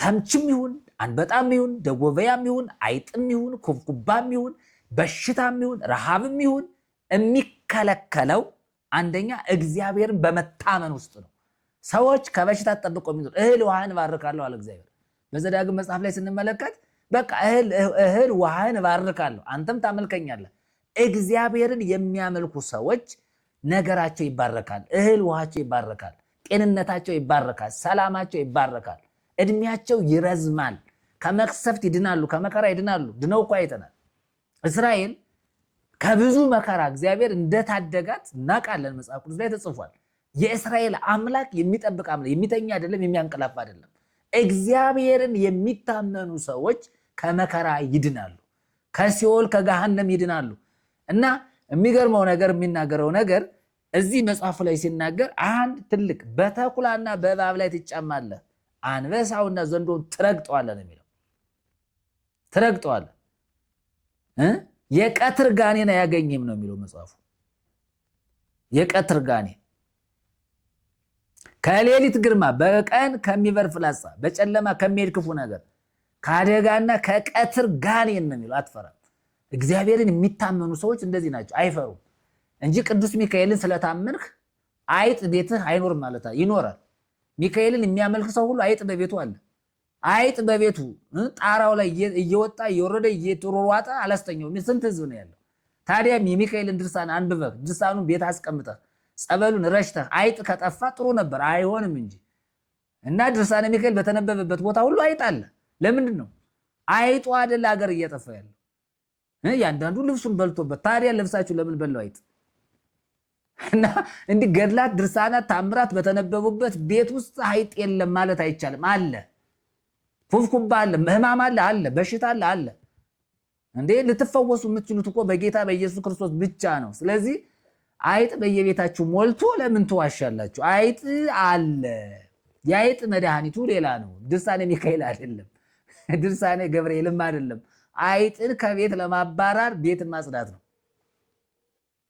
ተምችም ይሁን አንበጣም ይሁን ደጎበያም ይሁን አይጥም ይሁን ኩብኩባም ይሁን በሽታም ይሁን ረሃብም ይሁን የሚከለከለው አንደኛ እግዚአብሔርን በመታመን ውስጥ ነው። ሰዎች ከበሽታ ተጠብቀው የሚኖር እህል ውሃህን እባርካለሁ አለ እግዚአብሔር። በዘዳግም መጽሐፍ ላይ ስንመለከት በቃ እህል ውሃህን እባርካለሁ አንተም ታመልከኛለህ። እግዚአብሔርን የሚያመልኩ ሰዎች ነገራቸው ይባረካል፣ እህል ውሃቸው ይባረካል፣ ጤንነታቸው ይባረካል፣ ሰላማቸው ይባረካል፣ እድሜያቸው ይረዝማል፣ ከመቅሰፍት ይድናሉ፣ ከመከራ ይድናሉ። ድነው እኮ አይተናል። እስራኤል ከብዙ መከራ እግዚአብሔር እንደታደጋት እናውቃለን። መጽሐፍ ቅዱስ ላይ ተጽፏል። የእስራኤል አምላክ የሚጠብቅ አምላክ የሚተኛ አይደለም፣ የሚያንቀላፋ አይደለም። እግዚአብሔርን የሚታመኑ ሰዎች ከመከራ ይድናሉ፣ ከሲኦል ከገሃነም ይድናሉ። እና የሚገርመው ነገር የሚናገረው ነገር እዚህ መጽሐፉ ላይ ሲናገር አንድ ትልቅ በተኩላና በእባብ ላይ ትጫማለህ፣ አንበሳውና ዘንዶውን ትረግጠዋለህ ነው የሚለው። ትረግጠዋለህ፣ የቀትር ጋኔን አያገኝም ነው የሚለው መጽሐፉ። የቀትር ጋኔን ከሌሊት ግርማ፣ በቀን ከሚበር ፍላጻ፣ በጨለማ ከሚሄድ ክፉ ነገር፣ ከአደጋና ከቀትር ጋኔን ነው የሚለው። አትፈራም። እግዚአብሔርን የሚታመኑ ሰዎች እንደዚህ ናቸው፣ አይፈሩም እንጂ ቅዱስ ሚካኤልን ስለታመንህ አይጥ ቤትህ አይኖርም ማለት ይኖራል። ሚካኤልን የሚያመልክ ሰው ሁሉ አይጥ በቤቱ አለ። አይጥ በቤቱ ጣራው ላይ እየወጣ እየወረደ እየተሯሯጠ አላስተኛውም። ስንት ህዝብ ነው ያለው? ታዲያም የሚካኤልን ድርሳን አንብበህ ድርሳኑን ቤት አስቀምጠህ ጸበሉን ረሽተህ አይጥ ከጠፋ ጥሩ ነበር። አይሆንም እንጂ እና ድርሳነ ሚካኤል በተነበበበት ቦታ ሁሉ አይጥ አለ። ለምንድን ነው አይጡ አይደል ሀገር እየጠፋ ያለው? ያንዳንዱ ልብሱን በልቶበት። ታዲያ ልብሳችሁ ለምን በላው አይጥ? እና እንዲህ ገድላት፣ ድርሳናት፣ ታምራት በተነበቡበት ቤት ውስጥ አይጥ የለም ማለት አይቻልም። አለ፣ ኩብኩባ አለ፣ ህማም አለ አለ፣ በሽታ አለ አለ። እንዴ ልትፈወሱ የምትችሉት እኮ በጌታ በኢየሱስ ክርስቶስ ብቻ ነው። ስለዚህ አይጥ በየቤታችሁ ሞልቶ ለምን ትዋሻላችሁ? አይጥ አለ። የአይጥ መድኃኒቱ ሌላ ነው። ድርሳነ ሚካኤል አይደለም፣ ድርሳነ ገብርኤልም አይደለም። አይጥን ከቤት ለማባረር ቤትን ማጽዳት ነው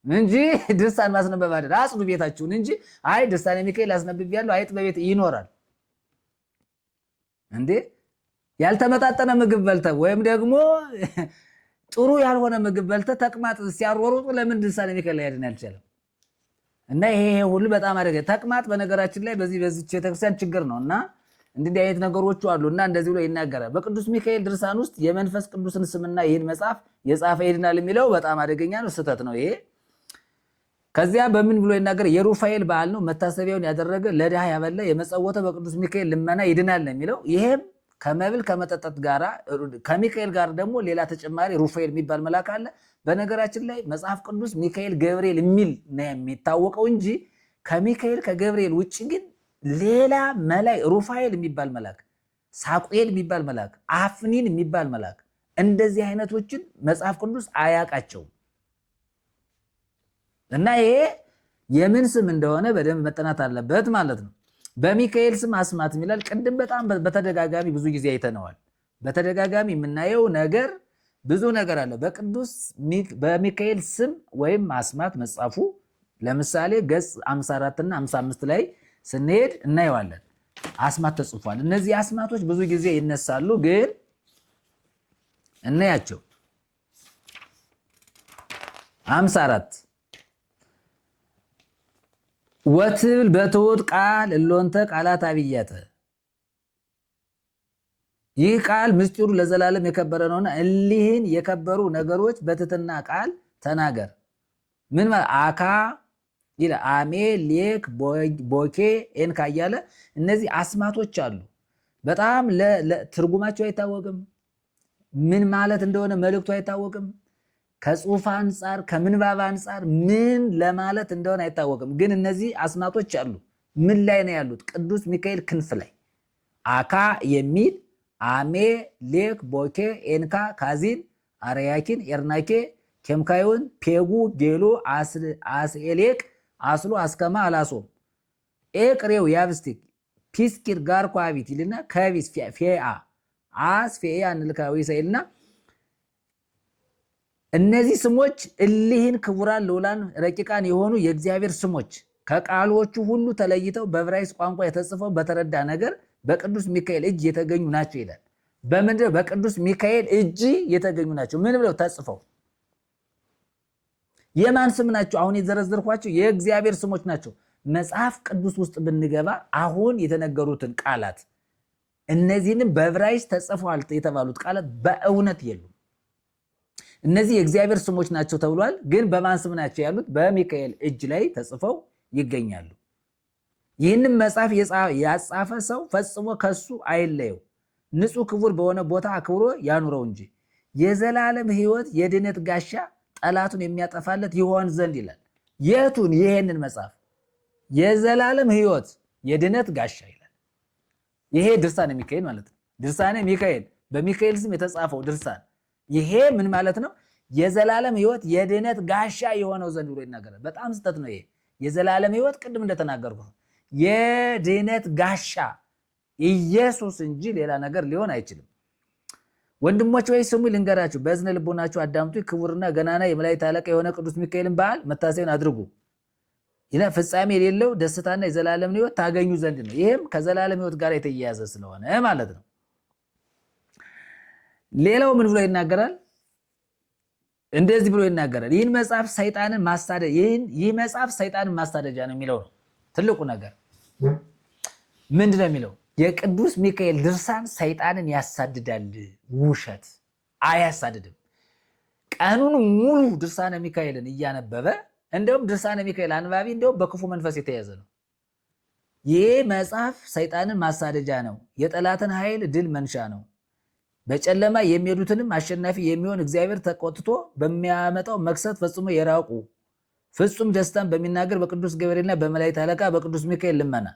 እንጂ ድርሳን ማስነበብ አይደለም። አጽዱ ቤታችሁን እንጂ አይ ድርሳነ ሚካኤል አስነብቤያለሁ አይጥ በቤት ይኖራል እንዴ? ያልተመጣጠነ ምግብ በልተህ ወይም ደግሞ ጥሩ ያልሆነ ምግብ በልተህ ተቅማጥ ሲያሮሩጡ ለምን ድርሳነ ሚካኤል ሊያድን አልቻለም? እና ይሄ ሁሉ በጣም አደገ። ተቅማጥ በነገራችን ላይ በዚች ቤተክርስቲያን ችግር ነው እና እንዲህ አይነት ነገሮቹ አሉ እና እንደዚህ ብሎ ይናገራል። በቅዱስ ሚካኤል ድርሳን ውስጥ የመንፈስ ቅዱስን ስምና ይህን መጽሐፍ የጻፈ ይድናል የሚለው በጣም አደገኛ ነው፣ ስህተት ነው ይሄ። ከዚያ በምን ብሎ ይናገር? የሩፋኤል በዓል ነው። መታሰቢያውን ያደረገ ለድሃ ያበላ የመጸወተ በቅዱስ ሚካኤል ልመና ይድናል ነው የሚለው። ይሄም ከመብል ከመጠጠት ጋር ከሚካኤል ጋር ደግሞ ሌላ ተጨማሪ ሩፋኤል የሚባል መልአክ አለ። በነገራችን ላይ መጽሐፍ ቅዱስ ሚካኤል ገብርኤል የሚል ነው የሚታወቀው እንጂ ከሚካኤል ከገብርኤል ውጭ ግን ሌላ መላይ ሩፋኤል የሚባል መልአክ፣ ሳቁኤል የሚባል መልአክ፣ አፍኒን የሚባል መልአክ እንደዚህ አይነቶችን መጽሐፍ ቅዱስ አያውቃቸውም። እና ይሄ የምን ስም እንደሆነ በደንብ መጠናት አለበት ማለት ነው። በሚካኤል ስም አስማት ይላል። ቅድም በጣም በተደጋጋሚ ብዙ ጊዜ አይተነዋል። በተደጋጋሚ የምናየው ነገር ብዙ ነገር አለ። በቅዱስ በሚካኤል ስም ወይም አስማት መጻፉ ለምሳሌ ገጽ 54 እና 55 ላይ ስንሄድ እናየዋለን። አስማት ተጽፏል። እነዚህ አስማቶች ብዙ ጊዜ ይነሳሉ፣ ግን እናያቸው። 54 ወትብል በትውት ቃል እሎንተ ቃላት አብያተ ይህ ቃል ምስጢሩ ለዘላለም የከበረ ነውና እሊህን የከበሩ ነገሮች በትትና ቃል ተናገር። ምን ማለት አካ ይላል። አሜ ሌክ ቦኬ ኤንካ እያለ እነዚህ አስማቶች አሉ። በጣም ትርጉማቸው አይታወቅም። ምን ማለት እንደሆነ መልእክቱ አይታወቅም። ከጽሁፍ አንጻር ከምንባብ አንጻር ምን ለማለት እንደሆነ አይታወቅም። ግን እነዚህ አስማቶች አሉ። ምን ላይ ነው ያሉት? ቅዱስ ሚካኤል ክንፍ ላይ አካ የሚል አሜ ሌክ ቦኬ ኤንካ ካዚን አረያኪን ኤርናኬ ኬምካዮን ፔጉ ጌሎ አስኤሌቅ አስሎ አስከማ አላሶም ኤቅሬው ያብስቲክ ፒስኪር ጋር ኳቢት ይልና ከቢስ ፌአ አስ ፌአ እንልካዊ ሰይልና እነዚህ ስሞች እሊህን ክቡራን ልዑላን ረቂቃን የሆኑ የእግዚአብሔር ስሞች ከቃሎቹ ሁሉ ተለይተው በዕብራይስጥ ቋንቋ የተጽፈው በተረዳ ነገር በቅዱስ ሚካኤል እጅ የተገኙ ናቸው ይላል። በምንድነው? በቅዱስ ሚካኤል እጅ የተገኙ ናቸው። ምን ብለው ተጽፈው? የማን ስም ናቸው? አሁን የዘረዘርኳቸው የእግዚአብሔር ስሞች ናቸው። መጽሐፍ ቅዱስ ውስጥ ብንገባ አሁን የተነገሩትን ቃላት እነዚህንም በዕብራይስጥ ተጽፈዋል የተባሉት ቃላት በእውነት የሉም። እነዚህ የእግዚአብሔር ስሞች ናቸው ተብሏል። ግን በማን ስም ናቸው ያሉት? በሚካኤል እጅ ላይ ተጽፈው ይገኛሉ። ይህንም መጽሐፍ ያጻፈ ሰው ፈጽሞ ከሱ አይለየው፣ ንጹሕ ክቡር በሆነ ቦታ አክብሮ ያኑረው እንጂ የዘላለም ሕይወት የድነት ጋሻ ጠላቱን የሚያጠፋለት ይሆን ዘንድ ይላል። የቱን? ይሄንን መጽሐፍ የዘላለም ሕይወት የድነት ጋሻ ይላል። ይሄ ድርሳነ ሚካኤል ማለት ነው። ድርሳነ ሚካኤል በሚካኤል ስም የተጻፈው ድርሳን ይሄ ምን ማለት ነው? የዘላለም ሕይወት የድነት ጋሻ የሆነው ዘንድ ብሎ ይናገራል። በጣም ስህተት ነው ይሄ። የዘላለም ሕይወት ቅድም እንደተናገርኩት የድነት ጋሻ ኢየሱስ እንጂ ሌላ ነገር ሊሆን አይችልም። ወንድሞች ወይ ስሙ ልንገራችሁ፣ በእዝነ ልቦናችሁ አዳምጡ። ክቡርና ገናና የመላእክት አለቃ የሆነ ቅዱስ ሚካኤልን በዓል መታሰቢያን አድርጉ። ይላ ፍጻሜ የሌለው ደስታና የዘላለም ሕይወት ታገኙ ዘንድ ነው። ይህም ከዘላለም ሕይወት ጋር የተያያዘ ስለሆነ ማለት ነው። ሌላው ምን ብሎ ይናገራል? እንደዚህ ብሎ ይናገራል። ይህን መጽሐፍ ሰይጣንን ማሳደጃ ይህ መጽሐፍ ሰይጣንን ማሳደጃ ነው የሚለው ነው። ትልቁ ነገር ምንድን ነው የሚለው? የቅዱስ ሚካኤል ድርሳን ሰይጣንን ያሳድዳል። ውሸት፣ አያሳድድም። ቀኑን ሙሉ ድርሳነ ሚካኤልን እያነበበ እንደውም ድርሳነ ሚካኤል አንባቢ እንደውም በክፉ መንፈስ የተያዘ ነው። ይህ መጽሐፍ ሰይጣንን ማሳደጃ ነው፣ የጠላትን ኃይል ድል መንሻ ነው። በጨለማ የሚሄዱትንም አሸናፊ የሚሆን እግዚአብሔር ተቆጥቶ በሚያመጣው መቅሰፍት ፈጽሞ የራቁ ፍጹም ደስታን በሚናገር በቅዱስ ገብርኤልና በመላእክት አለቃ በቅዱስ ሚካኤል ልመና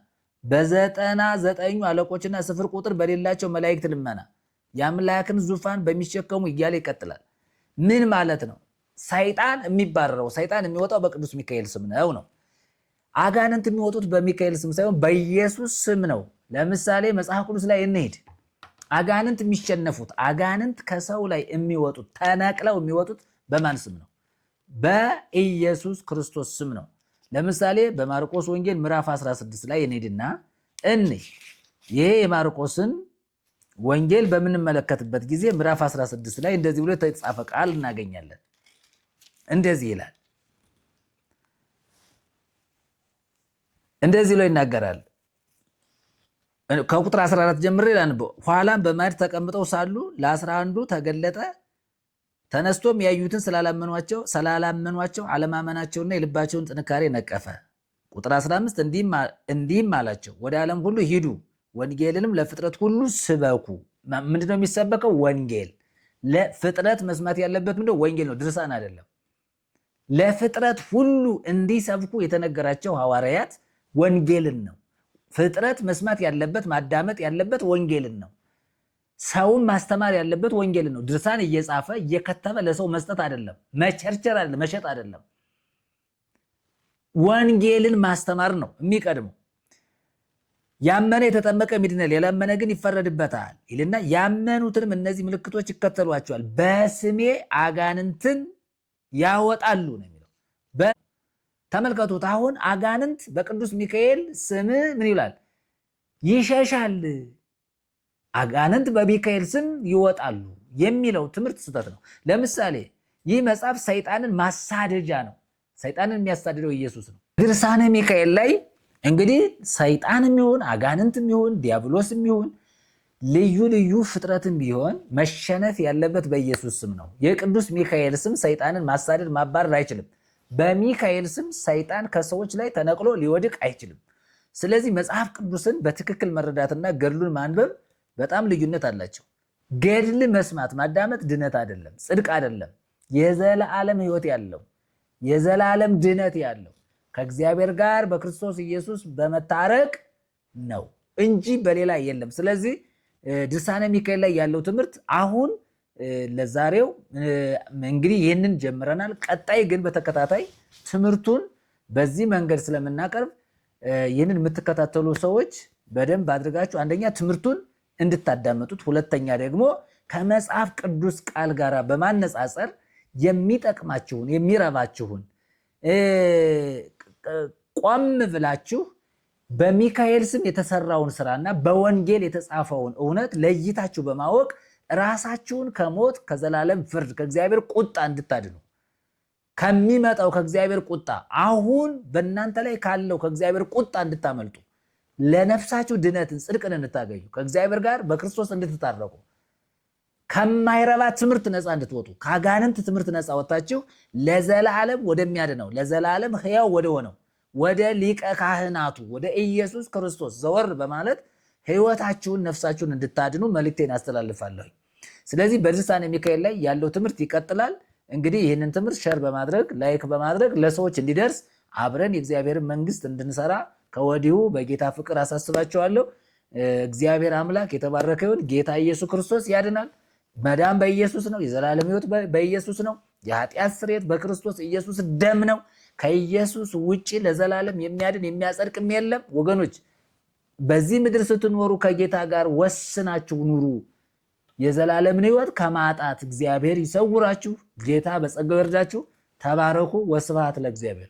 በ99ኙ አለቆችና ስፍር ቁጥር በሌላቸው መላእክት ልመና የአምላክን ዙፋን በሚሸከሙ እያለ ይቀጥላል። ምን ማለት ነው? ሰይጣን የሚባረረው ሰይጣን የሚወጣው በቅዱስ ሚካኤል ስም ነው ነው። አጋንንት የሚወጡት በሚካኤል ስም ሳይሆን በኢየሱስ ስም ነው። ለምሳሌ መጽሐፍ ቅዱስ ላይ እንሂድ። አጋንንት የሚሸነፉት አጋንንት ከሰው ላይ የሚወጡት ተነቅለው የሚወጡት በማን ስም ነው? በኢየሱስ ክርስቶስ ስም ነው። ለምሳሌ በማርቆስ ወንጌል ምዕራፍ 16 ላይ እንሂድና እንይ። ይሄ የማርቆስን ወንጌል በምንመለከትበት ጊዜ ምዕራፍ 16 ላይ እንደዚህ ብሎ የተጻፈ ቃል እናገኛለን። እንደዚህ ይላል፣ እንደዚህ ብሎ ይናገራል። ከቁጥር 14 ጀምሬ ላንብበው። ኋላም በማዕድ ተቀምጠው ሳሉ ለ11ዱ ተገለጠ። ተነስቶም ያዩትን ስላላመኗቸው አለማመናቸውና የልባቸውን ጥንካሬ ነቀፈ። ቁጥር 15 እንዲህም አላቸው፣ ወደ ዓለም ሁሉ ሂዱ፣ ወንጌልንም ለፍጥረት ሁሉ ስበኩ። ምንድነው የሚሰበከው? ወንጌል። ለፍጥረት መስማት ያለበት ምንድነው? ወንጌል ነው፣ ድርሳን አይደለም። ለፍጥረት ሁሉ እንዲሰብኩ የተነገራቸው ሐዋርያት ወንጌልን ነው። ፍጥረት መስማት ያለበት ማዳመጥ ያለበት ወንጌልን ነው። ሰውን ማስተማር ያለበት ወንጌልን ነው። ድርሳን እየጻፈ እየከተበ ለሰው መስጠት አይደለም፣ መቸርቸር አይደለም፣ መሸጥ አይደለም። ወንጌልን ማስተማር ነው የሚቀድመው። ያመነ የተጠመቀ ይድናል፣ ያላመነ ግን ይፈረድበታል ይልና ያመኑትንም እነዚህ ምልክቶች ይከተሏቸዋል፣ በስሜ አጋንንትን ያወጣሉ ነው የሚለው። ተመልከቱት። አሁን አጋንንት በቅዱስ ሚካኤል ስም ምን ይላል? ይሸሻል። አጋንንት በሚካኤል ስም ይወጣሉ የሚለው ትምህርት ስህተት ነው። ለምሳሌ ይህ መጽሐፍ ሰይጣንን ማሳደጃ ነው። ሰይጣንን የሚያሳድደው ኢየሱስ ነው። ድርሳነ ሚካኤል ላይ እንግዲህ ሰይጣንም ይሁን አጋንንትም ይሁን ዲያብሎስም ይሁን ልዩ ልዩ ፍጥረትም ቢሆን መሸነፍ ያለበት በኢየሱስ ስም ነው። የቅዱስ ሚካኤል ስም ሰይጣንን ማሳደድ ማባረር አይችልም። በሚካኤል ስም ሰይጣን ከሰዎች ላይ ተነቅሎ ሊወድቅ አይችልም። ስለዚህ መጽሐፍ ቅዱስን በትክክል መረዳትና ገድሉን ማንበብ በጣም ልዩነት አላቸው። ገድል መስማት ማዳመጥ ድነት አይደለም፣ ጽድቅ አይደለም። የዘላለም ሕይወት ያለው የዘላለም ድነት ያለው ከእግዚአብሔር ጋር በክርስቶስ ኢየሱስ በመታረቅ ነው እንጂ በሌላ የለም። ስለዚህ ድርሳነ ሚካኤል ላይ ያለው ትምህርት አሁን ለዛሬው እንግዲህ ይህንን ጀምረናል። ቀጣይ ግን በተከታታይ ትምህርቱን በዚህ መንገድ ስለምናቀርብ ይህንን የምትከታተሉ ሰዎች በደንብ አድርጋችሁ አንደኛ ትምህርቱን እንድታዳምጡት፣ ሁለተኛ ደግሞ ከመጽሐፍ ቅዱስ ቃል ጋር በማነጻጸር የሚጠቅማችሁን የሚረባችሁን ቆም ብላችሁ በሚካኤል ስም የተሰራውን ስራና በወንጌል የተጻፈውን እውነት ለይታችሁ በማወቅ ራሳችሁን ከሞት ከዘላለም ፍርድ ከእግዚአብሔር ቁጣ እንድታድኑ ከሚመጣው ከእግዚአብሔር ቁጣ አሁን በእናንተ ላይ ካለው ከእግዚአብሔር ቁጣ እንድታመልጡ ለነፍሳችሁ ድነትን ጽድቅን እንድታገኙ ከእግዚአብሔር ጋር በክርስቶስ እንድትታረቁ ከማይረባ ትምህርት ነፃ እንድትወጡ ከአጋንንት ትምህርት ነፃ ወጥታችሁ ለዘላለም ወደሚያድነው ለዘላለም ሕያው ወደ ሆነው ወደ ሊቀ ካህናቱ ወደ ኢየሱስ ክርስቶስ ዘወር በማለት ሕይወታችሁን ነፍሳችሁን እንድታድኑ መልእክቴን አስተላልፋለሁ። ስለዚህ በድርሳነ ሚካኤል ላይ ያለው ትምህርት ይቀጥላል። እንግዲህ ይህንን ትምህርት share በማድረግ like በማድረግ ለሰዎች እንዲደርስ አብረን የእግዚአብሔርን መንግስት እንድንሰራ ከወዲሁ በጌታ ፍቅር አሳስባችኋለሁ። እግዚአብሔር አምላክ የተባረከ ይሁን። ጌታ ኢየሱስ ክርስቶስ ያድናል። መዳን በኢየሱስ ነው። የዘላለም ሕይወት በኢየሱስ ነው። የኃጢአት ስርየት በክርስቶስ ኢየሱስ ደም ነው። ከኢየሱስ ውጪ ለዘላለም የሚያድን የሚያጸድቅም የለም። ወገኖች፣ በዚህ ምድር ስትኖሩ ከጌታ ጋር ወስናችሁ ኑሩ። የዘላለምን ሕይወት ከማጣት እግዚአብሔር ይሰውራችሁ። ጌታ በጸጋው ይርዳችሁ። ተባረኩ። ወስብሐት ለእግዚአብሔር።